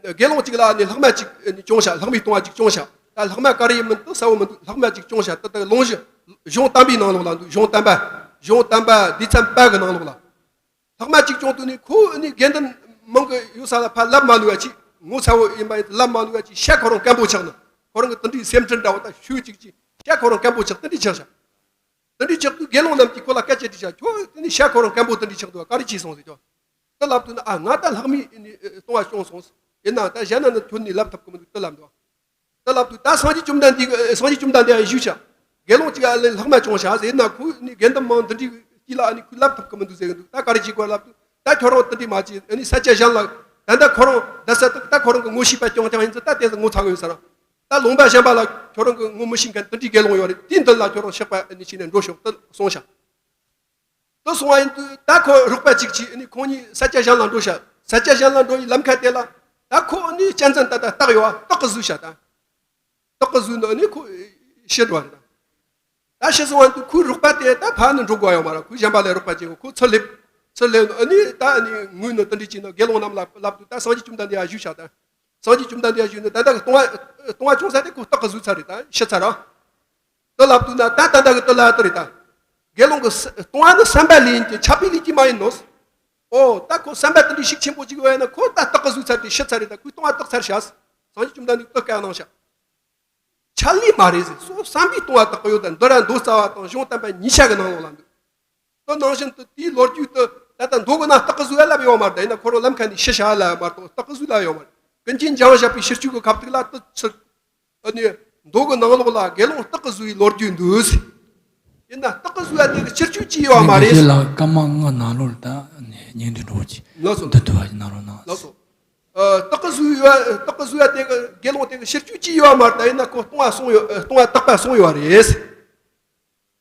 དགེ་སློང་གཅིག་ལ་ཨ་ནི་ལྷག་མ་གཅིག་ཨ་ནི་བྱུང་ཤག་ལྷག་མའི་ལྟུང་བ་གཅིག་བྱུང་ཤག་ད་ལྷག་མ་ག་རེ་ཡིན་མིན་དེ་གསལ་བོ་མི་འདུག་ལྷག་མ་གཅིག་བྱུང་ཤག་ད་ལྟ་ལུང་གཞི་གཞུང་དམ་པའི་ནང་ལོགས་ལ་འདུག་གཞུང་དམ་པ། གཞུང་དམ་པ་སྡེ་ཚན་པ་གི་ནང་ལོགས་ལ། ལྷག་མ་གཅིག་བྱུང་དུས་ནི་ཁོ་ནི་དགེ་འདུན་མང་གི་ཡོད་ས་ལ་ཕར་ལབ་མ་ནུས་པ་ཅིག་ངོ་ཚ་བོ་ཡིན་པ་ཡིན་ལབ་མ་ནུས་པ་ཅིག་ཤ་ཁོ་རང་སྐམ་པོ་ཆགས་ནི། ཁོ་རང་གི་དེ་འདྲའི་སེམས་ཁྲལ་འདྲ་བོ་ད་ཤུགས་གཅིག་ཅིག་ཤ་ཁོ་རང་སྐམ་པོ་ཆགས། དེ་འདྲའི་ཆགས་ཤག་དེ་འདྲའི་ཆགས་དུས་དགེ་སློང་རྣམས་ཀྱིས་ཁོ་ལ་སྐད་ཆ་དྲིས་ཤག་ཁྱོད་དེ་ནི་ཤ་ཁོ་རང་སྐམ་པོ་དེ་འདྲའི་ཆགས་འདུག་ག་རེ་བྱས་སོང་ཟེར། ཁྱོད་དེ་ལབ་དུས་ན། ཨ། ང་ད་ལྷག་མའི་ནི་ལྟུང་བ་བྱུང་སོང་། ཡིན་ནའང་ད་གཞན་ན་ནི་ཁྱོད་ནི་ལབ་ཐུབ་ཀྱི་མི་འདུག་དེ་ལབ་འདུག་དེ་ལབ་དུས་ད་སངས་རྒྱས་བཅོམ་ལྡན་འདས་ཀྱི་སངས་རྒྱས་བཅོམ་ལྡན་འདས་ཡང་ཞུས་ཤག་དགེ་སློང་གཅིག་ཨ་ལས་ལྷག་མ་བྱུང་ཤག་ཟེར་ན། ཁོ་ནི་དགེ་འདུན་མང་འདི་འདྲའི་དཀྱིལ་ལ་ཨ་ནི་ཁོས་ལབ་ཐུབ་ཀྱི་མི་འདུག་ཟེར་གི་འདུག་ད་ག་རེ་བྱེད་དགོས་ལབ་དུས། ད་ཁྱོད་རང་འདི་འདྲའི་མ་བྱེད། ཨ་ནི་ས་སྐྱ་གཞན་ལ། ད་ལྟ་ཁོ་རང་ད་ས་ད་ད་ཁོ་རང་གི་ངོ་ཤེས་པ་རྐྱང་རྐྱང་ཡིན་ཙང་ད་དེ་ཚོ་ངོ་ཚ་གི་ཡོད་ས་རེད། ད་ལུང་པ་གཞན་པ་ལ་ཁྱོད་རང་གི་ངོ་མི་ཤེས་མཁན་དེ་འདྲའི་དགེ་སློང་ཡོད་རེད། དེའི་མདུན་ལ་ཁྱོད་རང་གཤེགས་པ་ཨ་ནི་བྱས་ནས་འགྲོ་ཤོག་དེ་གསུངས་ཤག་དེ་སོང་བ་ཡིན་དུས་ད་ཁོ་རོགས་པ་གཅིག་གིས་ཨ་ནི་ཁོང་གཉིས་ས་སྐྱ་གཞན་ལ་འགྲོ་ཤག་ས་སྐྱ་གཞན་ལ་འགྲོ་བའི་ལམ་ཁ་དེ་ལ་ད་ཁོ་ཨ་ནི་གཅན་གཟན་ད་ད་སྟག་ཡོད་པ། སྟག་གིས་ཟོས་ཤག་ད་སྟག་གིས་ཟོས་ནས་ཨ་ནི་ཁོ་ཤི་འགྲོ་བ་རེད། ད་ད་ཤི་སོང་བ་ཡིན་དུས་ཁོའི་རོགས་པ་དེ་ད་ཕར་ནི་འགྲོ་དགོས་ཡོད་མ་རེད། ཁོས་གཞན་པ་ལ་རོགས་པ་བྱེད་དགོས། ཁོ་ཚུར་སླེབས། ཚུར་སླེབས་ནས་ཨ་ནི་ད་ཨ་ནི་ངུས་ནས་དེ་འདྲ་བྱས་ནས་དགེ་སློང་རྣམས་ལ་ལབ་དུས། ད་སངས་རྒྱས་བཅོམ་ལྡན་འདས་ཡར་ཞུས་ཤག་ད་སངས་རྒྱས་བཅོམ་ལྡན་འདས་ཡར་ཞུས་ནས། ད་ལྟ་གི་ལྟུང་བ་ལྟུང་བ་བྱུང་ས་དེ་ཁོ་སྟག་གིས་ཟོས་ཚར་རེད། ད་ཤི་ཚར་ར། དེ་ལབ་དུས་ན། ད་ད་ལྟ་གི་དེ་ལ་དེ་རེད། ད་དགེ་སློང་གི་ལྟུང་བ་ནི་བསམ་པ་ལས་ཡིན་གྱི། འཆལ་པའི་ལས་ཀྱིས་མ་ཡིན་ནོ། ཨོ། ད་ཁོ་བསམ་པ་དེ་འདྲའི་ཤུགས་ཆེན་པོ་ཅིག་ཡོད་ན་ཁོ་ད་སྟག་གིས་ཟོས་ཚར་ཏེ་ཤི་ཚར་རེད། ད་ཁོའི་ལྟུང་བ་དག་ཚར་ཤག་སངས་རྒྱས་བཅོམ་ལྡན་འདས་ཀྱིས་དེ་བཀའ་གནང་ཤག་འཆལ་ལས་མ་རེད་ཟེར། སོ་བསམ་པའི་ལྟུང་བ་དག་གི་ཡོད། ད་མདོ་ར་མདོ་རྩ་བ་དང་གཞུང་དམ་པ་གཉིས་ཆ་གི་ནང་ལོགས་ལ་འདུག་དེ་ནང་བཞིན་དུ་དེའི་ལོ་རྒྱུས་དེ་ད་ལྟ་མདོ་གི་ནང་སྟག་གིས་ཟོས་ལབ་ཡོད་མ་རེད། ད་ཡིན་ན་ཁོ་རང་ལམ་ཁ་ནས་ཤི་ཤག་ལབ་མ་གཏོགས་སྟག་གིས་ཟོས་ལབ་ཡོད་མ་རེད། ཀུན་མཁྱེན་འཇམ་དབྱངས་བཞད་པའི་ཕྱིར་བཅོས་ཀྱི་ཁ་ཐུག་ལ་དེ་ཚུར། ཨ་ནི་མདོ་གི་ནང་ལོགས་ལ་དགེ་སློང་སྟག་གིས་ཟོས་པའི་ལོ་རྒྱུས་འདུག་ཡིན་ན་སྟག་གིས་ཟོས་པ་དེ་གི་ཕྱིར་བཅོས་ཅི་ཡོད་མ་རེད། ལ་སྐར་མ་ལྔ་ནང་ལོགས་ལ་ད་ནི་ཉིན་དུ་འགྲོ་ཅི། ལགས་སོ། འདི་དུ་བ་ནང་ལོགས་ནང་། ལགས་སོ། ཨ། སྟག་གིས་ཟོས་པ་སྟག་གིས་ཟོས་པ་དེ་གི་དགེ་སློང་དེ་གི་ཕྱིར་བཅོས་ཅི་ཡོད་མ་རེད། ད་ཡིན་ན་ཁོ་ལྟུང་བ་སོང་ཡོད། ལྟུང་བ་དག་པ་སོང་ཡོད་རེད།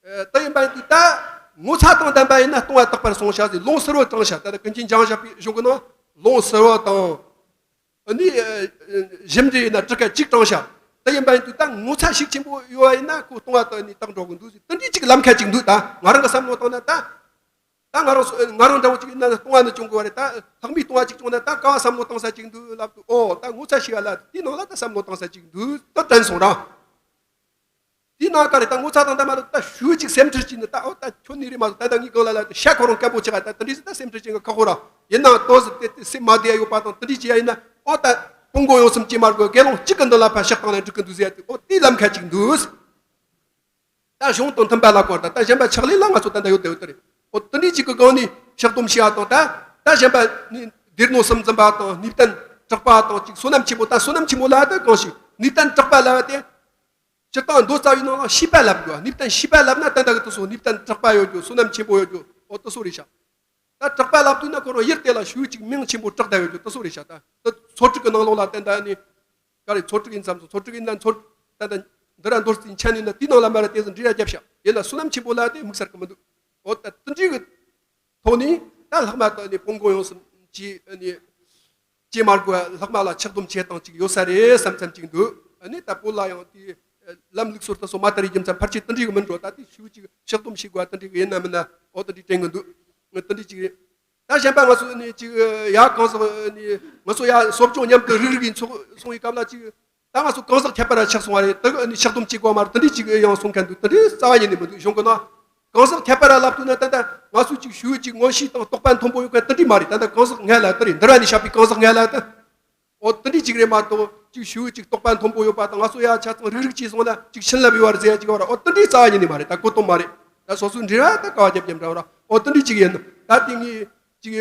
ཨ། དེ་ཡིན་པ་ཡིན་དུས་ད་ངོ་ཚ་དང་ལྡན་པ་ཡིན་ན་ལྟུང་བ་དག་པར་སོང་ཤག་ཟེར་ལུང་ཟུར་བ་དྲངས་ཤག་ད་ལྟ་ཀུན་མཁྱེན་འཇམ་དབྱངས་བཞད་པའི་གཞུང་གི་ནང་ལུང་ཟུར་བ་དང་། ཨ་ནི་ཞིབ་འབྲི་ཡིན་ན་ཊཱི་ཀ་གཅིག་དྲངས་ཤག་དེ་ཡིན་པ་ཡིན་དུས་ད་ངོ་ཚ་ཤུགས་ཆེན་པོ་ཡོད་པ་ཡིན་ན་ཁོ་ལྟུང་བ་དག་ནི་དག་འགྲོ་གི་འདུག་ཟེར། དེ་འདྲའི་གཅིག་ལམ་ཁ་གཅིག་འདུག་ད་ང་རང་གི་བསམ་བློ་བཏང་ན་ད། ད་ང་རང་སོ་ང་རང་འདྲ་བོ་གཅིག་ཡིན་ན་ལྟུང་བ་ནི་བྱུང་དགོས་པ་རེད། ད་ལྷག་མའི་ལྟུང་བ་གཅིག་བྱུང་ན་ད་ག་བ་བསམ་བློ་བཏང་ས་གཅིག་འདུག་ལབ་དུས། ཨོ། ད་ངོ་ཚ་ཤི་བ་ལ་དེའི་ནང་ལ་ད་བསམ་བློ་བཏང་ས་གཅིག་འདུག་ད་དྲན་སོང་ར། དེའི་ནང་ག་རེ་ད་ངོ་ཚ་དང་ལྡན་པ་ལ་ད་ཞུ་གཅིག་སེམས་ཁྲལ་བྱས་ནས། ད་ཨོ་ད་ཁྱོད་ནི་རེད་མ་གཏོགས་ད་ད་ངའི་སྒང་ལ་ལ་ད་ཤ་ཁོ་རང་སྐམ་པོ་ཆགས། ད་དེ་འདྲ་ཟེར་ད་སེམས་ཁྲལ་བྱེད་མཁན་ཁག་པོ་ར། ཡིན་ནའང་ཏོག་ཙམ་དེ་དེ་སེམས་མ་བདེ་ཡ་ཡོད་པ་དང་དེ་འདྲ་བྱེད་ཡ་ཡིན་ན། ཨོ་ད་སྤོང་དགོས་ཡོང་སེམས་ཅི་མ་དགོས། དགེ་སློང་གཅིག་གི་མདུན་ལ་ཕར་ཕྱག་བཏང་ན་འགྲིག་གི་འདུག་ཟེར་ཡ་དེ། ཨོ་དེའི་ལམ་ཁ་གཅིག་འདུག་ད་གཞུང་དང་མཐུན་པ་ལ་སྐོར་ད་ད་གཞན་པ་ཕྱག་ལེན་ལ་ང་ཚོ་ད་ལྟ་ཡོད་དེ་ཡོད་དེ་རེད། ཨོ་དེ་འདྲའི་གཅིག་གི་སྒང་ནས་ཕྱག་སྡོམ་བྱེད་ཡ་དང་། ད་ད་གཞན་པ་ནི་སྡེ་སྣོད་གསུམ་འཛིན་པ་དང་། ནུས་ལྡན་གྲགས་པ་དང་། གཅིག་བསོད་ནམས་ཆེན་པོ། ད་བསོད་ནམས་ཆེན་པོ་ལ་ད་གང་ཞིག་ནུས་ལྡན་གྲགས་པ་ལ་དེ། སྤྱིར་བཏང་མདོ་རྩ་བའི་ནང་ལ་ཤེས་པ་ལབ་དགོས། ནུས་ལྡན་ཤེས་པ་ལབ་ན་ད་ལྟ་གི་དེ་ཚོ་ནུས་ལྡན་གྲགས་པ་ཡོད་རྒྱུ། བསོད་ནམས་ཆེན་པོ་ཡོད་རྒྱུ། ཨོ་དེ་ཚོ་རེད་ཤག་ད་གྲགས་པ་ལབ་དུས་ན་ཁོ་རང་ཡུལ་དེ་ལ་ཤུགས་གཅིག་མིང་ཆེན་པོ་གྲགས་བསྡད་ཡོད་རྒྱུ་དེ་ཚོ་རེད་ཤག་ད་དེ་ཚོ་ཊཱི་ཀའི་ནང་ལོགས་ལ་ད་ལྟ་ནི་ག་རེ་ཚོ་ཊཱི་ཀ་ཡིན་བསམ་སོང་། ཚོ་ཊཱི་ཀ་ཡིན་ན་ཚོ་ད་ལྟ་འདི་ར་མདོ་རྩའི་མཆན་ཡིན་ན་དེའི་ནང་ལ་མ་ར་དེ་ཚོ་འབྲི་ར་རྒྱབ་ཤག་ཡིན་ན་བསོད་ནམས་ཆེན་པོ་ལ་དེ་དམིགས་བསལ་གི་མི་འདུག་ཨོ་ད་དེ་འདྲའི་གི་ཐོག་ནས་ད་ལྷག་མ་དག་ནི་སྤོང་དགོས་ཡོང་སེམས་ཀྱི་ཨ་ནི་ཀྱེ་མ་དགོས། ལྷག་མ་ལ་ཕྱག་སྡོམ་བྱེད་སྟངས་ཅིག་ཡོད་ས་རེད་བསམ་བསམ་ཅིག་འདུག་ཨ་ནི་ད་བོད་ལ་ཡང་དེ་ལམ་ལུགས་སྲོལ་དེ་ཚོ་མ་དར་རྒྱུ་མཚན་ཕལ་ཆེར་དེ་འདྲའི་གི་མིན་འགྲོ། ད་དེ་ཤུགས་ཅིག་ཕྱག་སྡོམ་བྱེད་དགོས་པ་དེ་འདྲའི་གི་ཡིན་ན་མིན་ན། ཨོ་དེ་འདྲའི་དྲན་གི་འདུག་དེ་འདྲའི་ཅིག་རེད། ད་གཞན་པ་ང་ཚོ་ནི་ཅིག་ཡ་གང་ཟག་ནི་ང་ཚོ་ཡ་གསོ་སྦྱོང་མཉམ་དུ་རིག་རིག་གི་ཚོགས་སོང་བའི་སྐབས་ལ་ཅིག་ད་ང་ཚོ་གང་ཟག་ཁྱད་པར་ཆགས་སོང་བ་རེད། དེ་གི་ནི་ཕྱག་སྡོམ་བྱེད་དགོས་མ་རེད། དེ་འདྲའི་ཅིག་ཡང་གསུང་མཁན་འདུག་དེ་འདྲའི་རྩ་བ་ཉིད་ནས་མི་འདུག་གཞུང་གི་ནང་ གང་ཟག་ཁྱད་པར་ར་ལབ་ཐུབ་ན་ད་ལྟ་ང་ཚོ་ཅིག་ཞུ་ཅིག་མངོན་ཤེས་དང་རྟོགས་པ་མཐོན་པོ་ཡོད་མཁན་དེ་འདྲ་མ་རེད། ད་ལྟ་གང་ཟག་ངན་ལ་དེ་རེད། འདི་ར་ནས་བཤད་པའི་གང་ཟག་ངན་ལ་དེ། འོ་དེ་འདྲ་ཅིག་རེད་མ་གཏོགས་ཅིག་ཞུ་ཅིག་རྟོགས་པ་མཐོན་པོ་ཡོད་པ་དང་ང་ཚོ་ཡ་ཆ་ཚང་རིག་རིག་ཅིག་སོང་ན་ཅིག་བྱིན་རླབས་ཡོད་པ་རེད་ཟེར་ཡ་ཅིག་ཡོད་ར། འོ་དེ་འདྲའི་རྩ་བ་ཉིད་ནས་མ་རེད། ད་གོ་དོན་མ་རེད། ད་སོ་སོའི་འབྲེལ་བ་ད་ཀ་བ་རྒྱབ་རྒྱབ་འདྲ་བ་ར། འོ་དེ་འདྲ་ཅིག་ཡིན་ནོ། ད་དེ་ངས་ཅིག་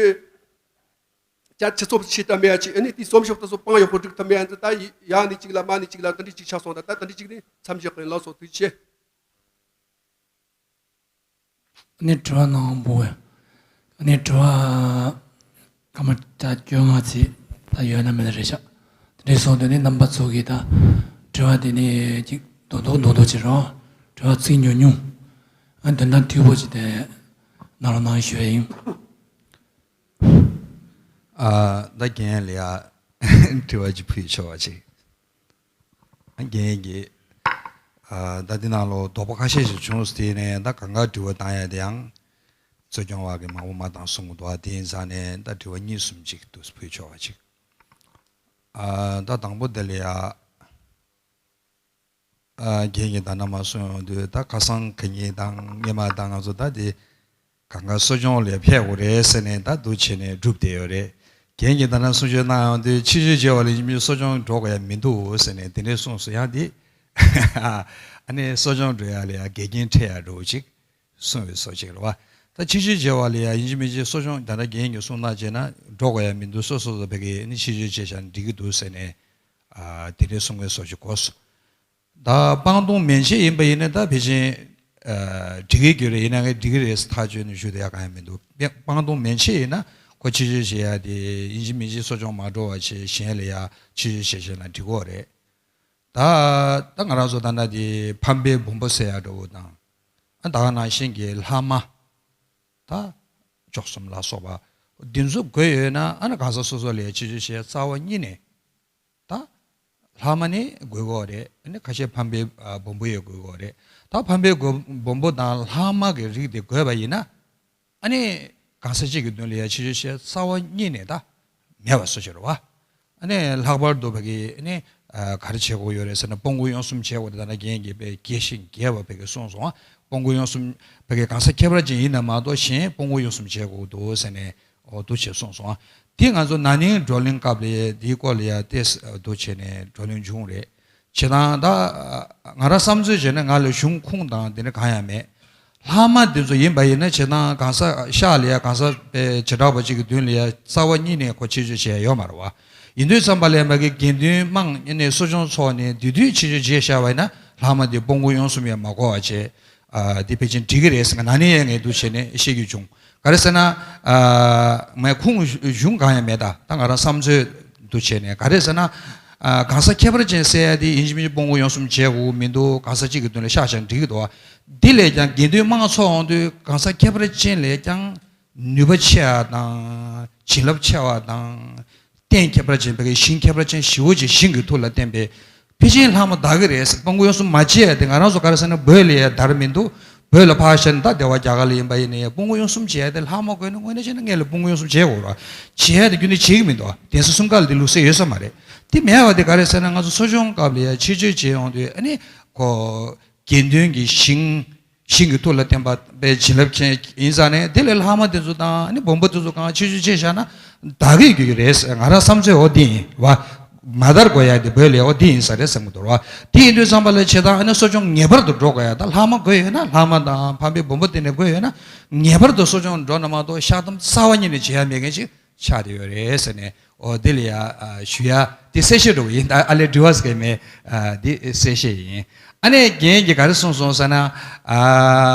ཅ་ཆུ་ཚོད་ཕྱེད་ཙམ་མེད་ཡ་ཅིག་ཨ་ནི་དེའི་སོམ་ཤོག་ད་སོ་སྤང་ཡག་པོ་སྒྲིག་ཐུབ་མེད་ཡ་འདི་ད་ཡ་ནི་ཅིག་ལ་མ་ནི་ཅིག་ལ་དེ་འདྲ་ཅིག་ཆགས་སོང་། ད་ད་དེ་འདྲ་ཅིག་ནི་མཚམས་བཞག་གི་ཡིན། ལགས་སོ། ཐུགས་རྗེ་ཆེ། ནས་དྲི་བ་གནང་བོ། ནས་དྲི་བ་སྐར་མ་བཅོ་ལྔ་ཙམ་ད་ཡོད་ན་མེད་ན་རེད་ཤག་དེ་འདྲ་སོང་དུས་ནས་རྣམ་པ་ཚོ་གིས་ད་དྲི་བ་དེ་ནས་ཅིག་རྡོག་རྡོག་རྡོག་རྡོག་ཅིག་རོ། དྲི་བ་ཚིག་ཉུང་ཉུང་། ཨ་དོན་དག་འཐུས་པོ་ཅིག་དེ་གནང་རོགས་གནང་ཞུ་ཡ་ཡིན། ཨ་ད་རྒན་ལ་ཡ་དྲི་བ་ཅིག་ཕུལ་ཆོག་པ་ཅིག་རྒན་གྱིས། ཨ་ད་འདི་ནང་ལོ་དོགས་པ་ཁ་ཤས་ཤིག་བྱུང་སྟེ་ནས་ད་གང་ག་དྲི་བ་བཏང་ཡ་དེ་ཡང་གཙོ་སྐྱོང་བ་གི་མང་པོ་མ་བཏང་གསུང་གི་འདུག་ཨ་དེ་ཡིན་ཙང་ནས་ད་དྲི་བ་གཉིས་གསུམ་ཅིག་ཏུ་ཕུལ་ཆོག་པ་ཅིག་ཨ་ད་དང་པོ་དེ་ལ་ཡ། ཨ་རྒན་གྱིས་ད་ནང་མ་གསུངས་ཡོང་དུས་ད་ཁ་སང་ག་ཉིན་དང་སྔོན་མ་དང་ང་ཚོ་ད་དེ་གང་ག་གསོ་སྦྱོང་ལ་ཕེབས་དགོས་རེད་ཟེར་ནས་ད་འདུག་བྱས་ནས་སྒྲུབ་བསྡད་ཡོད་རེད། རྒན་གྱིས་ད་ནང་གསུང་ཆོས་གནང་ཡོང་དུས་ཕྱི་བཤོལ་བྱས་པ་ལ་ཡིན་མིན་གསོ་སྦྱོང་འགྲོ་དགོས་ཡ་མི་འདུག་ཟེར་ནས་དེ་འདྲས་གསུངས་སོང་། ཡང་དེ་ཨ་ནི་གསོ་སྦྱོང་འགྲོ་ཡ་ལ་ཡ་འགལ་རྐྱེན་འཕྲད་ཡ་འགྲོ་ཅིག་གསུངས་པའི་བཟོ་ཅིག་རེད་བ། ད་ཕྱི་བཤོལ་བྱས་པ་ལ་ཡ་ཡིན་གཅིག་མིན་གཅིག་གསོ་སྦྱོང་ད་ལྟ་རྒན་གྱིས་གསུང་སྟངས་བྱས་ན་འགྲོ་དགོས་ཡ་མི་འདུག་སོ་སོ་སོ་བེ་གི་ཨ་ནི་ཕྱི་བཤོལ་བྱས་བཞག་ན་འགྲིག་གི་འདུག་ཟེར་ནས་ཨ་དེ་འདྲས་གསུང་བའི་བཟོ་ཅིག་གོ་སོང་། ད་སྤང་ལྟུང་མན་ཆད་ཡིན་པ་ཡིན་ན་ད་ཕལ་ཆེར་ཨ་འགྲིག་གི་རྒྱུ་རེད། ཡིན་ན་ངས་འགྲིག་གི་རེད་ཐག་ཆོད་ནས་ཞུ་ཡ་གང་ཡང་མི་འདུག་སྤང་ལྟུང་མན་ཆད་ཡིན་ན་ཁོ་ཕྱི་བཤོལ་བྱེད་ཡ་དེ་ཡིན་གཅིག་མིན་གཅིག་གསོ་སྦྱོང་མ་འགྲོ་བ་བྱས་གཞན་ལ་ཡ་ཕྱི་བཤོལ་བྱེད་བྱེད་ན་འགྲིག་གི་རེད། ད་ད་ང་རང་ཚོ་ད་ལྟ་དེ་ཕམ་པའི་སྦོམ་པོ་ཟེར་ཡ་འདྲ་བོ་དང་། ཨ་ད་ག་ནང་བཞིན་གྱི་ལྷག་མ། ད་བཅུ་གསུམ་ལ་སོགས་པ་འདི་ཚོ་དགོས་ཡོད་ན་ཨ་ནི་གང་ཟག་སོ་སོ་ལ་ཡ་ཕྱི་བཤོལ་བྱེད་ཡ་རྩ་བ་ཉིད་ནས། ད་ལྷག་མ་ནི་དགོས་ཀྱི་ཡོད་རེད། ཨ་ནི་ཁ་ཤས་ཕམ་པའི་ཨ་སྦོམ་པོ་ཡང་དགོས་ཀྱི་ཡོད་རེད། ད་ཕམ་པའི་སྒོ་སྦོམ་པོ་དང་ལྷག་མ་གི་རིགས་དེ་དགོས་པ་ཡིན་ན། ཨ་ནི་གང་ཟག་གཅིག་གི་མདུན་ལ་ཡ་ཕྱི་བཤོལ་བྱེད་རྩ་བ་ཉིད་ནས་ད་མེད་པ་བཟོ་བྱེད་རེད་བ། ཨ་ནི་ལྷག་པར་དུ་བ་གི་ཨ་ནི་ཨ་ག་རེ་བྱེད་དགོས་ཡོད་རེད་ཟེར་ན་སྤོང་བོ་གཡོ་གསུམ་བྱེད་དགོས་རེད། ད་ནི་རྒན་གྱིས་དཔེ་རྒྱས་ཤིང་རྒྱས་པ་བ་གི་གསུངས་སོང་ང་། སྤོང་བོ་གཡོ་གསུམ་བ་གི་གང་ཟག་ཁྱད་པར་ཅན་ཡིན་ན་མ་གཏོགས་གཞན་སྤོང་བོ་གཡོ་གསུམ་བྱེད་དགོས་འདུག་ཟེར་ནས། འོ་འདུག་བྱས་གསུངས་སོང་ཨ། དེ་ང་ཚོ་ན་ནིང་བགྲོ་གླེང་སྐབས་ལ་དེའི་སྐོར་ལ་ཡ་ཏེས་འདུག་བྱས་ནས་བགྲོ་གླེང་བྱུང་རེད། བྱས་ཙང་ད་ང་རང་བསམ་ཚུལ་བྱས་ན་ང་ལ་གཞུང་ཁུངས་དང་དེ་འདྲ་གང་ཡང་མེད། ལྷག་མ་དེ་ཚོ་ཡིན་པ་ཡིན་ན་བྱས་ཙང་གང་ཟག་ཤག་ལ་ཡ་གང་ཟག་པའི་བྱེ་བྲག་པ་གཅིག་གི་མདུན་ལ་ཡ་རྩ་བ་ཉིད་ནས་ཁོ་ཕྱི་བཤོལ་བྱས་ཡ་ཡོད་མ་རེད་བ། ཡིན་དུས་ཙམ་པ་ལ་ཡ་མ་གི་དགེ་འདུན་དམངས་ནས་གསོ་སྦྱོང་ཚོགས་ནས་དེ་དུས་ཕྱི་བཤོལ་བྱས་བཞག་པ་ཡིན་ན་ལྷག་མ་དེ་སྤོང་བོ་གཡོ་གསུམ་ཡང་མ་གོ་བ་བྱས། ཨ་འདི་ཕལ་ཆེར་འགྲིག་གི་རེད་ཟེར་ང་ནི་ཡང་ངས་འདུག་བྱས་ནས་བཤད་རྒྱུ་བྱུང་། ག་རེ་ཟེར་ན། ཨ་མའི་ཁུངས་གཞུང་གང་ཡང་མེད་ད། ད་ང་རང་བསམ་ཚོད་འདུག་བྱས་ནས་ག་རེ་ཟེར་ན། ཨ་གང་ཟག་ཁྱད་པར་ཅན་ཟེར་ཡ་དེ་ཡིན་གཅིག་མིན་གཅིག་སྤོང་བོ་གཡོ་གསུམ་བྱེད་དགོས་མི་འདུག་གང་ཟག་གཅིག་གི་མདུན་ལ་ཤག་བྱས་ན་འགྲིག་གི་འདུག་འདི་ལས་ཀྱང་དགེ་འདུན་དམངས་ཚོགས་འོང་དུས་གང་ཟག་ཁྱད་པར་ཅན་ལས་ཀྱང་ནུས་པ་ཆེ་བ་དང་། བྱིན་རླབས་ཆེ་བ་དང་། རྟེན་ཁྱད་པར་ཅན་བ་གི་ཞིང་ཁྱད་པར་ཅན་ཞི་བོ་གཅིག་ཞིང་གི་ཐོག་ལ་བརྟེན་པའི་ཕལ་ཆེར་ལྷག་མ་དག་གི་རེད་ཟེར། སྤོང་བོ་གཡོ་གསུམ་མ་བྱེད་ཡ་དེ་ང་རང་ཚོ་ག་རེ་ཟེར་ན་བོད་ལ་ཡ་དར་མི་འདུག་བོད་ལ་ཕར་བཞག་ན་ད་དེ་བ་རྒྱ་གར་ལ་ཡིན་པ་ཡིན་ན་ཡ་སྤོང་བོ་གཡོ་གསུམ་བྱེད་ཡ་དེ་ལྷག་མ་དགོས་ན་དངོས་གནས་བྱས་ན་ངས་ལ་སྤོང་བོ་གཡོ་གསུམ་བྱེད་དགོས་ར། བྱེད་ཡ་དེ་རྒྱུན་དུ་བྱེད་ཀྱི་མི་འདུག་དེང་སང་གསུམ་ཀ་ལ་དེ་ལུགས་སྲོལ་ཡོད་ས་མ་རེད། དེ་མེད་པ་དེ་ག་རེ་ཟེར་ན་ང་ཚོ་གསོ་སྦྱོང་སྐབས་ལ་ཡ་ཕྱི་བཤོལ་བྱེད་ཡོང་དུས་ཨ་ནི་ཁོ་དགེ་འདུན་གྱི་ཞིང་། ཞིང་གི་ཐོག་ལ་བརྟེན་པ་པའི་བྱིན་རླབས་ཅན་ཡིན་ཙང་ནས་དེ་ལས་ལྷག་མ་དེ་ཚོ་དང་ཨ་ནི་སྦོམ་པོ་དེ་ཚོ་གང་ཕྱི་བཤོལ་བྱས་བཞག་ན་དག་གི་རྒྱུ་རེད་ཟེར། ང་རང་བསམ་ཚོད་འོ་འདི་ཡིན་བ། མ་དར་དགོས་ཡ་དེ་བོད་ལ་འོ་འདི་ཡིན་ས་རེད་བསམ་གི་འདུག་བ། དེ་ཡིན་དུས་ཙམ་པ་ལ་བྱེད་སྟངས་ཨ་ནི་གསོ་སྦྱོང་ངེས་པར་དུ་འགྲོ་དགོས་ཡ། ད་ལྷག་མ་དགོས་ཡོད་ན་ལྷག་མ་དང་ཕམ་པའི་སྦོམ་པོ་དེ་ནས་དགོས་ཡོད་ན་ངེས་པར་དུ་གསོ་སྦྱོང་འགྲོ་ན་མ་གཏོགས་ཤག་དམ་རྩ་བ་ཉིད་ནས་བྱེད་ཡ་མེད་མཁན་ཅིག་ཆགས་བསྡད་ཡོད་རེད་ཟེར་ནས། འོ་དེ་ལ་ཡ་ཨ་ཞུ་ཡ་དེ་གསལ་བཤད་འགྲོ་གི་ཡིན། ད་ཨ་ལས་དྲི་བ་ཟེར་མེད། ཨ་དེ་གསལ་བཤད་ཡིན། ཨ་ནི་རྒན་གྱིས་ག་རེ་གསུངས་སོང་ཟེར་ན། ཨ་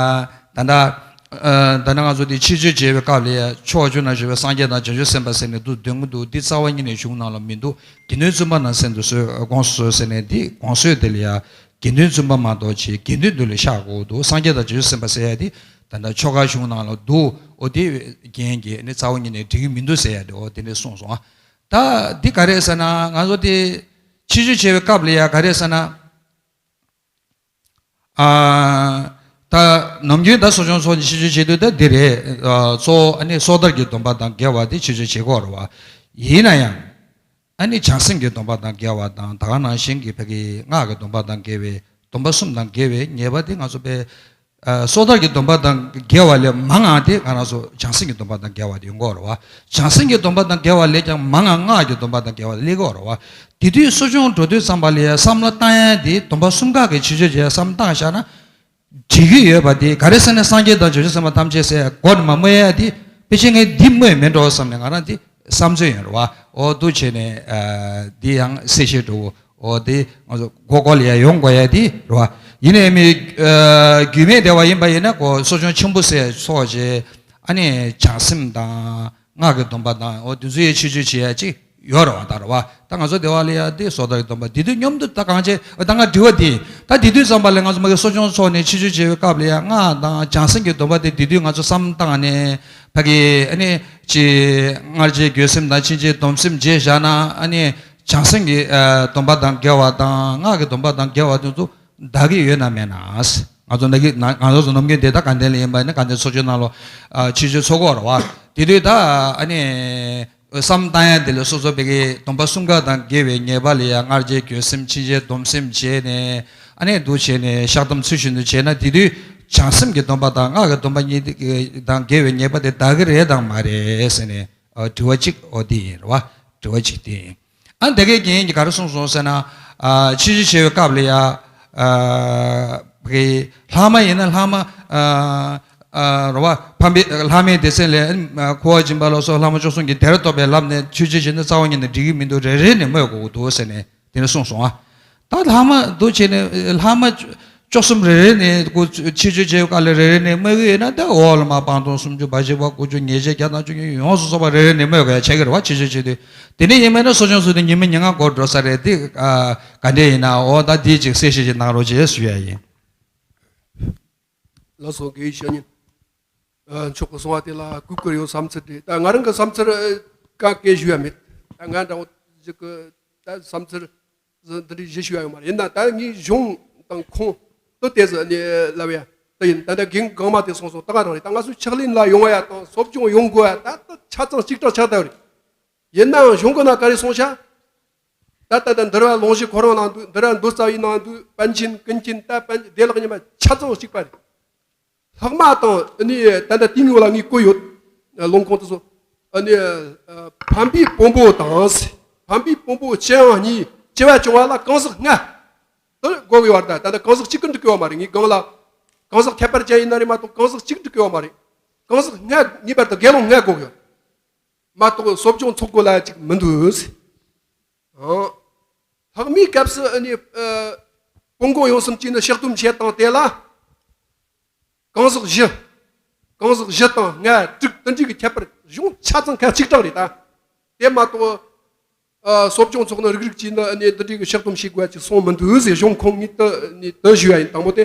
ད་ལྟ་ཨ་ད་ལྟ་ང་ཚོ་དེ་ཕྱི་བཤོལ་བྱེད་པའི་སྐབས་ལ་ཡ་ཕྱོགས་བཅུ་ན་བཞུགས་པའི་སངས་རྒྱས་དང་བྱང་ཆུབ་སེམས་དཔའ་ཟེར་ནས་འདུག་འདོན་གྱི་འདུག་འདི་རྩ་བ་ཉིད་ནས་གཞུང་ནང་ལ་མི་འདུག་དགེ་འདུན་བཙུན་པ་རྣམས་གསན་དུ་གསོལ་དགོངས་སུ་གསོལ་ཟེར་ནས་འདི་དགོངས་གསོལ་དེ་ལ་ཡ། དགེ་འདུན་བཙུན་པ་མ་གཏོགས་ཅིག་དགེ་འདུན་འདི་ལ་བཤགས་དགོས་འདུག་སངས་རྒྱས་དང་བྱང་ཆུབ་སེམས་དཔའ་ཟེར་ཡ་དེ་ད་ལྟ་ཆོ་ག་གཞུང་ནང་ལ་འདུག་འོ་དེ་རྒན་གྱིས་ནི་རྩ་བ་ཉིད་ནས་འགྲིག་གི་མི་འདུག་ཟེར་ཡ་དེ་འོ་དེ་འདྲས་གསུངས་སོང་ཨ། ད་འདི་ག་རེ་ཟེར་ན་ང་ཚོ་དེ་ཕྱི་བཤོལ་བྱེད་པའི་སྐབས་ལ་ཡ་ག་རེ་ཟེར་ན། ཨ་ད་ནམ་རྒྱུན་ད་གསོ་སྦྱོང་ཚོགས་ནི་ཕྱི་བཤོལ་བྱེད་དུས་ད་འདི་རེད། ཨ་གཙོ་བོ་ཨ་ནི་སོ་ཐར་གྱི་སྡོམ་པ་དང་འགལ་བ་དེ་ཕྱི་བཤོལ་བྱེད་དགོས་རེད་བ། ཡིན་ན་ཡང་། ཨ་ནི་བྱང་སེམས་ཀྱི་སྡོམ་པ་དང་འགལ་བ་དང་ད་ག་ནང་བཞིན་གྱི་ཕ་གི་སྔགས་ཀྱི་སྡོམ་པ་དང་འགལ་བའི་སྡོམ་པ་གསུམ་དང་འགལ་བའི་ཉེས་པ་དེ་ང་ཚོ་དཔེ་ ཨ་སོ་ཐར་གྱི་སྡོམ་པ་དང་འགལ་བ་ལས་མང་ང་དེ་ང་རང་ཚོ་བྱང་སེམས་ཀྱི་སྡོམ་པ་དང་འགལ་བ་དེ་ཡོང་གི་ཡོད་རེད་བ། བྱང་སེམས་ཀྱི་སྡོམ་པ་དང་འགལ་བ་ལས་ཀྱང་མང་ང་སྔགས་ཀྱི་སྡོམ་པ་དང་འགལ་བ་དེ་སླེབས་ཀྱི་ཡོད་རེད་བ། དེ་དུས་གསོ་སྦྱོང་འགྲོ་དུས་ཙམ་པ་ལ་ཡ་བསམ་བློ་བཏང་ཡ་དེ་སྡོམ་པ་གསུམ་ཀ་གི་ཆོས་སྤྱོད་བྱེད་ཡ་བསམ་བཏང་བཞག་ན། འགྲིག་གི་ཡོད་པ་དེ་ག་རེ་ཟེར་ན། སངས་རྒྱས་དང་བྱང་ཆུབ་སེམས་དཔའ་ཐམས་ཅད་ཟེར་མགོ་ནས་མ་སྨོས་ཡ་དེ་དཔེ་ཆ་ངས་འདི་སྨོས་མེད་འགྲོ་བསམ་ནས་ང་རང་འདི་བསམ་ཚོད་ཡོད་རེད་བ། འོ་འདུག་བྱས་ནས་ཨ་འདི་ཡང་གསལ་བཤད་འགྲོ་འོ་འདི་ང་ཚོ་མགོ་སྐོར་ལ་ཡ་ཡོང་དགོས་ཡ་དེ་རེད་བ། ཡིན་ནའི་མི་ཨ་རྒྱུས་མེད་བསྡད་པ་ཡིན་པ་ཡིན་ན་གོ་གསོ་སྦྱོང་ཆེན་པོ་ཟེར་ཚོགས་བྱས་ཨ་ནི་བྱང་སེམས་དང་། སྔགས་ཀྱི་སྡོམ་པ་དང་འོ་དེ་ཚོའི་ཆོས་སྤྱོད་བྱེད་ཡ་གཅིག་ཡོད་རེད་བ། ད་རེད་བ། ད་ང་ཚོ་སྡེ་བ་ལ་ཡ་དེ་སོ་ཐར་གྱི་སྡོམ་པ་དེ་དུས་མཉམ་དུ་ད་གང་བྱེད། ད་ང་དྲི་བ་དེ་ད་དེ་དུས་ཙམ་པ་ལ་ང་ཚོ་མ་གི་གསོ་སྦྱོང་ཚོགས་ནས་ཆོས་སྤྱོད་བྱེད་པའི་སྐབས་ལ་ཡ་སྔགས་དང་བྱང་སེམས་ཀྱི་སྡོམ་པ་དེ་དེ་དུས་ང་ཚོ་བསམ་བཏང་ནས་ཕ་གི་ཨ་ནི་ཅི་སྔར་བྱས་འགྱོད་སེམས་དང་ཕྱིན་ཆད་སྡོམ་སེམས་བརྗེད་བཞག་ན་ཨ་ནི་བྱང་སེམས་ཀྱི་ཨ་སྡོམ་པ་དང་འགལ་བ་དང་སྔགས་ཀྱི་སྡོམ་པ་དང་འགལ་བ་དེ་ཚོ། འདའ་གི་ཡོད་ན་མེད་ན། ང་ཚོ་ན་གི་ང་ང་ཚོ་ཚོ་ནམ་རྒྱུན་དེ་ད་དགའ་ལྡན་ལ་ཡིན་པ་ནི་དགའ་ལྡན་ཚོགས་ཆེན་ནང་ལོ་ཨ་ཆོས་སྤྱོད་ཚོགས་ཀྱི་ཡོད་རེད་བ། དེ་དུས་ད་ཨ་ནི་བསམ་བཏང་ཡ་དེ་ལ་སོ་སོ་བོད་ཀྱི་སྡོམ་པ་གསུམ་ཀ་དང་འགལ་བའི་ཉེས་པ་ལ་ཡ་སྔར་བྱས་འགྱོད་སེམས་ཕྱིན་ཆད་སྡོམ་སེམས་བྱས་ནས་ཨ་ནི་འདུག་བྱས་ནས་བཤགས་སྡོམ་ཚུལ་བཞིན་དུ་བྱས་ན་དེ་དུས་བྱང་སེམས་ཀྱི་སྡོམ་པ་དང་སྔགས་ཀྱི་སྡོམ་པ་གཉིས་དེ་དང་འགལ་བའི་ཉེས་པ་དེ་འདའ་གི་རེད་དང་མ་རེད་ཟེར་ནས་ཨ་དྲི་བ་གཅིག་འོ་དེ་ཡིན་རེད་བ། དྲི་བ་གཅིག་དེ་ཡིན། ཨ་འདི་གའི་རྒན་གྱིས་ག་རེ་གསུངས་སོང་ཟེར་ན། ཨ་ཆོས་སྤྱོད་བྱེད་པའི་སྐབས་ལ་ཡ། ཨ་བའི་ལྷག་མ་ཡིན་ན་ལྷག་མ། ཨ་ཨ་རེད་བ། ཕམ་པའི་ལྷག་མའི་སྡེ་ཚན་ལས་ཨ་ཁུ་བ་སྦྱིན་པ་ལ་སོགས་ལྷག་མ་བཅུ་གསུམ་གྱི་སྡེར་གཏོགས་པའི་ལམ་ནས་ཆོས་སྤྱོད་བྱེད་ན་རྩ་བ་ཉིད་ནས་འགྲིག་གི་མི་འདུག་རེ་རེ་ནས་སྨོས་དགོས་ཀྱི་འདུག་ཟེར་ནས་དེ་ནས་གསུངས་སོང་ཨ། ད་ལྷག་མ་འདུག་བྱས་ནས་ལྷག་མ་བཅུ་གསུམ་རེ་རེ་ནས་ཁོ་ཆོས་སྤྱོད་བྱེད་པའི་སྐབས་ལ་རེ་རེ་ནས་སྨོས་ཀྱི་ཡོད་ན་ད་འོག་ལ་མ་སྤང་ལྟུང་སུམ་ཅུ་བ་ཞེས་པ་དགུ་བཅུ་ཉེས་བྱས་བརྒྱ་དང་བཅུ་གཉིས་ཡོངས་སུ་རྫོགས་པ་རེ་རེ་ནས་སྨོས་དགོས་ཡ་ཆགས་ཀྱི་རེད་བ། ཆོས་སྤྱོད་བྱེད་དུས་དེ་ནས་ཡིན་མིན་ན་གསོ་སྦྱོང་ཚུལ་དེ་ཉི་མ་ཉིན་ལྔ་འགོར་འགྲོ་ས་རེད་དེ་ག་འདྲས་ཡིན་ན་འོ་ད་དེའི་ཅིག་གསལ་བཤད་ཅིག་གནང་རོགས་བྱེད་ཞུ་ཡ་ཡིན། ལགས་སོ་དགེ་བའི་བཤེས་གཉེན། ཨ་མཆོག་གི་གསུང་བ་དེ་ལ་གུས་བཀུར་ཡོད་བསམ་ཚུལ་རེད། ད་ང་རང་གི་བསམ་ཚུལ་ཨ་ག་གེ་ཞུ་ཡ་མེད། ད་ང་འདྲ་བོ་ཞིག་གི་ད་བསམ་ཚུལ་འདི་འདྲའི་ཞིག་ཞུ་ཡ་ཡོད་མ་རེད། ཡིན་ན་ད་ངའི་གཞུང་དང་ཁུངས་དེ་དེ་ཟིག་ནས་ལབ་ཡ་དེ་ཡིན། ད་ལྟ་རྒན་གོང་མ་དེ་གསུངས་སོང་། ད་ག་རང་རེད། ད་ང་ཚོ་ཕྱག་ལེན་ལ་ཡོང་བ་ཡ་དང་གསོ་སྦྱོང་ཡོང་དགོས་ཡ་ད་ད་ཆ་ཚང་གཅིག་གྲགས་ཆགས་བསྡད་པ་རེད། ཡིན་ནའང་གཞུང་གི་ནང་ག་རེ་གསུངས་ཤག་ད་ལྟ་ད་འདུལ་བ་ལུང་གཞི་ཁོ་རང་ནང་འདུག་འདུལ་བ་མདོ་རྩ་བའི་ནང་འདུག་པཎ་ཆེན་ཀུན་མཁྱེན་ད་པཎ་བདེ་བླག་ཉི་མ་ཆ་ཚང་གཅིག་པ་རེད། ལྷག་མ་དང་ཨ་ནི་ད་ལྟ་དེ་ངོ་ལ་ངས་བཀོད་ཡོད། ལུང་ཁུངས་དེ་ཚོ་ཨ་ནི་ཕམ་པའི་དཔོན་པོ་དང་ཕམ་པའི་དཔོན་པོ་སྤྱི་ཡང་གཉིས་སྐྱེ་བ་བྱུང་བ་ལ་གང་ཟག་ལྔ་དེ་དགོས་ཀྱི་ཡོད་རེད། ད་ལྟ་གང་ཟག་གཅིག་གིས་འགྲིག་གི་ཡོད་མ་རེད། ངའི་སྒང་ལ་གང་ཟག་ཁྱད་པར་ཅན་ཡིན་ན་རེད་མ་གཏོགས་གང་ཟག་གཅིག་འགྲིག་གི་ཡོད་མ་རེད། གང་ཟག་ལྔ་ངེས་པར་དུ་དགེ་སློང་ལྔ་དགོས་ཀྱི་ཡོད་མ་གཏོགས་གསོ་སྦྱོང་ཚོགས་དགོས་ལ་ཅིག་མི་འདུག་ཨང་། ལྷག་མའི་སྐབས་སུ་ཨ་ནི་ཨ་དཔོན་གོང་ཡོངས་སུ་གཅིག་ནི་བཤགས་སྡོམ་བྱེད་སྟངས་དེ་ལ་གང་ཟག་བཞི། གང་ཟག་བཞི་དང་ལྔ་དྲུག་དེ་འདྲའི་གི་ཁྱད་པར་གཞུང་ཆ་ཚང་ཁ་གཅིག་གྲགས་རེད་ད། དེ་མ་གཏོགས་ཨ་གསོ་སྦྱོང་ཚོགས་ནི་རིགས་རིགས་གཅིག་ནི་ཨ་ནི་འདི་འདྲའི་གི་བཤགས་སྡོམ་བྱེད་དགོས་ཅིག་གསུངས་མི་འདུག་ཟེར་གཞུང་ཁུངས་ངས་དེ་ནི་དེ་ཞུ་ཡ་ཡིན་དང་པོ་དེ།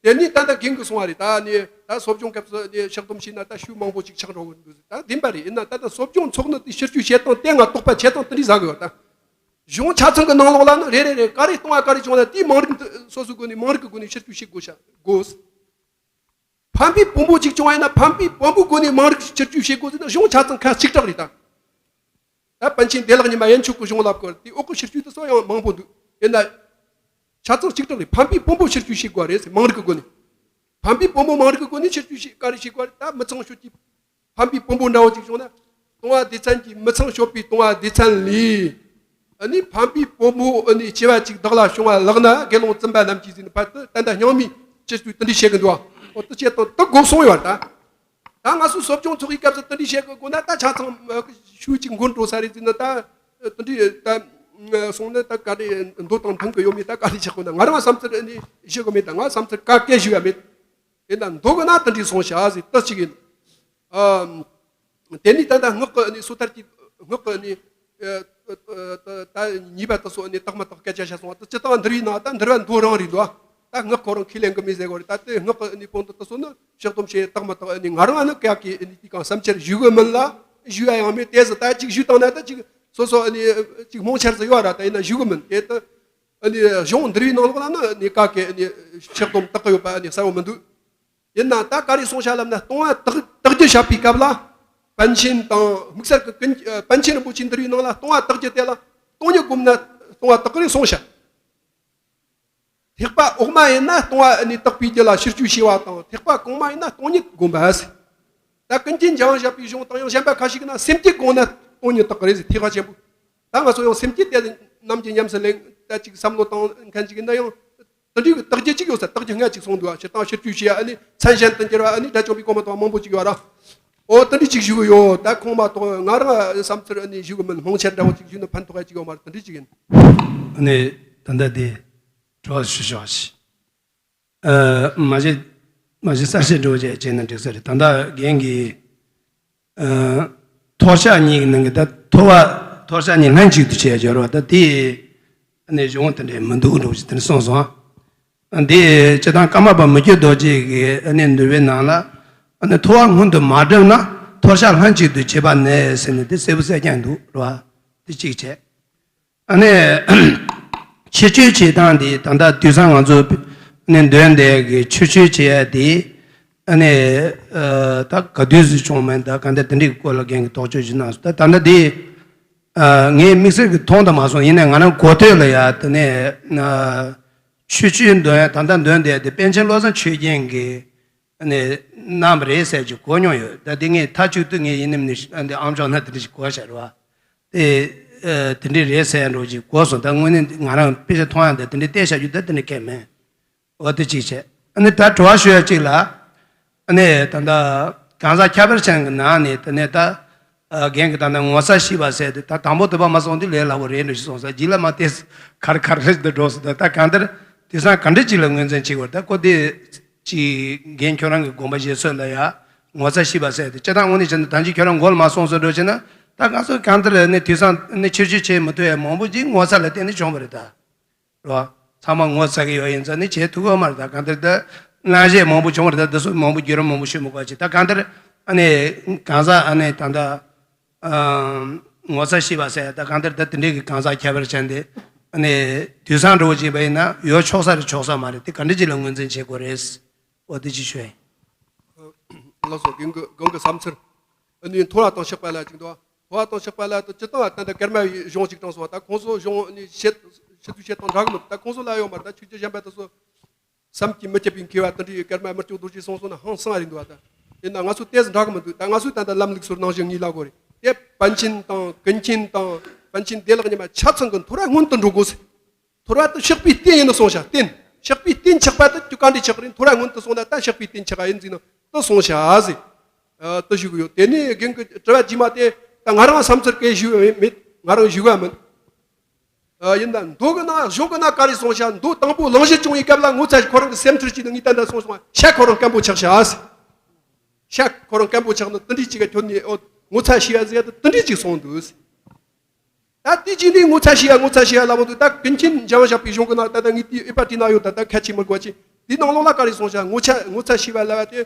དེ་ནས་ད་ལྟ་རྒན་གྱིས་གསུངས་པ་རེད། ད་ནི་ད་གསོ་སྦྱོང་སྐབས་སུ་ནི་བཤགས་སྡོམ་བྱས་ན་ད་ཤུགས་མང་པོ་ཅིག་ཆགས་འགྲོ་གི་འདུག་ད་བདེན་པ་རེད། ཡིན་ན་ད་ལྟ་གསོ་སྦྱོང་ཚོགས་ནི་དེ་ཕྱིར་བཅོས་བྱེད་སྟངས་དེ་ང་དོགས་པ་ཆེ་སྟངས་དེ་འདྲ་ཟ་གི་ཡོད་ད། གཞུང་ཆ་ཚང་གི་ནང་ལོགས་ལ་ནི་རེད་རེད་རེད། ག་རེ་གཏོང་བ་ག་རེ་བྱུང་ན་དེའི་མང་རིགས་འདི་སོ་སོའི་སྒོ་ནས་མང་རིགས་ཀྱི་སྒོ་ནས་ཕྱིར་བཅོས་བྱེད་དགོས་ཤ་དགོས། ཕམ་པའི་དཔོན་པོ་ཅིག་བྱུང་བ་ཡིན་ན་ཕམ་པའི་དཔོན་པོའི་སྒོ་ནས་མང་རིགས་ཕྱིར་བཅོས་བྱེད་དགོས་ཟེར་ན་གཞུང་ཆ་ཚང་ཁ་གཅིག་གྲགས་རེད་ད། ད་པཎ་ཆེན་བདེ་བླག་ཉི་མ་ཡན་ཆོད་ཀྱི་གཞུང་ལབ་དགོས་རེད། དེའི་འོག་གི་ཕྱིར་བཅོས་དེ་ཚོ་ཡང་མང་པོ་འདུག་ཡིན་ན། ཆ་ཚང་གཅིག་གྲགས་རེད། ཕམ་པའི་དཔོན་པོ་ཕྱིར་བཅོས་བྱེད་དགོས་རེད་ཟེར། མང་རིགས་ཀྱི་སྒོ་ནས། ཕམ་པའི་དཔོན་པོ་མང་རིགས་ཀྱི་སྒོ་ནས་ཕྱིར་བཅོས་བྱེད་ག་རེ་བྱེད་དགོས་རེད། ད་མི་ཚང་ཤོད་ཀྱི་ཕམ་པའི་དཔོན་པོ་འདྲ་བོ་ཅིག་བྱུང་ན། ལྟུང་བ་སྡེ་ཚན་གྱི་མི་ཚང་ཤོད་པའི་ལྟུང་བ་སྡེ་ཚན་ལས། ཨ་ནི་ཕམ་པའི་དཔོན་པོ་ཨ་ནི་སྐྱེ་བ་གཅིག་བདག་ལ་བྱུང་བ་ལགས་ན་དགེ་སློང་བཙུན་པ་རྣམས་ཀྱིས་ཟེར་ནས་ཕར་དུ་ད་ལྟ་རྙིང་མའི་ཕྱིར་བཅོས་དེ་འདྲ་བྱེད་ཀྱི་འདུག་ཨ། འོ་དེ་བྱེད་སྟངས་དེ་དགོས་གསུངས་ཡོད་རེད་ད། ད་ང་ཚོས་གསོ་སྦྱོང་ཚོགས་ཀྱི་སྐབས་སུ་དེ་འདྲ་བྱེད་དགོས་ན་ད་ཆ་ཚང་ཤུགས་གཅིག་འགོར་འགྲོ་ས་རེད་ཟེར་ན་ད་དེ་འདྲ་ད་སོང་ན་ད་ག་རེ་མདོ་དང་མཐུན་གི་ཡོད་མེད་ད་ག་རེ་བྱེད་དགོས་ན་ང་རང་བསམ་ཚུལ་ནི་ཞུ་གི་མེད། ད་ང་བསམ་ཚུལ་ག་གེ་ཞུ་ཡ་མེད། དེ་ན་མདོ་གི་ན་དེ་འདྲ་གསུངས་ཤག་ཟེར་དེ་གཅིག་ཡིན། ཨ་དེ་ནས་ད་ལྟ་སྔགས་ཀྱི་ནི་སོ་ཐར་གྱི་སྔགས་ཀྱི་ནི་ད་གཉིས་པ་དེ་ཚོ་ནི་དག་མི་དག་སྐད་ཆ་བཤད་སོང་བ་དེ་སྤྱིར་བཏང་འདུལ་བའི་ནང་ད་འདུལ་བ་མདོ་རང་རེད་འདུག་ད་སྔགས་ཁོ་རང་ཁས་ལེན་གི་མེད་ཟེར་གོ་རེད། ད་དེ་སྔགས་ཀྱི་ནི་དཔང་དུ་དེ་ཚོ་ནི་བཤགས་སྡོམ་བྱེད་དག་མི་དག་ནི་ང་རང་ནི་ཀ་ཀི་ནི་དེ་གང་བསམ་འཆར་ཞུ་གི་མིན་ལ་ཞུ་ཡ་ཡང་མེད། དེ་ཟེར་ད་ཅིག་ཞུ་བཏང་ན་ད་ཅིག་སོ་སོ་ནི་ཅིག་རྨོངས་འཆར་ཟེར་ཡོད་ར། ད་ཡིན་ན་ཞུ་གི་མིན། དེ་ད་ནི་གཞུང་འདུལ་བའི་ནང་ལོགས་ལ་ནི་ནི་ཀ་ཀི་ནི་བཤགས་སྡོམ་དག་གི་ཡོད་པ་ནི་གསལ་བོ་མི་འདུག་ཡིན་ན་ད་ག་རེ་གསུངས་ཤག་ལབ་ན་ལྟུང་བ་དག་དག་རྒྱུ་བཤད་པའི་སྐབས་ལ་པཎ་ཆེན་དང་དམིགས་བསལ་གྱི་ཀུན་པཎ་ཆེན་རིན་པོ་ཆེའི་འདུལ་བའི་ནང་ལ་ལྟུང་བ་དག་རྒྱུ་དེ་ལ་སྟོང་ཉིད་བསྒོམས་ན་ལྟུང་བ་དག་གི་རེད་གསུངས་ཤག་ཐེག་པ་འོག་མ་ཡིན་ན་ལྟུང་བ་ནི་དག་པའི་རྒྱུ་ལ་ཕྱིར་བཅོས་བྱས་པ་དང་། ཐེག་པ་གོང་མ་ཡིན་ན་སྟོང་ཉིད་བསྒོམ་པ་ཟེར། ད་ཀུན་མཁྱེན་འཇམ་དབྱངས་བཞད་པའི་གཞུང་དང་ཡང་གཞན་པ་ཁ་ཤས་ཀྱིས་ན་སེམས་བསྐྱེད་བསྒོམས་ན་སྟོང་ཉིད་དག་གི་རེད་ཟེར། ཐེག་པ་ཆེན་པོ། ད་ང་ཚོ་ཡང་སེམས་བསྐྱེད་དེ་ནམ་གྱི་ཉམས་སུ་ལེན་ད་ཅིག་བསམ་བློ་བཏང་མཁན་ཅིག་ཡིན་ན་ཡང་དེ་འདྲའི་གི་དག་རྒྱུ་ཅིག་ཡོད་ས། དག་རྒྱུ་ལྔ་ཅིག་གསུངས་འདུག་ཨ། སྤྱིར་བཏང་ཕྱིར་བཅོས་བྱེད་ཡ་ཨ་ནི་མཚན་གཞན་དུ་འགྱུར་བ་ཨ་ནི་དགྲ་བཅོམ་པའི་གོ་འཕང་དང་མང་པོ་ཅིག་ཡོད་ར། ཨོ་དེ་འདྲའི་ཅིག་ཞུ་གི་ཡོད། ད་ཁོང་མ་གཏོགས་ང་རང་བསམ་ཚུལ་ཨ་ནི་ཞུ་གི་མིན། སྣང་ཆ་འདྲ་བོ་ཅིག་ཞུ་ན་ཕན་ཐོགས་ཡ་ཅིག་ཡོད་མ་རེད། དེ་འདྲའི་ཅིག་ཡིན། ཨ་ནི་ད་ལྟ་དེ་དྲི་བ་ཞུ་ཆོག་ཞིག་ཨ། མ་གཞི་མ་གཞི་གསར་བཤད་འདྲ་བོ་བྱས་བྱས་ན་འགྲིག་ས་རེད། ད་ལྟ་རྒན་གྱིས་ཨ། མཐོལ་བཤགས་གཉིས་ཀྱི་ནང་གི་ད་མཐོལ་བ་མཐོལ་བཤགས་གཉིས་ལྷན་ཅིག་ཏུ་བྱས་སྦྱོར་བ་ད་དེ་ཨ་ནི་གཞུང་དེ་འདྲའི་མི་འདུག་འགྲོ་ཞིག་དེ་ནས་གསུངས་སོང་། ཨ། འདི་སྤྱིར་བཏང་ཀརྨ་པ་མི་བསྐྱོད་རྡོ་རྗེ་གི་ཨ་ནི་འདུལ་བའི་ནང་ལ་ཨ་ནི་མཐོལ་བ་སྔོན་དུ་མ་བསྒྲུབས་ན་མཐོལ་བཤགས་ལྷན་ཅིག་ཏུ་བྱེད་པ་ནས་ཟེར་ནས་དེ་གསལ་པོ་གསལ་རྐྱང་འདུག་རེད་བ། དེ་གཅིག་བྱས། ཨ་ནི་ཕྱིར་བཅོས་བྱེད་སྟངས་འདི་ད་ལྟ་དུས་སང་ང་ཚོ་ནས་འདོན་བསྡད་ཀྱི་ཕྱིར་བཅོས་བྱེད་ཡ་དེ་ཨ་ནི་ཨ། ད་ག་དུས་སུ་བྱུང་མིན་ད་ག་འདྲ་དེ་འདྲའི་སྐོར་ལ་རྒན་གྱིས་དོགས་གཅོད་ཞུས་གནང་སོང་། ད་ད་ལྟ་དེ་ཨ། ངས་དམིགས་བསལ་གྱི་མཐོང་དུ་མ་སོང་། ཡིན་ནའི་ང་རང་གོ་ཐོས་ལ་ཡ་དེ་ནས་ཨ། ཕྱིར་བཅོས་འདོན་ཡ་ད་ལྟ་འདོན་བསྡད་དེ་པཎ་ཆེན་བློ་བཟང་ཆོས་རྒྱན་གྱིས་ཨ་ནི་གནང་བ་རེད་ཟེར་གྱི་གོ་མྱོང་ཡོད། ད་དེ་ངས་མཐའ་གཅིག་ཏུ་ངས་ཡིན་ནམ་ནི་ཨ་འདི་ཨམ་ཅོག་ན་དེ་འདྲ་ཞིག་གོ་བཞག་རེད་བ། དེ་ཨ། དེ་འདྲ་རེད་ཟེར་འགྲོ་ཅིག་གོ་སོང་། ད་དངོས་གནས་ང་རང་དཔེ་ཆ་མཐོང་ཡ་ད་དེ་འདྲ་བལྟས་བཞག་རྒྱུ་ད་དེ་འདྲ་གང་ཡང་མེད། འོ་དེ་གཅིག་བྱས། ཨ་ནི་ད་དྲི་བ་ཞུ་ཡ་གཅིག་ལ། ཨ་ནི་ད་ལྟ་གང་ཟག་ཁྱད་པར་ཅན་གྱི་ནང་ནས་དེ་ནས་ད་ཨ། རྒན་གྱིས་ད་ལྟ་ངོ་ཚ་ཤེས་པ་ཟེར་དེ་ད་དང་པོ་དེ་བ་མ་སོང་དུས་ལས་སླ་པོ་རེད་འགྲོ་ཞིག་སོང་ས། རྗེས་ལ་མ་བལྟས་གར་གར་རེད་འདི་འགྲོ་སོང་། ད་ད་གང་ལྟར་དེང་སང་ག་འདྲ་ཅིག་ལ་ངོས་འཛིན་བྱེད་དགོས། ད་ཁོ་དེ་ཅིག་རྒན་ཁྱོད་རང་གི་དགོངས་པ་བཞེས་ཚུལ་ལ་ཡ་ངོ་ཚ་ཤེས་པ་ཟེར་དེ་སྤྱིར་བཏང་དངོས་གནས་བྱས་ན་ད་ཅི་ཁྱོད་རང་མགོ་ལ་མ་སོང་ས་འགྲོ་བྱས་ན་ད་གང་སོང་གང་ལྟར་ནི་དེང་སང་ནི་ཕྱིར་བཅོས་བྱེད་མི་ཐུབ་ཡ་མང་པོ་ཅིག་ངོ་ཚ་ལ་བརྟེན་ནས་བྱུང་བ་རེད་ད། རེད་བ། ཚང་མ་ངོ་ཚ་གི་ཡོད་ཡིན་ཙང་ནི་བྱེད་ཐུབ་ཀྱི་ཡོད་མ་རེད། ད་གང་ལྟར་ད་གླེང་གཞི་མང་པོ་བྱུང་བ་རེད། ད་འདི་ཚོ་མང་པོ་བརྒྱུད་རིམ་མང་པོ་ཤོད་མི་དགོས་ཅིག་ད་གང་ལྟར་ཨ་ནི་གང་ཟག་ཨ་ནི་ད་ལྟ་ཨ་ངོ་ཚ་ཤེས་པ་ཟེར་ད་གང་ལྟར་ད་དེ་འདྲའི་གི་གང་ཟག་ཁྱད་པར་ཅན་དེ་ཨ་ནི་དུས་སང་འགྲོ་བ་བྱས་པ་ཡིན་ན་ཡོད་ཆོག་ས་རེད་ཆོག་ས་མ་རེད། དེ་ག་འདྲ་ཅིག་ལ་ངོས་འཛིན་བྱེད་དགོས་རེད། འོ་དེ་ཅིག་ཤོད་ཡིན། ལགས་སོ། རྒན་གྱི་རྒན་གྱི་བསམ་ཚུལ། ཨ་ནི་མཐོལ་བ་དང་བཤགས་པ་ལ་ཅིག་འདུག་མཐོལ་བ་དང་བཤགས་པ་ལ་ད་སྤྱིར་བཏང་ད་ལྟ་ཀརྨ་པའི་གཞུང་ཅིག་དྲངས་སོང་བ། ད་ཁོང་ཚོ་གཞུང་ནི་བཤད་བཤད་དུ་བཤད་སྟངས་འདྲ་གི་མི་འདུག་ད་ཁོང་ཚོ་ལ་ཡོད་མ་རེད། ད་ཆོས་རྒྱལ་གཞན་པ་དེ་ཚོ་བསམ་གྱིས་མི་ཁྱབ་པའི་མཁས་པ་དེ་འདྲའི་ཀརྨ་མི་བསྐྱོད་རྡོ་རྗེ་གསུངས་སོང་ན་ཧང་སང་རེད་འདུག་བ། ད་ཡིན་ན་ང་ཚོ་ཏོག་ཙམ་འདྲ་གི་མི་འདུག་ད་ང་ཚོས་ད་ལྟ་ལམ་ལུགས་སོར་ནང་བཞིན་ངེས་ལ་གོ་རེད། དེ་པཎ་ཆེན་དང་ཀུན་མཁྱེན་དང་པཎ་ཆེན་བདེ་ལེགས་ཉི་མ་ཆ་ཚང་གི་མཐོལ་བ་སྔོན་དུ་འགྲོ་དགོས་ཟེར། མཐོལ་བ་དེ་བཤགས་པའི་རྟེན་ཡིན་ནོ་གསུངས་ཤག་རྟེན། བཤགས་པའི་རྟེན་ཆགས་པ་དེ་ཁྱོད་ག་འདྲས་ཆགས་རེད། མཐོལ་བ་སྔོན་དུ་སོང་ན་ད་བཤགས་པའི་རྟེན་ཆགས་ཡིན་ཟེར་ནོ་དེ་གསུངས་ཤག་ཟེར། ཨ། དེ་ཞུ་གི་ཡོད། དེ་ནས་རྒན་གྱི་དྲི་བ་རྗེས་མ་དེ་ད་ང་རང་བསམ་ཚུལ་སྐད་ཞུ་བ་མེད། ང་རང་ཞུ་བ་མིན། ཨ། ཡིན་ད་མདོ་གི་ནང་གཞུང་གི་ནང་ག་རེ་གསུངས་ཤག་མདོ་དང་པོ་གླེང་གཞི་བྱུང་བའི་སྐབས་ལ་ངོ་ཚ་ཁོ་རང་གི་སེམས་ཁྲལ་གྱིས་ནི་ངས་ད་ལྟ་གསུངས་སོང་བ། ཤ་ཁོ་རང་སྐམ་པོ་ཆགས་ཤག་ཟེར། ཤ་ཁོ་རང་སྐམ་པོ་ཆགས་ནི་དེ་འདྲས་ཅིག་ག་ཁྱོད་ནི་ཨོ་ངོ་ཚ་ཤེས་ཡ་ཟེར་ཡ་དེ་དེ་འདྲས་ཅིག་གསུངས་འདུག་ཟེར། ད་དེ་ཅི་ནས་ངོ་ཚ་ཤེས་ཡ་ངོ་ཚ་ཤེས་ཡ་ལབ་པ་འདུག་ད་ཀུན་མཁྱེན་འཇམ་དབྱངས་བཞད་པའི་གཞུང་གི་ནང་ད་ལྟ་ངས་དེའི་ཨེ་པ་བྲིས་ན་ཡོད། ད་ལྟ་ཁ་ཆེ་མི་དགོས་ཅི། དེའི་ནང་ལོགས་ལ་ག་རེ་གསུངས་ཤག་ངོ་ཚ་ངོ་ཚ་ཤེས་པ་ལབ་པ་དེ་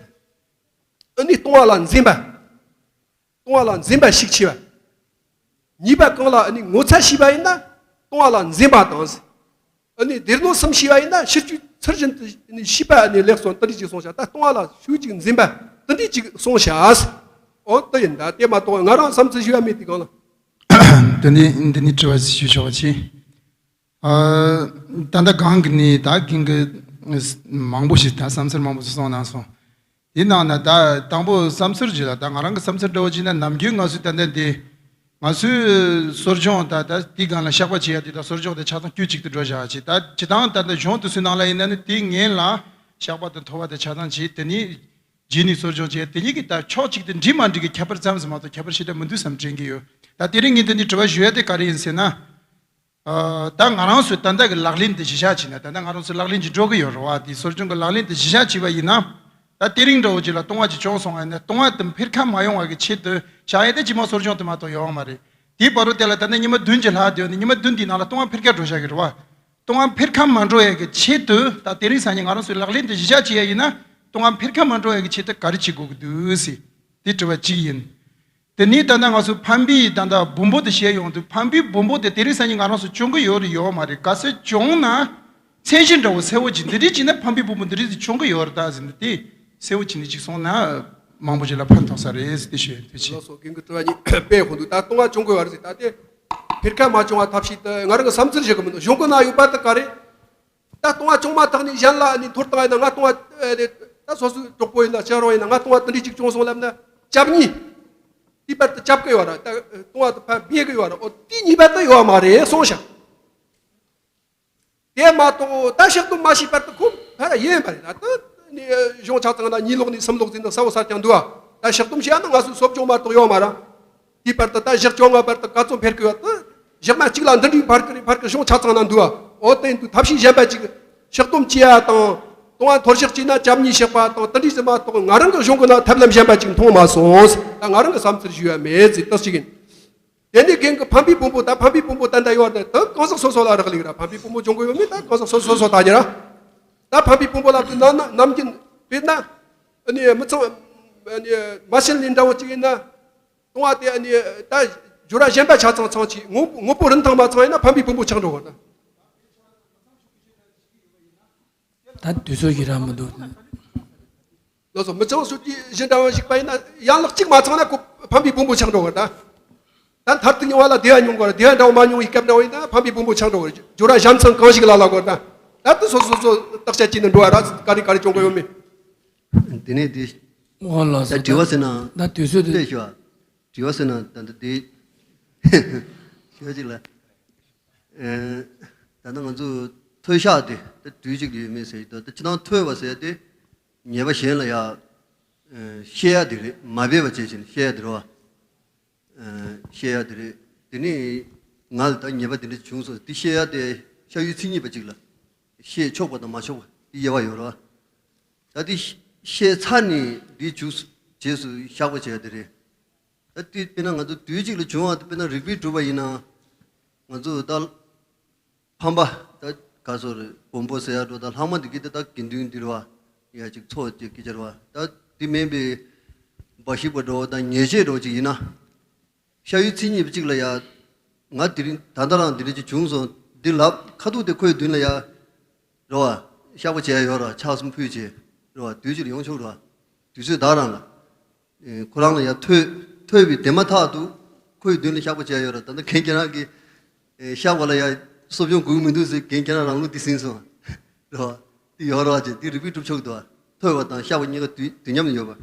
ཨ་ནི་ལྟུང་བ་ལ་འཛེམ་པ། ལྟུང་བ་ལ་འཛེམ་པ་ཤུགས་ཆེ་བ། ཉེས་པ་གང་ལ་ཨ་ནི་ངོ་ཚ་ཤེས་པ་ཡིན་ན་ལྟུང་བ་ལ་འཛེམ་པ་དང་ཟེར། ཨ་ནི་སྡེ་སྣོད་གསུམ་ཤེས་པ་ཡིན་ན་ཕྱིར་བཅོས་ཚུལ་བཞིན་དུ་ཨ་ནི་ཤེས་པ་ཨ་ནི་ལེགས་སོ་དེ་འདྲ་ཅིག་གསུངས་ཤག་ད་ལྟུང་བ་ལ་ཤུགས་ཅིག་འཛེམ་པ་དེ་འདྲ་ཅིག་གསུངས་ཤག་ཟེར། ཨོ་དེ་ཡིན་ད་དེ་མ་གཏོགས་ང་རང་བསམ་ཚུལ་ཞུ་བ་མེད། དེ་གང་ལ། འདི་ནི་འདི་ནི་དྲི་བ་ཞུ་ཆོག་པ་ཅི། ཨ། ད་ལྟ་གང་གི་ནི་ད་གིན་གི་མང་པོ་ཞིག་ད་བསམ་ཚུལ་མང་པོ་ཞིག་གསུངས་གནང་སོང་། དེ་ནང་ན་ད་དང་པོ་བསམ་ཚུལ་ཞིག་ལ་ད་ང་རང་གི་བསམ་ཚུལ་འདྲ་བོ་ཅིག་ན་ནམ་རྒྱུན་ང་ཚོས་ད་ལྟ་འདི་ང་ཚོའི་གསོ་སྦྱོང་ད་ད་དེ་སྒང་ལ་བཤགས་པ་བྱེད་ཡ་དེ་ད་གསོ་སྦྱོང་དེ་ཆ་ཚང་དཀྱུས་གཅིག་ཏུ་འགྲོ་བཞག་ཅིག་ད་སྤྱི་བཏང་ད་ལྟ་གཞུང་དེ་ཚོའི་ནང་ལ་ཡིན་ན་ནི་དེ་སྔོན་ལ་བཤགས་པ་དང་མཐོལ་བ་དེ་ཆ་ཚང་བྱེད། དེ་ནི་རྗེས་ནས་གསོ་སྦྱོང་བྱེད། དེ་གཉིས་ཀྱི་ད་ཕྱོགས་གཅིག་ཏུ་འགྲིག་མ་འགྲིག་གི་ཁྱད་པར་ཙམ་ཟིག་མ་གཏོགས་ཁྱད་པར་ཞེ་དྲག་མི་འདུག་བསམ་དྲན་གྱི་ཡོད། ད་དེ་རིང་ངས་འདི་ནས་དྲི་བ་ཞུ་ཡ་དེ་ག་རེ་ཡིན་ཟེར་ན། ཨ། ད་ང་རང་ཚོའི་ད་ལྟ་གི་ལག་ལེན་དེ་གཞི་བཞག་བྱས་ན་ད་ལྟ་ང་རང་ཚོའི་ལག་ལེན་གྱི་འགྲོ་གི་ཡོད་རེད་བ། དེ་གསོ་སྦྱོང་གི་ལག་ལེན་དེ་གཞི་བཞག་བྱས་པ་ཡིན་ན། ད་དེ་རིང་འདྲ་བོ་ཅིག་ལ་ལྟུང་བ་ཅིག་བྱུང་སོང་བ་ཡིན་ན་ལྟུང་བ་དེ་འཕེལ་ཁ་མ་ཡོང་བ་གི་ཆེད་དུ་བཞག་ཡས་དེ་སྤྱི་མ་གསོ་སྦྱོང་དེ་མ་གཏོགས་ཡོད་མ་རེད། དེའི་བར་དུ་དེ་ལ་ད་ལྟ་ཉི་མ་བདུན་གྱི་ལྷག་བསྡད་ཡོད་ནི་ཉི་མ་བདུན་དེའི་ནང་ལ་ལྟུང་བ་འཕེལ་ཁ་འགྲོ་བཞག་གི་རེད་བ། ལྟུང་བ་འཕེལ་ཁ་མ་འགྲོ་ཡས་ཀྱི་ཆེད་དུ་ད་དེ་རིང་སང་ཉིན་ང་རང་ཚོའི་ལག་ལེན་དེ་གཞི་བཞག་བྱེད་ཡས་ཡིན་ན་ལྟུང་བ་འཕེལ་ཁ་མ་འགྲོ་ཡས་ཀྱི་ཆེད་དུ་ག་རེ་བྱེད་དགོས་ཀྱི་འདུག་ཟེར། དེ་དྲི་བ་གཅིག་ཡིན། དེ་ནས་ད་ལྟ་ང་ཚོ་ཕན་པའི་ད་ལྟ་བུམ་པ་དེ་བཤད་ཡོང་དུས་ཕན་པའི་བུམ་པ་དེ་དེ་རིང་སང་ཉིན་ང་རང་ཚོ་བྱུང་གི་ཡོད་རེད་ཡོད་མ་རེད། གལ་སྲིད་བྱུང་ན་མཚན་གཞི་འདྲ་བོ་གསལ་བོ་ཅིག་འདི་འདྲས་ཅིག་ན་ཕན་པའི་བུམ་པ་འདི་འདྲས་ཅིག་བྱུང་གི་ཡོད་རེད་ད་ཟེར་ནས་དེ་གསལ་བོ་ཅིག་ནས་ཅིག་གསུངས་ན་མང་པོ་ཞིག་ལ་ཕན་ཐོགས་ས་རེད་ཟེར་དེ་ཞུ་ཡོད། ཐུགས་རྗེ་ཆེ། ལགས་སོ། རྒན་གྱི་དྲི་བ་གཉིས་དཔེ་ཧོན་འདུག་ད་ལྟུང་བ་བྱུང་དགོས་པ་རེད་ཟེར། ད་དེ་འཕེལ་ཁ་མ་བྱུང་བ་ཐབས་ཤེས་དེ་ང་རང་གི་བསམ་ཚུལ་ཞིག་གི་མི་འདུག་གཞུང་གི་ནང་ཡོད་པ་དེ་ག་རེད། ད་ལྟུང་བ་བྱུང་མ་ཐག་ནས་གཞན་ལ་ནི་འཐོར་བཏང་ཡིན་ན། ང་ལྟུང་བ་ཨ་ནི་ད་སོ་སོའི་གྲོགས་པོ་ཡིན་ན་ཕྱག་རོགས་ཡིན་ན། ང་ལྟུང་བ་དེ་འདྲ་ཅིག་བྱུང་སོང་ལབ་ན། བཅབ་གཉིས། དེའི་བར་དུ་བཅབ་གི་ཡོད་ར། ད་ལྟུང་བ་དེ་ཕར་སྦས་གི་ཡོད་ར། ཨོ་དེ་གཉིས་པ་དེ་ཡོད་མ་རེད་གསུངས་ཤག་དེ་མ་གཏོགས་ད་ཕྱག་སྡོམ་མ་བྱས་བར་དུ་ཁོ་ཕར་ཡིན་པ་རེད། ད་ནི་གཞུང་ཆ་ཚང་ན་ཉིས་ལོག་ནས་གསུམ་ལོག་ཟིན་ན་ས་བོ་ས་ཀྱང་འདུག་ཨ། ད་ཕྱག་སྡོམ་བྱས་ན་ང་ཚོའི་གསོ་སྦྱོང་མ་གཏོགས་ཡོད་མ་ར། དེའི་བར་དུ་ད་ཞག་བཅོ་ལྔ་བར་དུ་ག་ཚོད་འཕེལ་གི་ཡོད་དེ། ཞག་མ་གཅིག་ལ་འདི་འདྲའི་འཕར་གི་རེད་འཕར་གི། གཞུང་ཆ་ཚང་ན་འདུག་ཨ། འོ་དེ་འདུག་ཐབས་ཤེས་གཞན་པ་ཅིག་ཕྱག་སྡོམ་བྱེད་ཡ་དང་། ལྟུང་བ་འཐོར་ཞག་བྱས་ན་བཅབ་གཉིས་བཤགས་པ་དང་དེ་འདྲའི་ཟེར་མ་གཏོགས། ང་རང་གི་གཞུང་གི་ནང་ཐབས་ལམ་གཞན་པ་ཅིག་མཐོང་མ་སོང་། ད་ང་རང་གི་བསམ་ཚུལ་ཞུ་ཡ་མེད་ཟེར་ཏོག་ཅིག་ཡིན། དེ་ནས་རྒན་གྱི་ཕམ་པའི་ཕུང་པོ། ད་ཕམ་པའི་ཕུང་པོ་ད་འདྲ་ཡོད་རེད། ད་གང་ཟག་སོ་སོ་ལ་རག་ལས་ར། ཕམ་པའི་ཕུང་པོ་འབྱུང་གི་ཡོད་མེད་ད་གང་ཟག་སོ་སོ་སོ་སོ་ལྟ་རྒྱུ་ར། ད་ཕམ་པའི་ཕུང་པོ་ལ་དུས་ནམ་ནམ་རྒྱུན་དཔེར་ན། ཨ་ནི་མི་ཚང་། ཨ་ནི་མ་བྱིན་ལེན་འདྲ་བོ་ཅིག་ཡིན་ན། ལྟུང་བ་དེ་ཨ་ནི་ད་སྦྱོར་བ་གཞན་པ་ཆ་ཚང་ཚང་ཆེ། དངོས་པོ་དངོས་པོ་རིན་ཐང་མ་ཚང་ཡིན་ན་ཕམ་པའི་ཕུང་པོ་ཆགས་འགྲོ་བ་ད། ད་དུས་ཚོད་ཀྱི་ར་མི་འདུག་ལགས་སོ། མི་ཚང་སུ་དེ་བཞིན་འདྲ་བ་ཞིག་པ་ཡིན་ན་ཡན་ལག་གཅིག་མ་ཚང་ན་ཁོ་ཕམ་པའི་ཕུང་པོ་ཆགས་འགྲོ་བ་ད། ད་མཐར་ཐུག་མྱོང་བ་ལ་བདེ་བ་མྱོང་དགོས་ར། བདེ་བ་འདྲ་བོ་མ་མྱོང་བའི་སྐབས་འདྲ་བོ་ཡིན་ན་ཕམ་པའི་ཕུང་པོ་ཆགས་འགྲོ་བ་རེད། སྦྱོར་བ་གཞན་ཚང་གང་ཞིག་ལ་ལ་དགོས་ད། ད་དུ་སོ་སོ་སོ་བརྟག་དཔྱད་བྱས་ནས་འགྲོ་བ་ར། ག་རེ་ག་རེ་བྱུང་དགོས་ཡོད་མེད། དེ་ནས་དེ། ཨོ་ལགས་སོ། ད་དྲི་བ་ཟེར་ན། ད་དུས་ཚོད་དེ། བལྟས་ཞུ་བ། དྲི་བ་ཟེར་ན་ད་ལྟ་དེ། ཞུ་བ་ཅིག་ལ། ཨེ། ད་ལྟ་ང་ཚོ་མཐོལ་བཤགས་དེ་ད་དུས་གཅིག་ལ་ཡོད་མེད་ཟེར་ད། ད་སྤྱིར་བཏང་མཐོལ་བ་ཟེར་དེ། ཉེས་པ་གཞན་ལ་ཡ། ཨེ། བཤད་ཡ་དེ་རེད། མ་འབད་བ་བྱས་བྱས་ནས་བཤད་ཡ་དེ་རེད་བ། ཨེ། བཤད་ཡ་དེ་རེད། དེ་ནས་ང་ལ་ད་ཉེས་པ་དེ་འདྲ་བྱུང་སོང་། དེ་བཤད་ཡ་དེ་ཤ་ཡུལ་མཚན་ཉིད་པ་གཅིག་ལ་བཤད་ཆོག་པ་དང་མ་ཆོག་པ་དེ་དབྱེ་བ་ཡོད་རེད་བ། ད་དེ་བཤད་ཚར་ནས་དེ་མཇུག་རྗེས་སུ་བཤགས་པ་བྱས་ཡ་དེ་རེད། ད་དེ་དཔེར་ན་ང་ཚོ་དུས་གཅིག་ལ་བྱུང་བ་དེ་དཔེར་ན་རིགས་པས་གྲུབ་པ་ཡིན་ན། ང་ཚོ་ད་ཕམ་པ་ད་ག་སོ་རེད། སྦོམ་པོ་ཟེར་ཡ་འགྲོ་ད་ལྷག་མ་འདི་གི་དེ་ད་དགེ་འདུན་འདི་རེད་བ། ཡ་ཅིག་ཚོགས་ཅིག་སྐད་ཆ་རེད་བ། ད་དེ་མིན་པའི་འབའ་ཞིག་པ་འགྲོ་ད་ཉེས་བྱས་འགྲོ་ཅིག་ཡིན་ན། ཤ་ཡུལ་མཚན་ཉིད་པ་གཅིག་ལ་ཡ། ང་དེ་རིང་ད་ལྟ་རང་འདི་འདྲ་ཅིག་བྱུང་སོང་འདི་ལབ། ཁ་ཐུག་དེ་ཁོའི་མདུན་ལ་ཡ། རེད་བ། བཤགས་པ་བྱས་ཡོད་ར། ཕྱག་གསུམ་ཕུལ་བྱས། རེད་བ། དུས་གཅིག་ལ་ཡོང་ཆོག་རེད་བ། དུས་ཚོད་ད་རང་ལ། ཨེ། ཁོ་རང་ལ་ཡ་མཐོལ། མཐོལ་བའི་དེ་མ་ཐག་ཏུ་ཁོའི་མདུན་ལ་བཤགས་པ་བྱས་ཡོད་ར། ད་ལྟ་རྒན་ཁྱེད་རང་གིས། ཨེ། བཤགས་པ་ལ་ཡ་གསོ་སྦྱོང་དགོས་མི་འདུག་ཟེར་རྒན་ཁྱེད་རང་རང་ལུགས་འདི་ཟིན་སོང་། རེད་བ། འདི་ཡོད་ར་བ་ཅེ་འདི་རིགས་པས་གྲུབ་ཆོག་འདུག་བ། མཐོལ་བ་དང་བཤགས་པ་གཉིས་ཀ་དུས་དུས་མཉམ་དུ་ཡོད་པ།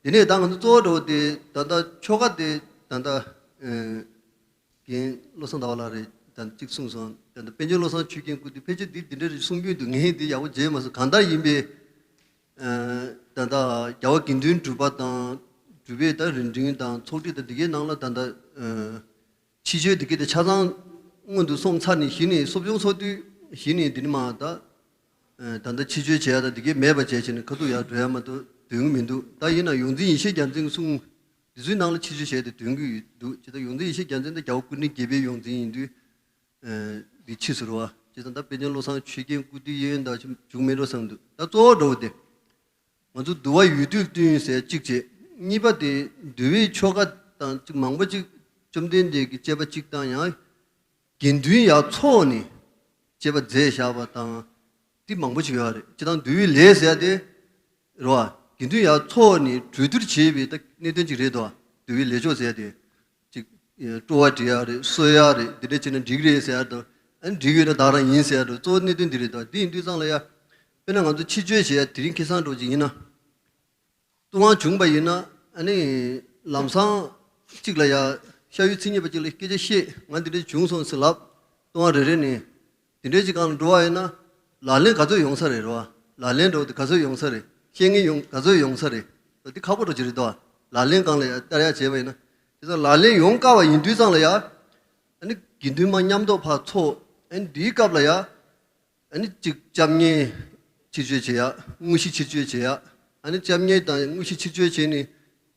དེ་ནས་ད་ང་ཚོ་གཙོ་བོ་འགྲོ་དེ་ད་ལྟ་ཆོ་ག་དེ་ད་ལྟ། ཨེ། རྒན་བློ་བཟང་ཟླ་བ་ལགས་རེད། ད་གཅིག་གསུངས་སོང་། ད་ད་པཎ་ཆེན་བློ་བཟང་ཆོས་རྒྱན་སྐུ་དུས་ཕལ་ཆེར་འདི་འདི་འདྲ་རེད་གསུང་རྒྱུན་འདུག་ངས་འདི་ཡག་པོ་མཇལ་མ་སོང་། གང་ལྟར་ཡིན་པའི། ཨ། ད་ད་རྒྱལ་བ་དགེ་འདུན་གྲུབ་པ་དང་། གྲུབ་པའི་ད་རིམ་བྱོན་དང་ཚོགས་སྒྲིག་དང་འདི་གའི་ནང་ལ་ད་ད། ཨ། ཕྱི་བཅོས་འདི་གའི་ད་ཆ་ཚང་སྔོན་དུ་སོང་ཚར་ནས་གཞི་ནས་གསོ་སྦྱོང་ཚོགས་དུས་གཞི་ནས་འདི་ནས་མ་ད། ཨ། ད་ད་ཕྱི་བཅོས་བྱས་ད་འདི་གའི་མེད་པ་བྱས་བྱས་ནས་ཁ་ཐུག་ཡར་འགྲོ་ཡ་མ་གཏོགས་དོན་གི་མི་འདུག་ད་ཡིན་ན་ཡོངས་འཛིན་ཡེ་ཤེས་རྒྱལ་མཚན་གསུང་། དེ་ཚོའི་ནང་ལ་ཕྱི་བཅོས་བྱས་ཏེ་དོན་གྱི་ཡོད་འདུག་ཅེས་དང་ཡོངས་འཛིན་ཡེ་ཤེས་རྒྱལ་མཚན་དང་རྒྱལ་བ་སྐུ་ཕྲེང་བརྒྱད་པའི་ཡོངས་འཛིན་ཡིན་དུས། ཨ། འདི་ཕྱིས་སུ་རེད་བ། ཅེས་དང་ད་པཎ་ཆེན་བློ་བཟང་ཆོས་རྒྱན་སྐུ་དུས་ཡིན་ད་བྱུང་མེད་འགྲོ་བསམ་འདུག་ད་གཙོ་བོ་འགྲོ་བ་དེ། ང་ཚོ་འདུལ་བ་ཡུལ་དུས་བསྟུན་ཟེར་གཅིག་བྱས། གཉིས་པ་དེ་འདུལ་བའི་ཆོ་ག་དང་གཅིག་མང་པོ་གཅིག་བཅོམ་ལྡན་འདས་ཀྱི་བཅས་པ་གཅིག་དང་ཡང་། དགེ་འདུན་ཡར་ཚོགས་ནས་བཅས་པ་མཛད་བཞག་པ་དང་། འདི་མང་པོ་ཞིག་ཡོད་རེད། སྤྱིར་བཏང་འདུལ་བའི་ལས་ཟེར་ཡ་དེ། རེད་བ། དགེ་འདུན་ཡར་ཚོགས་ནས་གྲོས་བསྡུར་བྱས་པའི་ད་གནད་དོན་ཅིག་རེད་དོ། འདུལ་བའི་ལས་ཆོག་ཟེར་ཡ་དེ། ཅིག་སྤྲོ་བ་སྒྲིག་ཡ་རེད། གསོལ་ཡ་རེད། འདི་འདྲ་བྱས་ན་འགྲིག་རེད་ཟེར་ཡ་དང་། ཨ་ནི་འགྲིག་ཡོད་ན་བདག་རང་ཡིན་ཟེར་ཡ་དང་། གཙོ་བོ་གནད་དོན་འདི་རེད་དོ། འདི་ཡིན་དུས་ཙང་ལ་ཡ། དཔེར་ན་ང་ཚོ་ཕྱི་བཅོས་བྱེད་ཡ་དེ་རིང་ཁ་སང་འགྲོ་ཅིག་ཡིན་ན། ལྟུང་བ་བྱུང་བ་ཡིན་ན། ཨ་ནི་ལམ་སང་གཅིག་ལ་ཡ་ཤ་ཡུལ་མཚན་ཉིད་པ་གཅིག་ལ་སྐད་ཆ་བཤད། ང་འདི་འདྲ་བྱུང་སོང་ཟེར་ལབ། ལྟུང་བ་རེ་རེ་ནས་དེ་འདྲའི་གཅིག་སྒང་ལ་འགྲོ་བ་ཡིན་ན། ལག་ལེན་ག་ཚོད་ཡོང་ས་རེད། རེད་བ། ལག་ལེན་འགྲོ་དེ་ག་ཚོད་ཡོང་ས་རེད། བཤད་མཁན་ཡོང་ག་ཚོད་ཡོང་ས་རེད། འདི་ཁག་པོ་འགྲོ་གི་རེད་དོ། ལག་ལེན་སྒང་ལ་ཡ་བསྟར་ཡ་བྱས་པ་ཡིན་ན། དེ་ཚོ་ལག་ལེན་ཡོང་དཀའ་བ་ཡིན་དུས་ཙང་ལ་ཡ། ཨ་ནི་དགེ་འདུན་མ་མཉམ་དུ་ཕར་ཚོགས། ཨ་ནི་འདིའི་སྐབས་ལ་ཡ། ཨ་ནི་གཅིག་སྐྱབས་གནས་ཕྱིར་བཅོས་བྱེད་ཡ། དངོས་གཞི་ཕྱིར་བཅོས་བྱེད་ཡ། ཨ་ནི་སྐྱབས་གནས་དང་དངོས་གཞི་ཕྱིར་བཅོས་བྱས་ནས།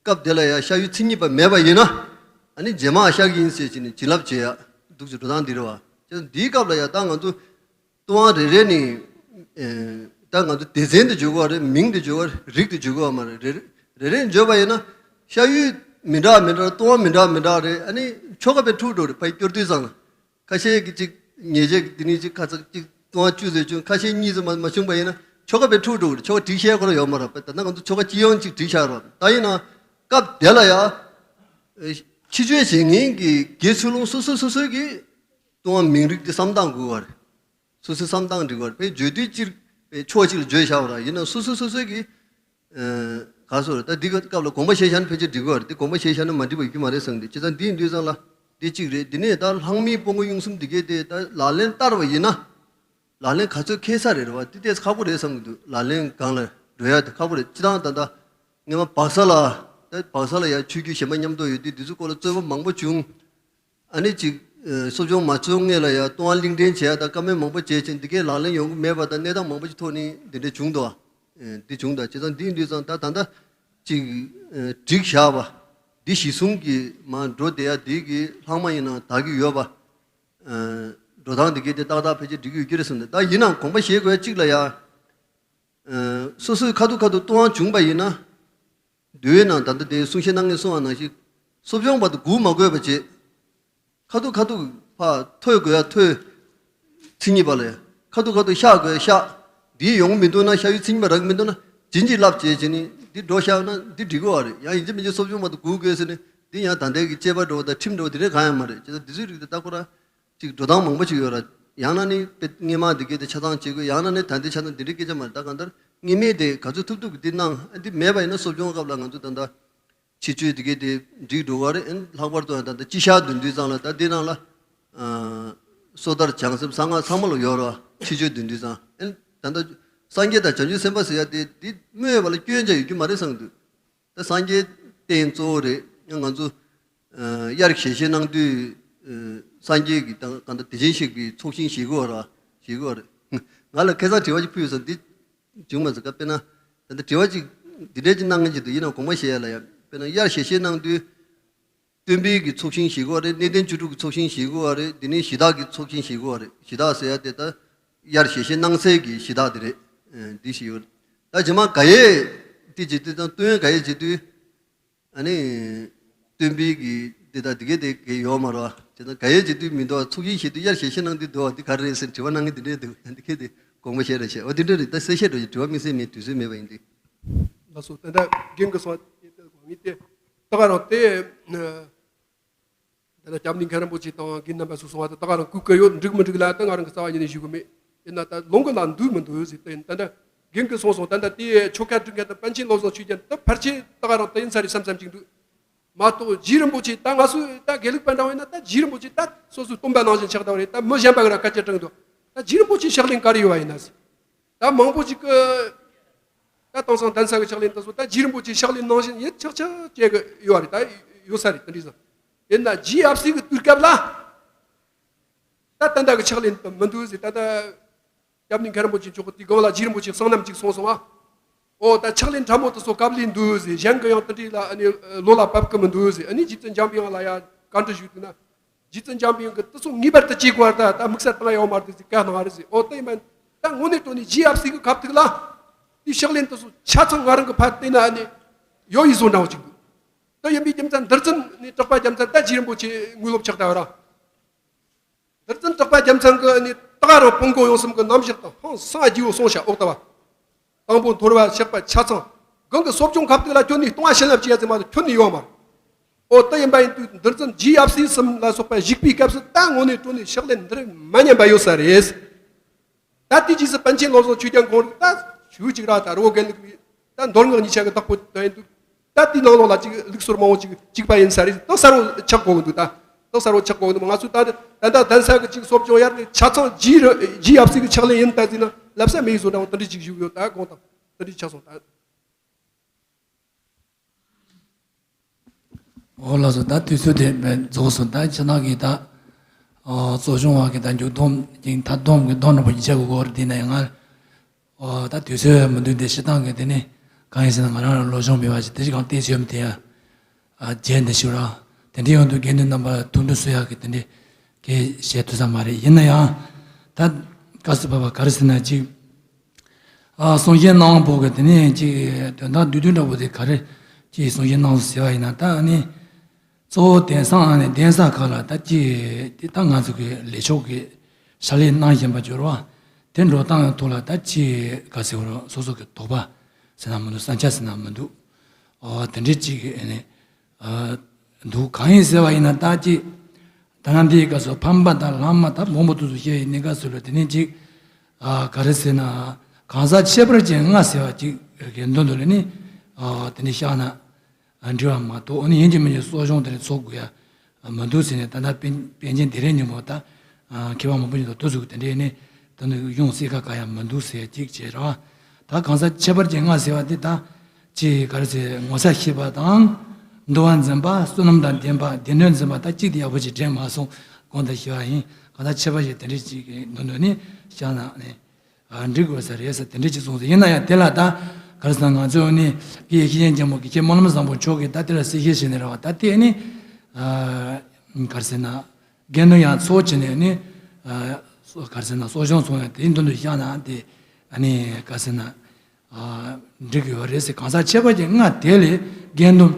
སྐབས་དེ་ལ་ཡ་ཤ་ཡུལ་མཚན་ཉིད་པ་མེད་པ་ཡིན་ན། ཨ་ནི་རྗེས་མ་བཤགས་ཀྱི་ཡིན་ཟེར་བྱས་ནས་བྱིན་རླབས་བྱེད་ཡ། འདུག་ཅེས་འགྲོ་སྟངས་འདི་རེད་བ། བྱས་ཙང་འདིའི་སྐབས་ལ་ཡ་ད་ང་ཚོ་ལྟུང་བ་རེ་རེ་ནས། ཨེ། ད་ང་ཚོ་སྡེ་ཚན་དུ་འཇུག་གི་རེད། མིང་དུ་འཇུག་གི་རེད། རིགས་དུ་འཇུག་གི་མ་རེད། རེ་རེ་རེ་རེ་འཇོག་པ་ཡིན་ན། ཤ་ཡུལ་མི་འདྲ་མི་འདྲ། ལྟུང་བ་མི་འདྲ་མི་འདྲ་རེད། ཨ་ནི་ཆོ་ག་དཔེ་འཁྲུག་འགྲོ་རེད། ཕར་སྐྱོར་དུས་ཙང་ལ། ཁ་ཤས་ཀྱིས་གཅིག་ཉེས་བྱས་ཀྱི་དེ་ནས་གཅིག་ཁ་ཚ་གཅིག་ལྟུང་བ་བཅུ་ཙམ་བྱུང་། ཁ་ཤས་གཉིས་ཙམ་མ་མ་བྱུང་པ་ཡིན་ན་ཆོ་ག་དཔེ་འཁྲུག་འགྲོ་གི་རེད། ཆོ་ག་སྒྲིག་ཤེས་ཁོ་རང་ཡོད་མ་རེད། ད་ནང་ང་ཚོ་ཆོ་ག་སྤྱི་ཡོངས་གཅིག་སྒྲིག་ཤག་རེད། ད་ཡིན་ན་སྐབས་དེ་ལ་ཡ། ཨེ། ཕྱི་བཅོས་བྱེད་མཁན་གྱི་དགེ་ཚུལ་སློང་སོ་སོ་སོ་སོའི་གི་ལྟུང་བ་མིང་རིགས་དེ་བསམ་སྟངས་དགོས་པ་རེད། སོ་སོའི་བསམ་སྟངས་འགྲིག་གི་རེད། དཔེ་བརྗོད་དུས་སྤྱིར་དཔེ་ཕྱོགས་གཅིག་ལ་བརྗོད་བཞག་པ་ར། ཡིན་ན་སོ་སོ་སོ་སོའི་གི་ཨ་ག་སོ་རེད། ད་འདི་ག་སྐབས་ལ་དགོངས་པ་བཞེས་བཞག་ན་ཕལ་ཆེར་འགྲིག་གི་རེད། དེ་དགོངས་པ་བཞེས་བཞག་ན་མ་འགྲིག་པ་ཡོད་རྒྱུ་མ་རེད་བསམ་གི། བྱས་ཙང་འདི་ཡིན་དུས་ཙང་ལ་འདི་གཅིག་རེད། འདི་ནས་ད་ལྷག་མའི་སྤོ་བོ་གཡུང་གསུམ་འདི་གས་དེ་ད་ལག་ལེན་བསྟར་བ་ཡིན་ན། ལག་ལེན་ག་ཚོད་འཁེལ་ས་རེད་རེད་བ། དེ་ཏོག་ཙམ་ཁག་པོ་རེད་བསམ་གི་འདུག་ལག་ལེན་སྒང་ལ་འགྲོ་ཡ་དེ་ཁག་པོ་རེད། སྤྱིར་བཏང་ད་ལྟ་སྔོན་མ་བག་ས་ལ། ད་བག་ས་ལ་ཡ་ཆོས་བརྒྱུད་གཞན་པ་མཉམ་དུ་ཡོད་དུས་དེ་ཚོའི་སྐོར་ལ་རྩོད་པ་མང་པོ་བྱུང་། ཨ་ནི་ཅིག་ཨ་གསོ་སྦྱོང་མ་བྱུང་སྔོན་ལ་ཡ་ལྟུང་བ་གླིང་ཕྲན་བྱས་ཡ་དང་བཀའ་མོལ་མང་པོ་བྱས་ཕྱིན་འདི་གའི་ལག་ལེན་ཡོང་གི་མེད་པ་དང་གནས་སྟངས་མང་པོ་ཅིག་ཐོག་ནས་འདི་འདྲ་བྱུང་འདུག་ཨ་འདི་བྱུང་འདུག་བྱས་ཙང་འདི་ཡིན་དུས་ཙང་ད་ད་ལྟ་ཅིག་ཨ་སྒྲིག་བཞག་པ་འདི་གཞི་བཟུང་གིས་མར་འགྲོ་བསྡད་ཡ་འདི་གི་ལྷག་མ་ཡིན་ན་དག་གི་ཡོད་པ། ཨ་འགྲོ་སྟངས་འདི་གའི་དེ་ཏག་ཏག་ཕལ་ཆེར་འགྲིག་གི་ཡོད་ཀྱི་རེད་བསམ་འདུག་ད་ཡིན་ནའང་དགོངས་པ་བཞེས་དགོས་ཡ་གཅིག་ལ་ཡ། ཨ་སོ་སོའི་ཁ་ཐུག་ཁ་ཐུག་ལྟུང་བ་བྱུང་པ་ཡིན་ན། འདུལ་བའི་ནང་ད་ལྟ་དེ་གསུང་བཤད་གནང་མཁན་གསུང་བ་ནང་བཞིན། གསོ་སྦྱོང་བར་དུ་སྒུག་མ་དགོས་པ་བྱེད། ཁ་ཐུག་ཁ་ཐུག་ཕར་ཐོས་དགོས་ཡ་ཐོས། མཚན་ཉིད་པ་ལ་ཡ། ཁ་ཐུག་ཁ་ཐུག་བཤགས་དགོས་ཡ་བཤགས། འདི་ཡོང་མི་འདུག་ན་ཤ་ཡུ་མཚན་ཉིད་པ་རག་མི་འདུག་ན་བྱིན་གྱིས་བརླབས་བྱས་བྱས་ནས་འདི་འགྲོ་བཤགས་ན་འདི་འགྲིག་གི་བ་རེད། ཡང་ཡིན་གཅིག་མིན་གཅིག་གསོ་སྦྱོང་བར་དུ་སྒུག་དགོས་ཟེར་ནས་འདི་ཡང་ད་ལྟའི་གི་བཅས་པ་འདྲ་བོ་དང་ཁྲིམས་འདྲ་བོ་དེ་འདྲས་གང་ཡང་མ་རེད། བྱས་ཙང་འདི་ཚོའི་རིགས་དེ་ད་ཁོ་རང་། ཅིག་འགྲོ་སྟངས་མང་པོ་ཅིག་ཡོད་ར། ཡང་ན་ནི་དཔེ་སྔས་མ་འདི་གས་དེ་ཆ་ཚང་བྱེད་དགོས། ཡང་ན་ནི་ད་ལྟའི་ཆ་ཚང་འདི་འདྲའི་སྐད་ཆ་མ་རེད། ད་གང་ལྟར་སྔས་མའི་དེ་ག་ཚོད་ཐུབ་ཐུབ་ཀྱི་འདི་གནང་། ཨ་འདི་མེད་པ་ཡིན་ན་གསོ་སྦྱོང་སྐབས་ལ་ང་ཚོ་ད་ལྟ་ཕྱི་བཅོས་འདི་གས་དེ་འགྲིག་འགྲོ་གི་རེད། ཨ་ལྷག་པར་དུ་ད་ལྟ་སྤྱི་བཤགས་འདོན་དུས་ཙང་ལ་ད་འདི་ནང་ལ་ཨ་སོ་ཐར་བྱང་སེམས་གསང་སྔགས་ཚང་མ་ལ་ཡོད་ར། ཕྱི་བཅོས་འདོན་དུས་ཙང་ཨ་ད་ལྟ་སངས་རྒྱས་དང་བྱང་ཆུབ་སེམས་དཔའ་ཟེར་ཡ་དེ་འདི་སྨོས་པ་ལ་སྐྱོན་ཆ་ཡོད་རྒྱུ་མ་རེད་བསམ་གྱི་འདུག་ད་སངས་རྒྱས་བསྟེན་གཙོ་བོ་རེད། ཡང་ང་ཚོ་ཨ་དབྱར་ཞལ་བཞེས་གནང་དུས་ཨ་སངས་རྒྱས་ཀྱི་ད་གང་ལྟར་དེ་བཞིན་གཤེགས་པའི་ཚོགས་ཞིང་བཞེས་དགོས་ར། བཞེས་དགོས་རེད། ང་ལ་ཁ་སང་དྲི་བ་ཅིག་ཕུལ་ཡོད་ས་འདི་བྱུང་མ་ཟེར་ག་དཔེར་ན་ད་ལྟ་དྲི་བ་ཅིག་འདི་འདྲས་ཅིག་གནང་མཁན་ཅིག་འདུག་ཡིན་ནའང་དགོངས་པ་བཞེས་ཡ་ལ་ཡ། དཔེར་ན་དབྱར་ཞལ་བཞེས་གནང་དུས་སྟོན་པའི་གི་ཚོགས་ཞིང་བཞེས་དགོས་རེད། གནས་བརྟན་བཅུ་དྲུག་གི་ཚོགས་ཞིང་བཞེས་དགོས་རེད། དེ་ནས་གཞི་བདག་གི་ཚོགས་ཞིང་བཞེས་དགོས་རེད། གཞི་བདག་ཟེར་ཡ་དེ་ད་དབྱར་ཞལ་བཞེས་གནང་སའི་གི་གཞི་བདག་དེ་རེད། ཨ་འདི་བཞེས་ཡོད། ད་རྗེས་མ་ག་ཡེ་དེ་བྱེད་དུས་དང་སྟོན་ག་ཡེ་བྱེད་དུས། ཨ་ནི་སྟོན་པའི་གི་འདི་དང་འདི་གས་དེ་གས་ཡོད་མ་རེད་བ། དེ་དང་ག་ཡེ་བྱེད་དུས་མི་འདུག་བ། ཚོགས་ཞིང་བཞེས་དུས་དབྱར་ཞལ་བཞེས་གནང་དུས་འདུག་བ། འདི་ག་རེ་རེད་ཟེར་དྲི་བ་གནང་མཁན་འདི་འདྲས་འདུག་འདི་གས་དེ་དགོངས་པ་བཞེས་ར་བྱས། འོ་འདི་འདྲས་རེད། ད་གསལ་བཤད་འགྲོ་ཡི་དྲི་བ་དམིགས་བསལ་མེད། དུས་ཚོད་མེད་པ་ཡིན་དུས། ལགས་སོ། ད་ལྟ་རྒན་གྱིས་གསུངས་པ་དེ་ལྟར་དགོངས་ངེས་ཏེ། ད་ག་རང་དེ། ད་ལྟ་སྐྱབས་གནས་མཁན་རིན་པོ་ཆེ་དང་རྒན་རྣམ་པ་ཚོས་གསུངས་པ་དང་ད་ག་རང་གུས་བཀུར་ཡོད། འགྲིག་མི་འགྲིག་ལ་ད་ང་རང་གི་རྩ་བ་ཉིད་ནས་ཞུ་གི་མེད། ཡིན་ན་ད་ལུང་གི་ལ་འདུག་མི་འདུག་ཟེར་ད་ཡིན། ད་ལྟ་རྒན་གྱིས་གསུངས་སོང་། ད་ལྟ་དེ་ཆོ་ག་སྒྲིག་མཁན་དང་པཎ་ཆེན་བློ་བཟང་ཆོས་རྒྱན་ད་ཕལ་ཆེར་ད་ག་རང་ད་ཡིན་ས་རེད་བསམ་བསམ་ཅིག་འདུག་མ་གཏོགས་རྗེ་རིན་པོ་ཆེ་ད་ང་ཚོས་ད་དགེ་ལུགས་པ་འདྲ་བ་ཡིན་ན་ད་རྗེ་རིན་པོ་ཆེ་ད་སོ་སོའི་སྟོན་པ་ནང་བཞིན་ཆགས་བསྡད་པ་རེད། ད་མི་གཞན་པ་གི་ར་སྐད་ཆ་དྲང་འདུག་ད་རྗེ་རིན་པོ་ཆེ་ཕྱག་ལེན་ག་རེ་ཡོད་པ་ཡིན་ན་ཟེར། ད་མང་པོ་ཞིག་གི་ད་དེང་སང་གདན་ས་གི་ཕྱག་ལེན་དེ་ཚོ་ད་རྗེ་རིན་པོ་ཆེ་ཕྱག་ལེན་ནང་བཞིན་ཡིད་ཆགས་ཆགས་བྱེད་གི་ཡོད་རེད། ད་ཡོད་ས་རེད། དེ་འདྲ་ཟེར། ཡིན་ན་རྗེ་ཡབ་སྲས་གི་དུས་སྐབས་ལ་ད་ད་ལྟ་གི་ཕྱག་ལེན་དེ་མི་འདུག་ཟེར། ད་ལྟ་སྐྱབས་གནས་མཁན་རིན་པོ་ཆེ་མཆོག་གི་དེའི་སྒང་ལ་རྗེ་རིན་པོ་ཆེ་གསུང་རྣམ་ཅིག་གསུངས་སོང་ང་། ཨོ་ད་ཕྱག་ལེན་ཕྲ་མོ་དེ་ཚོ་སྐབས་ལས་འདུག་ཟེར། གཞན་གི་ཡང་དེ་འདྲའི་ལ་ཨ་ནི་བློ་ལ་བབ་གི་མི་འདུག་ཟེར། ཨ་ནི་རྗེ་བཙུན་འཇམ་དཔལ་དབྱངས་ལ་ཡང་བཀའ་འདྲི་ཞུས་དུས་ན། རྗེ་བཙུན་འཇམ་དཔལ་དབྱངས་ཀྱིས་དེ་ཚོ་ངེས་པར་དུ་བྱེད་དགོས་པ་རེད། ད་དམིགས་བསལ་བཏང་ཡོད་མ་རེད་ཟེར་བཀའ་གནང་བ་རེད་ཟེར། ཨོ་དེ་ཡིན་པ་ད་དངོས་གནས་དྲང་གནས་རྗེ་ཡབ་སྲས་ཀྱི་སྐབས་དེ་ལ་དེའི་ཕྱག་ལེན་དེ་ཚོ་ཆ་ཚང་ང་རང་གི་ཕར་བལྟས་ན་ནི་ཡོད་ཡིན་བཟོ་འདྲ་བོ་ཅིག་འདུག་དེ་ཡིན་པའི་རྒྱུ་མཚན་འདིར་འཛིན་ནི་གྲགས་པ་རྒྱལ་མཚན་ད་རྗེ་རིན་པོ་ཆེ་དངོས་སློབ་ཆགས་ད་བ་ར། འདིར་འཛིན་གྲགས་པ་རྒྱལ་མཚན་གྱིས་ནི་ད་ག་རང་བོན་སྒོ་ཡོངས་གསུམ་གྱི་རྣམ་གཞག་དང་ཧང་སང་རྒྱས་པོ་གསུངས་ཤག་ཨོ་ད་བ། དང་པོ་འཐོར་བ་བཤགས་པ་ཆ་ཚང་། གང་གི་གསོ་སྦྱོང་ཁ་ཐུག་ལ་ཁྱོད་ནི་ལྟུང་བ་བྱིན་རླབས་ཅི་ཡ་ཟེར་མ་ཐུབ་ཁྱོད་ནི་ཡོད་མ། ཨོ་དེ་ཡིན་པ་ཡིན་དུས་འདིར་འཛིན་རྗེ་ཡབ་སྲས་གསུམ་ལ་སོགས་པ་བཞུགས་པའི་སྐབས་སུ་ད་དངོས་གནས་དྲང་གནས་ཕྱག་ལེན་འདིར་མ་ཉམས་པ་ཡོད་ས་རེད། ད་དེ་རྗེས་སུ་པཎ་ཆེན་བློ་བཟང་ཆོས་རྒྱན་ཁོང་རང་ད་ཞུ་གཅིག་ར་ད་རོ་རྒན་ལུགས་པའི་ད་མདོ་སྔགས་གཉིས་ཆ་གི་བདག་པོ་ད་ཡིན་དུས། ད་དེའི་ནང་ལོགས་ལ་ཅིག་ལུགས་སྲོལ་མང་པོ་ཅིག་གཅིག་པ་ཡིན་ས་རེད། ད་གསར་བོ་ཆགས་དགོས་ཀྱི་འདུག་ད་ད་གསར་བོ་ཆགས་དགོས་ཀྱི་འདུག་ང་ཚོས་ད་ད་ད་གདན་ས་གི་ཅིག་གསོ་སྦྱོང་ཡར་ནས་ཆ་ཚང་རྗེ་ར་རྗེ་ཡབ་སྲས་ཀྱི་ཕྱག་ལེན་ཡིན་ད་ཟེར་ན་ལབ་ས་མེད་བཟོ་འདྲ་བོ་དེ་འདྲ་ཅིག་བཞུགས་ཡོད། ད་དགོངས་དང་དེ་འདྲ་ཆགས་སོང་ད། འོ་ལགས་སོ། ད་དུས་ཚོད་དེ་རྫོགས་སོང་། ད་ཕྱི་ནང་གི་ད་གསོ་སྦྱོང་བ་གི་ད་མཇུག་སྡོམ་ཅིག་མཐའ་སྡོམ་གི་སྡོམ་འདྲ་པོ་ཡིན་ཆ་གི་གོ་ར། དེ་ན་ཡང་ང་ཨོ་ད་དུས་ཚོད་མི་འདུག་དེ་སྤྱིར་བཏང་གི་དེ་ནི་གང་ཡིན་ཟེར་ན་ང་རང་ལ་ལོ་གཞོན་མེད་པ་ཞིག་དེ་ཞིག་གང་བལྟས་བྱོས་མི་དེ་ཡ་ཨ་རྗེས་འདི་ཞུ་ར། དེ་འདྲའི་ཡོང་དུས་དགེ་འདུན་རྣམ་པ་ཐུགས་འདུན་གསོ་ཡག་གི་དེ་འདྲའི་གི་བཤད་ཐུབ་ས་མ་རེད། ཡིན་ན་ཡང་ད་སྐབས་སུ་བབ་པ་ག་རེ་ཟེར་ན་ཅིག་ཨ་གསུང་བཤད་གནང་བ་པོ་གི་དེ་ནས་ཅིག་དོན་དག་བསྡུས་བསྡུས་འདྲ་པོ་དེ་ག་རེ་ཅིག་གསུང་བཤད་གནང་སོང་ཟེར་བ་ཡིན་ན་ད་ཨ་ནི། གཙོ་བོ་དེང་སང་ཨ་ནི་གདན་ས་ཁག་ལ་ད་ཅི་དེ་ད་ང་ཚོ་གི་ལས་ཕྱོགས་ཀྱི་ཕྱག་ལས་གནང་བཞིན་པ་འབྱོར་བ་དེ་འགྲོ་སྟངས་ཐོག་ལ་ད་ཅི་ག་ཟེར་བ་རོ། སོ་སོ་གི་དོགས་པ་ཟེར་ན་མི་འདུག་བསམ་འཆར་ཟེར་ན་མི་འདུག་ཨོ་དེ་འདྲའི་ཅིག་ཨ་ནི་ཨ་འདུག་གང་ཡིན་ཟེར་བ་ཡིན་ན་ད་ཅི་ད་ང་འདིའི་སྐབས་སུ་ཕམ་པ་དང་ལྷག་མ་ད་མང་པོ་དུ་སུ་བཤད་ཡིན་ནི་སྐབས་སུ་ལ་དེ་ནས་ཅིག་ཨ་ག་རེ་ཟེར་ན། གང་ཟག་ཁྱད་པར་ཅན་ལྔ་ཟེར་བ་ཅིག་གི་མདུན་དུ་ལ་ནི། ཨ་དེ་འདྲ་བཞག་ན་འགྲིག་པ་མ་གཏོགས། ཨ་ནི་ཡིན་གཅིག་མིན་གཅིག་གསོ་སྦྱོང་དེ་འདྲ་ཚོགས་དགོས་ཡ་མི་འདུག་ཟེར་ནས། ད་ལྟ་པཎ་པཎ་ཆེན་དེ་རིང་ཉིན་མོ་ད་ཨ་མཁས་པ་མང་པོ་ཞིག་དང་དུས་ཚོད་དེ་འདྲའི་ནི་ད་ནི་ཡོང་སྲིད་ཁ་ག་ཡ་མི་འདུག་ཟེར་ཅིག་བྱས་ར། ད་གང་ཟག་ཁྱད་པར་ཅན་ལྔ་ཟེར་བ་དེ་ད་ཅིག་ག་རེ་ཟེར། ངོ་ཚ་ཤེས་པ་དང་། འདུལ་བ་འཛིན་པ། བསོད་ནམས་དང་ལྡན་པ། སྡེ་སྣོད་འཛིན་པ། ད་གཅིག་དེ་ཡག་པོ་ཞིག་དྲན་མ་སོང་། གོང་དུ་ཞུས་པ་ཡིན། གང་ཟག་ཁྱད་པར་ཅན་དེ་འདྲ་ཅིག་གི་མདུན་དུ་ནི་བཞག་ན་ནི། ཨ་འགྲིག་དགོས་ས་རེད་ཟེར་དེ་འདྲ་ཅིག་གསུངས་སོང་། ཡིན་ན་ཡང་དེ་ལ་ད་ག་རེ་ཟེར་ན། ང་ཚོས་ནི་དགེ་བའི་བཤེས་གཉེན་རྒན་པོ་དགེ་བཤེས་སྨོན་ལམ་བཟང་པོ་མཆོག་གིས་ད་དེ་ལ་གསལ་བཤད་བྱས་ནས་རེད་བ། ད་དེ་ནི་ཨ་ག་རེ་ཟེར་ན། དགེ་འདུན་ཡང་ཚོགས་བྱས་ནས་ནི། ཨ་ག་རེ་ཟེར་ན། གསོ་སྦྱོང་ཚོགས་ཡང་དེའི་མདུན་དུ་བཞག་ན་དེ་ཨ་ནི་ག་རེ་ཟེར་ན། ཨ་འགྲིག་གི་ཡོད་རེད་ཟེར། གང་ཟག་ཁྱད་པར་ཅན་ལྔ་དེ་ལས་དགེ་འདུན་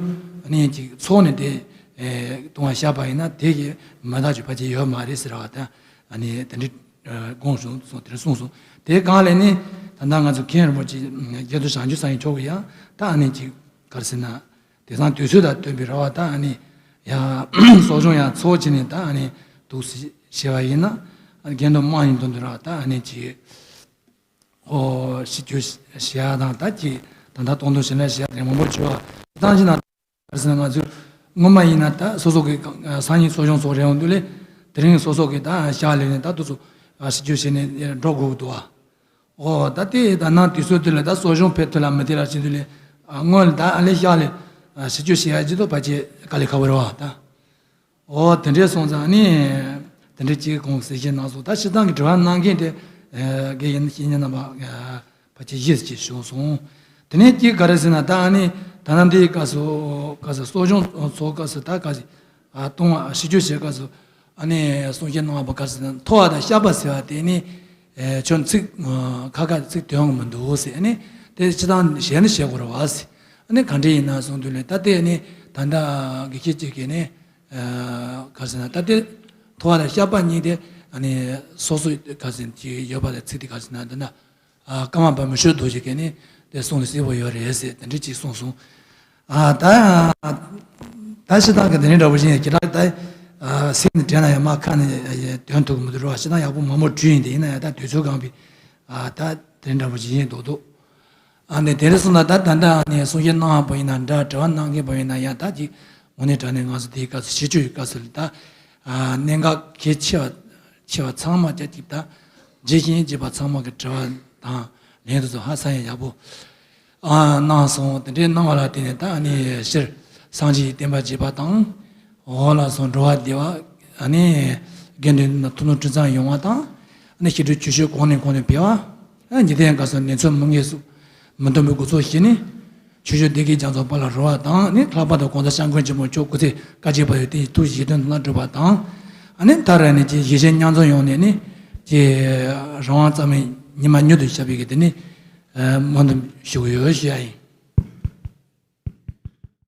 ཨ་ནི་ཅིག་ཚོགས་ནས་དེ་ཨེ་གཏོང་བ་བཞག་པ་ཡིན་ན། དེ་གི་མི་རྟག་ཅིག་ཕལ་ཆེར་ཡོད་མ་རེད་ཟེར་བ་དང་། ཨ་ནི་དེ་འདྲའི་ཨ་དགོངས་བྱུང་སོང་། དེ་འདྲ་གསུངས་སོང་། དེའི་སྒང་ལ་ནི་ད་ལྟ་ང་ཚོ་མཁན་རིན་པོ་ཆེ་རྒྱལ་དུ་བྱང་ཆུབ་སངས་རྒྱས་མཆོག་གིས་ཡང་ད་ཨ་ནི་ཅིག་ག་རེ་ཟེར་ན། དེང་སང་དུས་ཚོད་དང་བསྟུན་པའི་རེད་བ། ད་ཨ་ནི་ཡང་གསོ་སྦྱོང་ཡང་ཚོགས་བྱས་ནས་ད་ཨ་ནི་འདུག་སེ་བྱས་པ་ཡིན་ན། ཨ་དགེ་འདུན་དམངས་ཡིན་དོན་དུ་རེད་བ། ད་ཨ་ནི་ཅིག་ཨོ་ཤིས་བརྗོད་བྱེད་ཡ་དང་། ད་ཅིག་ད་ལྟ་སྟོང་ཐུན་བྱིན་རླབས་བྱེད་ཡ་དེ་མང་པོ་བྱོས་བ། བཏང་ཕྱིན་ན་ག་རེ་ཟེར་ན། ང་ཚོས་སྔོན་མ་ཡིན་ན་ད་སོ་སོ་གི་སང་ཉིན་གསོ་སྦྱོང་ཚོགས་རེད་འོང་དུས་ལས། དེ་རིང་སོ་སོ་གི་ད་ཞག་ལས་ནས་ད་དུས་ཚོད་ཤིས་བརྗོད་བྱས་ནས་འགྲོ་དགོས་འདུག་བ། ཨོ་ད་དེ་ད་ནང་དུས་ཚོད་དེ་ལ་ད་གསོ་སྦྱོང་ཕེབས་ཐུབ་ལ་མི་ཐུབ་ལ་བྱེད་དུས་ལས། སྔོན་ལ་ད་ཨ་ལས་ཞག་ལས་ཤིས་བརྗོད་བྱེད་ཡ་ཅིག་ཏུ་ཕལ་ཆེར་དཀའ་ལས་ཁག་པོ་རེད་བ་ད། ཨོ་དེ་འདྲས་སོང་ཙང་ནི། དེ་འདྲས་ཅིག་གོང་གསལ་བཤད་གནང་སོང་། ད་སྤྱིར་བཏང་གི་དྲི་བ་གནང་མཁན་དེ་དགེ་བཤེས་གཉེན་རྣམ་པ་ཕལ་ཆེར་བཞི་ཅིག་བྱུང་སོང་། དེ་ནས་ཅིག་ག་རེ་ཟེར་ན། ད་ཨ་ནི་ད་ནང་འདིའི་སྐབས་སུ་ག་ཟེར། གསོ་སྦྱོང་ཚོགས་སྐབས་སུ་ད་ག་ཟེར། ཨ་གཏོང་བ་ཤིས་བརྗོད་བྱེད་སྐབས་སུ་ཨ་ནི་གསུང་བཤད་གནང་བ་ག་ཟེར་ན། མཐོ་བ་དང་བཤགས་པ་ཟེར་བ་དེ་ནི་ཨེ་ཁྱོད་ཚིག་ཁ་ཁ་ཚིག་དོན་གི་མི་འདུག་ཟེར། ཨ་ནི་དེ་སྤྱིར་བཏང་གཞན་ནི་བྱེད་དགོས་རེད་བ་ཟེར། ཨ་ནི་ག་འདྲ་ཡིན་ན་གསུང་དུས་ལས། ད་དེ་ནི་ད་ལྟ་དགེ་བཤེས་གཅིག་གིས་ནི་ཨ་ག་ཟེར་ན། ད་དེ་མཐོ་བ་དང་བཤགས་པ་གཉིས་དེ་ཨ་ནི་སོ་སོ་ག་ཟེར་ཅིག་ཡོད་པ་ལ། ཚིག་དེ་ག་ཟེར་ན། འདི་ན་ཨ་ཀརྨ་པ་མི་བསྐྱོད་རྡོ་རྗེ་གིས་ནི་དེ་གསུང་ལ་གསལ་པོ་ཡོད་རེད་ཟེར། དེ་འདྲ་ཅིག་གསུངས་སོང་། ཨ་ད་ད་སྤྱིར་བཏང་གི་དེ་འདྲ་འདྲ་པོ་ཞིག་ཡིན། སྤྱིར་བཏང་ད་ཨ་སེམས་ནས་དྲན་ན་ཡང་མ་ཁ་ནས་དོན་ཐུབ་མི་འདུག་རོ། སྤྱིར་བཏང་ཡག་པོ་མང་པོ་བྲིས་ཡིན། དེ་ཡིན་ན་ཡང་ད་དུས་ཚོད་འགངས་པའི་ཨ་ད་དེ་འདྲ་པོ་ཞིག་ཡིན་མདོག་མདོག་ཨ་ནི་དེ་རེད་སོང་ན། ད་ད་ལྟ་ཨ་ནི་གསུང་བཤད་གནང་བ་ཡིན་ན་འདྲ། དྲི་བ་གནང་མཁན་པོ་ཡིན་ན་ཡང་། ད་ཅིག་དངོས་གནས་དྲང་གནས་ང་ཚོ་དེའི་སྐབས་སུ་ཤིས་བརྗོད་ཀྱི་སྐབས་སུ་ལ་ད་ཨ་གནད་འགག་གལ་ཆེ་བ་ཆེ་བ་ཚང་མ་ཅིག་ཅིག་ད་རྗེས་ཤིང་རྗེས་པ་ཚང་མ་གི་དྲི་བ་དང་ལན་དུ་ཚོ་ཧ་སང་ཡང་ཡག་པོ་ཨ་གནང་སོང་། དེ་འདྲའི་གནང་བ་ལ་བརྟེན་ནས། ད་ཨ་ནི་སྤྱིར་སངས་རྒྱས་ཀྱི་བསྟན་པ་རྒྱས་པ་དང་། འོག་ལ་སོགས་འགྲོ་བ་བདེ་བ། ཨ་ནི་དགེ་འདུན་ཐུགས་སྣང་སྤྲུལ་ཙམ་ཡོང་བ་དང་། ཨ་ནི་ཞི་ཁྲོའི་ཆོས་སྤྱོད་གོང་ནས་གོང་དུ་འཕེལ་བ། ཨ་འཇིག་རྟེན་དཀའ་སྡུག་ནད་མཚོན་མུ་གེ་སོགས་མི་སྡུག་པའི་འགོ་ཚུགས་ཤིག་ནི། ཆོས་སྤྱོད་སྡེ་དགེ་རྒྱ་མཚོ་དཔལ་ལ་རོལ་བ་དང་། ཨ་ནི་ལྷག་པར་དུ་གོང་ས་སྐྱབས་མགོན་ཆེན་པོ་མཆོག་སྐུ་ཚེ་བསྐལ་བརྒྱའི་བར་དུ་དེའི་ཐུགས་བཞེད་དོན་དུ་འགྲུབ་པ་དང་། ཨ་ནི་མཐར་ཨ་ནི་ཅིག་ཞི་བྱེད་མཉམ་འཛོམས་ཡོང་ནས་ནི་ཅིག་རང་དབང་རྩ་མེད་ཉི་མ་མྱུར་དུ་ཤར་བའི་གི་དེ་ནི་སྨོན་འདུན་ཞུ་གི་ཡོད་ཞུ་ཡ་ཡིན།